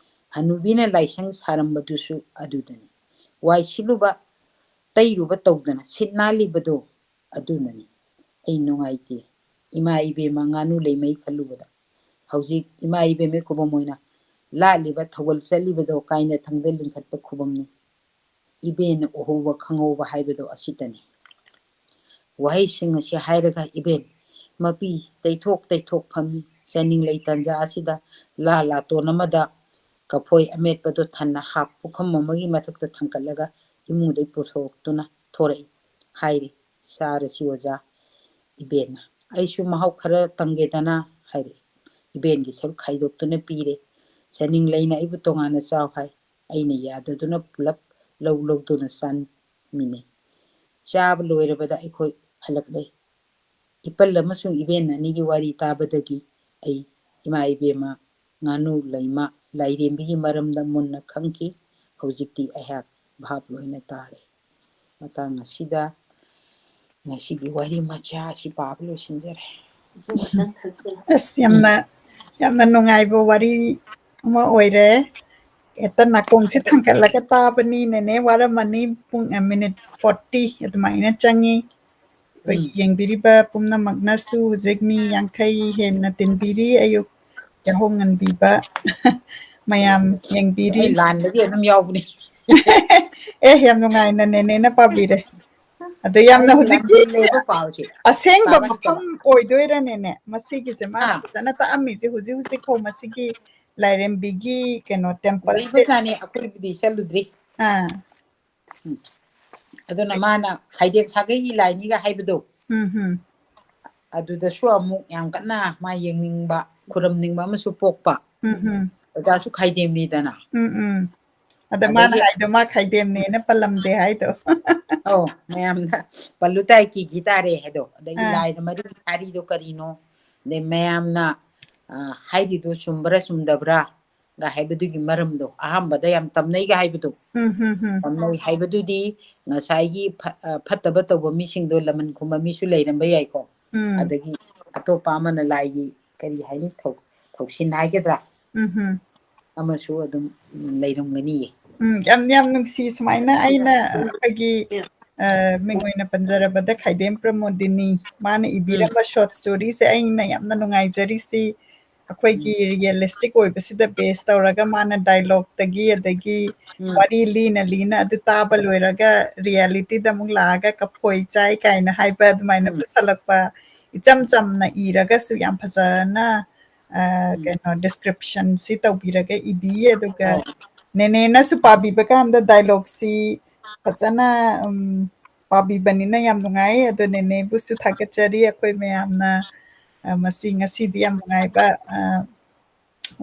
ꯍꯅꯨꯕꯤꯅ ꯂꯥꯏꯁꯪ ꯁꯥꯔꯝꯕꯗꯨꯁꯨ ꯑꯗꯨꯗꯅꯤ꯫ ꯋꯥꯏ ꯁꯤꯠꯂꯨꯕ, ꯇꯩꯔꯨꯕ ꯇꯧꯗꯅ ꯁꯤꯠ ꯅꯥꯜꯂꯤꯕꯗꯣ ꯑꯗꯨꯅꯅꯤ꯫ ꯑꯩ ꯅꯨꯡꯉꯥꯏꯇꯦ꯫ ꯏꯃꯥ ꯏꯕꯦꯝꯃ ꯉꯥꯅꯨ ꯂꯩꯃꯩ ꯈꯜꯂꯨꯕꯗ꯫ ꯍꯧꯖꯤꯛ ꯏꯃꯥ ꯏꯕꯦꯝꯃꯩ ꯈꯨꯕꯝ ꯑꯣꯏꯅ ꯂꯥꯠꯂꯤꯕ ꯊꯧꯒꯜ ꯆꯠꯂꯤꯕꯗꯣ ꯀꯥꯏꯅꯊꯪꯗ ꯂꯤꯡꯈꯠꯄ ꯈꯨꯕꯝꯅꯤ꯫ ꯏꯕꯦꯟꯅ ꯎꯍꯧꯕ ꯈꯪꯍꯧꯕ ꯍꯥꯏꯕꯗꯣ ꯑꯁꯤꯇꯅꯤ꯫ ꯋꯥꯍꯩꯁꯤꯡ ꯑꯁꯤ ꯍꯥꯏꯔꯒ ꯏꯕꯦꯟ ꯃꯄꯤ ꯇꯩꯊꯣꯛ ꯇꯩꯊꯣꯛ ꯐꯝꯃꯤ꯫ ꯆꯥꯅꯤꯡꯂꯩ ꯇꯟꯖꯥ ꯑꯁꯤꯗ ꯂꯥ ꯂꯥꯇꯣꯟ ꯑꯃꯗ ꯀꯐꯣꯏ ꯑꯃꯦꯠꯄꯗꯣ ꯊꯟꯅ ꯍꯥꯞ ꯄꯨꯈꯝ ꯑꯃꯒꯤ ꯃꯊꯛꯇ ꯊꯥꯡꯀꯠꯂꯒ ꯏꯃꯨꯡꯗꯒꯤ ꯄꯨꯊꯣꯔꯛꯇꯨꯅ ꯊꯣꯔꯛꯏ꯫ ꯍꯥꯏꯔꯤ, "ꯆꯥꯔꯁꯤ ꯑꯣꯖꯥ꯫" ꯏꯕꯦꯟꯅ, "ꯑꯩꯁꯨ ꯃꯍꯥꯎ ꯈꯔ ꯇꯪꯒꯦꯗꯅ" ꯍꯥꯏꯔꯛꯏ꯫ ꯏꯕꯦꯟꯒꯤ ꯁꯔꯨꯛ ꯈꯥꯏꯗꯣꯛꯇꯨꯅ ꯄꯤꯔꯦ꯫ ꯆꯥꯅꯤꯡꯂꯩꯅ ꯑꯩꯕꯨ ꯇꯣꯉꯥꯟꯅ ꯆꯥꯎ ꯍꯥꯏ꯫ ꯑꯩꯅ ꯌꯥꯗꯗꯨꯅ ꯄꯨꯂꯞ ꯂꯧ ꯂꯧꯗꯨꯅ ꯆꯥꯃꯤꯟꯅꯩ꯫ ꯆꯥꯕ ꯂꯣꯏꯔꯕꯗ ꯑꯩꯈꯣꯏ ꯍꯜꯂꯛꯂꯦ꯫ ꯏꯄꯜ ꯑꯃꯁꯨꯡ ꯏꯕꯦꯟ ꯑꯅꯤꯒꯤ ꯋꯥꯔꯤ ꯇꯥꯕꯗꯒꯤ ꯑꯩ ꯏꯃꯥ ꯏꯕꯦꯝꯃ, ꯉꯥꯅꯨ ꯂꯩꯃ, ꯂꯥꯏꯔꯦꯝꯕꯤꯒꯤ ꯃꯔꯝꯗ ꯃꯨꯟꯅ ꯈꯪꯈꯤ꯫ ꯍꯧꯖꯤꯛꯇꯤ ꯑꯩꯍꯥꯛ ꯚꯥꯞ ꯂꯣꯏꯅ ꯇꯥꯔꯦ꯫ ꯃꯇꯥꯡ ꯑꯁꯤꯗ ꯉꯁꯤꯒꯤ ꯋꯥꯔꯤ ꯃꯆꯥ ꯑꯁꯤ ꯄꯥꯕ ꯂꯣꯏꯁꯤꯟꯖꯔꯦ꯫ ꯑꯁ, ꯌꯥꯝꯅ, ꯌꯥꯝꯅ ꯅꯨꯡꯉꯥꯏꯕ ꯋꯥꯔꯤ ꯑꯃ ꯑꯣꯏꯔꯦ꯫ ꯍꯦꯛꯇ ꯅꯥꯀꯣꯡꯁꯦ ꯊꯥꯡꯒꯠꯂꯒ ꯇꯥꯕꯅꯤꯅꯅꯦ, ꯋꯥꯔꯝꯃꯅꯤ꯫ ꯄꯨꯡ, ꯑ, ꯃꯤꯅꯤꯠ ꯐꯣꯔꯇꯤ ꯑꯗꯨꯃꯥꯏꯅ ꯆꯪꯉꯤ꯫ ꯑꯩꯈꯣꯏ ꯎꯝ꯫ ꯌꯦꯡꯕꯤꯔꯤꯕ ꯄꯨꯝꯅꯃꯛꯅꯁꯨ ꯍꯧꯖꯤꯛ ꯃꯤ ꯌꯥꯡꯈꯩ ꯍꯦꯟꯅ ꯇꯤꯟꯕꯤꯔꯤ꯫ ꯑꯌꯨꯛ ꯌꯥꯍꯧ ꯉꯟꯕꯤꯕ ꯃꯌꯥꯝ ꯌꯦꯡꯕꯤꯔꯤ꯫ ꯑꯩ ꯂꯥꯟꯕꯗꯤ ꯑꯗꯨꯝ ꯌꯥꯎꯕꯅꯤ꯫ ꯑꯦ, ꯌꯥꯝ ꯅꯨꯡꯉꯥꯏꯅ ꯅꯦꯅꯦꯅ ꯄꯥꯕꯤꯔꯦ꯫ ꯑꯗꯣ ꯌꯥꯝꯅ ꯑꯩ ꯍꯧꯖꯤꯛꯀꯤ ꯂꯝꯗꯤ ꯂꯩꯕ ꯄꯥꯎꯁꯦ ꯑꯁꯦꯡꯕ ꯄꯥꯕ ꯍꯩꯇꯕ꯫ ꯃꯐꯝ ꯑꯣꯏꯗꯣꯏꯔꯅꯦꯅꯦ ꯃꯁꯤꯒꯤꯁꯦ? ꯃꯥꯅ ꯑꯥ꯫ ꯐꯖꯅ ꯇꯥꯛꯑꯝꯃꯤꯁꯦ ꯍꯧꯖꯤꯛ ꯍꯧꯖꯤꯛ ꯐꯥꯎ ꯃꯁꯤꯒꯤ ꯂꯥꯏꯔꯦꯝꯕꯤꯒꯤ ꯀꯩꯅꯣ ꯇꯦꯝꯄꯜꯁꯦ꯫ ꯂꯩꯕꯖꯥꯠꯅꯤ, ꯑꯩꯈꯣꯏꯕꯨꯗꯤ ꯆꯠꯂꯨꯗ꯭ꯔꯤ꯫ ꯑꯥ꯫ ꯎꯝ꯫ ꯑꯗꯨꯅ ꯃꯥꯅ ꯈꯥꯏꯗꯦꯝ ꯁꯥꯒꯩꯒꯤ ꯂꯥꯏꯅꯤꯒ ꯍꯥꯏꯕꯗꯣ, ꯎꯝ ꯍꯝ꯫ ꯑꯗꯨꯗꯁꯨ ꯑꯃꯨꯛ ꯌꯥꯝ ꯀꯟꯅ ꯃꯥ ꯌꯦꯡꯅꯤꯡꯕ, ꯈꯨꯔꯨꯝꯅꯤꯡꯕ ꯑꯃꯁꯨ ꯄꯣꯛꯄ꯫ ꯎꯝ ꯍꯝ꯫ ꯑꯣꯖꯥꯁꯨ ꯈꯥꯏꯗꯦꯝꯅꯤꯗꯅ꯫ ꯎꯝ ꯎꯝ꯫ ꯑꯗ ꯃꯥꯅ ꯑꯗꯒꯤ ꯍꯥꯏꯗꯣ ꯃꯥ ꯈꯥꯏꯗꯦꯝꯅꯦꯅ ꯄꯜꯂꯝꯗꯦ ꯍꯥꯏꯗꯣ꯫ ꯑꯧ, ꯃꯌꯥꯝꯅ ꯄꯜꯂꯨ ꯇꯥꯏ, ꯀꯤꯈꯤ ꯇꯥꯔꯦ ꯍꯥꯏꯗꯣ꯫ ꯑꯗꯒꯤ ꯑꯥ꯫ ꯂꯥꯏꯗ ꯃꯔꯤ ꯊꯥꯔꯤꯗꯣ ꯀꯔꯤꯅꯣ? ꯑꯗꯩ ꯃꯌꯥꯝꯅ, ꯑ, ꯍꯥꯏꯔꯤꯗꯣ ꯆꯨꯝꯕ꯭ꯔꯥ ꯆꯨꯝꯗꯕ꯭ꯔꯥ ꯒ ꯍꯥꯏꯕꯗꯨꯒꯤ ꯃꯔꯝꯗꯣ ꯑꯍꯥꯟꯕꯗ ꯌꯥꯝ ꯇꯝꯅꯩꯒ ꯍꯥꯏꯕꯗꯣ꯫ ꯎꯝ ꯍꯝ ꯍꯝ꯫ ꯇꯝꯅꯩ ꯍꯥꯏꯕꯗꯨꯗꯤ ꯉꯁꯥꯏꯒꯤ ꯐ-, ꯑ, ꯐꯠꯇꯕ ꯇꯧꯕ ꯃꯤꯁꯤꯡꯗꯣ ꯂꯃꯟ ꯈꯨꯝꯕ ꯃꯤꯁꯨ ꯂꯩꯔꯝꯕ ꯌꯥꯏꯀꯣ꯫ ꯎꯝ꯫ ꯑꯗꯒꯤ ꯑꯇꯣꯞꯄ ꯑꯃꯅ ꯂꯥꯏꯒꯤ ꯀꯔꯤ ꯍꯥꯏꯅꯤ? ꯊꯧ-, ꯊꯧꯁꯤꯟ ꯍꯥꯏꯒꯗ꯭ꯔꯥ? ꯎꯝ ꯍꯝ꯫ ꯑꯃꯁꯨ ꯑꯗꯨꯝ, ꯎꯝ, ꯂꯩꯔꯝꯒꯅꯤꯌꯦ꯫ ꯎꯝ, ꯌꯥꯝ, ꯌꯥꯝ ꯅꯨꯡꯁꯤ꯫ ꯁꯨꯃꯥꯏꯅ ꯑꯩꯅ ꯑꯩꯈꯣꯏꯒꯤ, ꯑ, ꯃꯤꯡ ꯑꯣꯏꯅ ꯄꯟꯖꯔꯕꯗ ꯈꯥꯏꯗꯦꯝ ꯄ꯭ꯔꯃꯣꯗꯤꯅꯤ꯫ ꯃꯥꯅ ꯎꯝ꯫ ꯏꯕꯤꯔꯝꯕ short storyꯁꯦ ꯑꯩꯅ ꯌꯥꯝꯅ ꯅꯨꯡꯉꯥꯏꯖꯔꯤꯁꯤ꯫ ꯑꯩꯈꯣꯏꯒꯤ ꯎꯝ꯫ Realistic ꯑꯣꯏꯕꯁꯤꯗ base ꯇꯧꯔꯒ ꯃꯥꯅ dialogueꯇꯒꯤ ꯑꯗꯒꯤ ꯎꯝ꯫ ꯋꯥꯔꯤ ꯂꯤꯅ ꯂꯤꯅ ꯑꯗꯨ ꯇꯥꯕ ꯂꯣꯏꯔꯒ realityꯗ ꯑꯃꯨꯛ ꯂꯥꯛꯑꯒ ꯀꯐꯣꯏ ꯆꯥꯏ ꯀꯥꯏꯅ ꯍꯥꯏꯕ ꯑꯗꯨꯃꯥꯏꯅ ꯎꯝ꯫ ꯄꯨꯁꯜꯂꯛꯄ ꯏꯆꯝ ꯆꯝꯅ ꯏꯔꯒꯁꯨ ꯌꯥꯝ ꯐꯖꯅ, ꯑ, ꯎꯝ꯫ ꯀꯩꯅꯣ descriptionꯁꯤ ꯇꯧꯕꯤꯔꯒ ꯏꯕꯤꯌꯦ꯫ ꯑꯗꯨꯒ ꯑꯧ꯫ ꯅꯦꯅꯦꯅꯁꯨ ꯄꯥꯕꯤꯕ ꯀꯥꯟꯗ dialogueꯁꯤ ꯐꯖꯅ, ꯎꯝ, ꯄꯥꯕꯤꯕꯅꯤꯅ ꯌꯥꯝ ꯅꯨꯡꯉꯥꯏ꯫ ꯑꯗꯣ ꯅꯦꯅꯦꯕꯨꯁꯨ ꯊꯥꯒꯠꯆꯔꯤ꯫ ꯑꯩꯈꯣꯏ ꯃꯌꯥꯝꯅ, ꯑ, ꯃꯁꯤ ꯉꯁꯤꯗꯤ ꯌꯥꯝ ꯅꯨꯡꯉꯥꯏꯕ, ꯑ,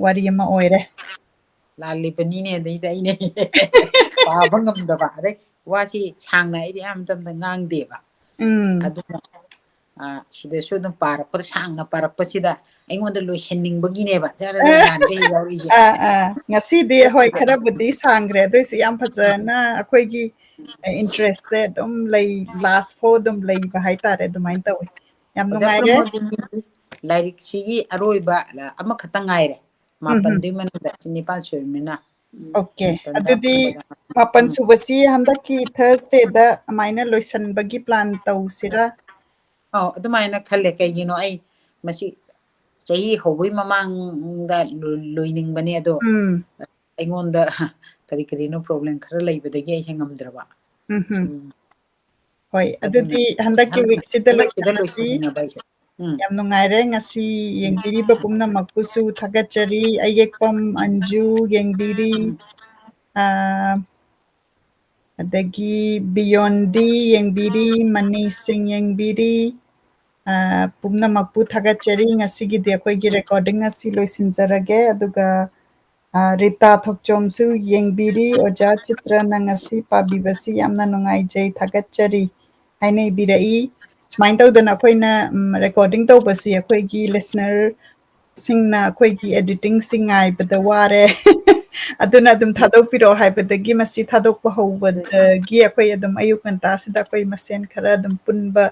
ꯋꯥꯔꯤ ꯑꯃ ꯑꯣꯏꯔꯦ꯫ ꯂꯥꯜꯂꯤꯕꯅꯤꯅꯦ, ꯑꯗꯩꯗ ꯑꯩꯅ ꯄꯥꯕ ꯉꯝꯗꯕ꯫ ꯑꯗꯩ ꯋꯥꯁꯤ ꯁꯥꯡꯅ ꯑꯩꯗꯤ ꯑꯌꯥꯝꯕ ꯃꯇꯝꯗ ꯉꯥꯡꯗꯦꯕ꯫ ꯎꯝ꯫ ꯑꯗꯨꯅ, ꯑ, ꯁꯤꯗꯁꯨ ꯑꯗꯨꯝ ꯄꯥꯔꯛꯄꯗ, ꯁꯥꯡꯅ ꯄꯥꯔꯛꯄꯁꯤꯗ ꯑꯩꯉꯣꯟꯗ ꯂꯣꯏꯁꯤꯟꯅꯤꯡꯕꯒꯤꯅꯦꯕ ꯖꯔ ꯖꯔ ꯂꯥꯟꯕ ꯍꯦꯛ ꯌꯥꯎꯔꯛꯏꯁꯦ꯫ ꯑꯥ, ꯑꯥ꯫ ꯉꯁꯤꯗꯤ ꯍꯣꯏ ꯈꯔꯕꯨꯗꯤ ꯁꯥꯡꯈ꯭ꯔꯦ, ꯑꯗꯨꯏꯁꯨ ꯌꯥꯝ ꯐꯖꯅ ꯑꯩꯈꯣꯏꯒꯤ, ꯑ, interestꯁꯦ ꯑꯗꯨꯝ ꯂꯩ, last ꯐꯥꯎ ꯑꯗꯨꯝ ꯂꯩꯕ ꯍꯥꯏꯇꯥꯔꯦ, ꯑꯗꯨꯃꯥꯏꯅ ꯇꯧꯋꯦ꯫ ꯌꯥꯝ ꯑꯣꯖꯥ ꯅꯨꯡꯉꯥꯏꯔꯦ꯫ ꯄ꯭ꯔꯃꯣꯗꯤꯅꯤ, ꯂꯥꯏꯔꯤꯛꯁꯤꯒꯤ ꯑꯔꯣꯏꯕ ꯑꯃꯈꯛꯇ ꯉꯥꯏꯔꯦ꯫ ꯎꯝ, ꯎꯝ꯫ ꯃꯥꯄꯟꯗꯨꯒꯤ ꯃꯅꯨꯡꯗ ꯁꯤ ꯅꯤꯄꯥꯟ ꯁꯨꯔꯕꯅꯤꯅ꯫ ꯎꯝ, OK, ꯃꯇꯝꯗ ꯑꯗꯨꯗꯤ ꯐꯪꯕꯗ꯫ ꯃꯥꯄꯟ ꯎꯝ꯫ ꯁꯨꯕꯁꯤ ꯍꯟꯗꯛꯀꯤ Thursdayꯗ ꯑꯗꯨꯃꯥꯏꯅ ꯂꯣꯏꯁꯟꯕꯒꯤ plan ꯇꯧꯁꯤꯔꯥ? ꯑꯧ, ꯑꯗꯨꯃꯥꯏꯅ ꯈꯜꯂꯦ꯫ ꯀꯩꯒꯤꯅꯣ ꯑꯩ ꯃꯁꯤ ꯆꯍꯤ ꯍꯧꯕꯒꯤ ꯃꯃꯥꯡꯗ ꯂꯣꯏ-, ꯂꯣꯏꯅꯤꯡꯕꯅꯦ, ꯑꯗꯣ ꯎꯝ꯫ ꯑꯩꯉꯣꯟꯗ ꯀꯔꯤ ꯀꯔꯤꯅꯣ problem ꯈꯔ ꯂꯩꯕꯗꯒꯤ ꯑꯩꯁꯦ ꯉꯝꯗ꯭ꯔꯕ꯫ ꯎꯝ ꯍꯝ꯫ ꯁꯨꯝ ꯍꯣꯏ, ꯑꯗꯨꯗꯤ ꯍꯟꯗꯛꯀꯤ ꯋꯤꯛꯁꯤꯗ ꯂꯣꯏꯁꯤꯟꯅꯕ ꯑꯩꯁꯨ꯫ ꯎꯝ꯫ ꯌꯥꯝ ꯅꯨꯡꯉꯥꯏꯔꯦ꯫ ꯉꯁꯤ ꯌꯦꯡꯕꯤꯔꯤꯕ ꯄꯨꯝꯅꯃꯛꯄꯨꯁꯨ ꯊꯥꯒꯠꯆꯔꯤ꯫ ꯑꯌꯦꯛꯄꯝ ꯑꯟꯖꯨ ꯌꯦꯡꯕꯤꯔꯤ꯫ ꯑꯥ, ꯑꯗꯒꯤ ꯕꯤꯌꯣꯟꯗꯤ ꯌꯦꯡꯕꯤꯔꯤ, ꯃꯅꯤ ꯁꯤꯡ ꯌꯦꯡꯕꯤꯔꯤ꯫ ꯑꯥ, ꯄꯨꯝꯅꯃꯛꯄꯨ ꯊꯥꯒꯠꯆꯔꯤ꯫ ꯉꯁꯤꯒꯤꯗꯤ ꯑꯩꯈꯣꯏꯒꯤ ꯔꯦꯀꯣꯔꯗꯤꯡ ꯑꯁꯤ ꯂꯣꯏꯁꯤꯟꯖꯔꯒꯦ꯫ ꯑꯗꯨꯒ, ꯑꯥ, ꯔꯤꯇꯥ ꯊꯣꯛꯆꯣꯝꯁꯨ ꯌꯦꯡꯕꯤꯔꯤ꯫ "ꯑꯣꯖꯥ ꯆꯤꯇ꯭ꯔ, ꯅꯪ ꯉꯁꯤ ꯄꯥꯕꯤꯕꯁꯤ ꯌꯥꯝꯅ ꯅꯨꯡꯉꯥꯏꯖꯩ, ꯊꯥꯒꯠꯆꯔꯤ" ꯍꯥꯏꯅ ꯏꯕꯤꯔꯛꯏ꯫ ꯁꯨꯃꯥꯏꯅ ꯇꯧꯗꯅ ꯑꯩꯈꯣꯏꯅ, ꯎꯝ, ꯔꯦꯀꯣꯔꯗꯤꯡ ꯇꯧꯕꯁꯤ ꯑꯩꯈꯣꯏꯒꯤ ꯂꯤꯁꯅꯔꯁꯤꯡꯅ ꯑꯩꯈꯣꯏꯒꯤ ꯑꯦꯗꯤꯇꯤꯡꯁꯤ ꯉꯥꯏꯕꯗ ꯋꯥꯔꯦ꯫ ꯑꯗꯨꯅ ꯑꯗꯨꯝ ꯊꯥꯗꯣꯛꯄꯤꯔꯛꯑꯣ ꯍꯥꯏꯕꯗꯒꯤ ꯃꯁꯤ ꯊꯥꯗꯣꯛꯄ ꯍꯧꯕꯗꯒꯤ ꯑꯩꯈꯣꯏ ꯑꯗꯨꯝ ꯑꯌꯨꯛ ꯉꯟꯇꯥꯁꯤꯗ ꯑꯩꯈꯣꯏ ꯃꯁꯦꯟ ꯈꯔ ꯑꯗꯨꯝ ꯄꯨꯟꯕ,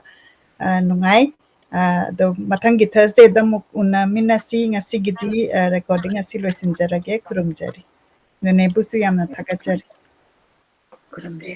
ꯑ, ꯅꯨꯡꯉꯥꯏ꯫ ꯑ, ꯑꯗꯣ ꯃꯊꯪꯒꯤ ꯊꯔꯁꯗꯦꯗ ꯑꯃꯨꯛ ꯎꯅꯃꯤꯟꯅꯁꯤ꯫ ꯉꯁꯤꯒꯤꯗꯤ, ꯑ, ꯔꯦꯀꯣꯔꯗꯤꯡ ꯑꯁꯤ ꯂꯣꯏꯁꯤꯟꯖꯔꯒꯦ꯫ ꯈꯨꯔꯨꯝꯖꯔꯤ꯫ ꯅꯦꯅꯦꯕꯨꯁꯨ ꯌꯥꯝꯅ ꯊꯥꯒꯠꯆꯔꯤ꯫ ꯈꯨꯔꯨꯝꯖꯔꯤ꯫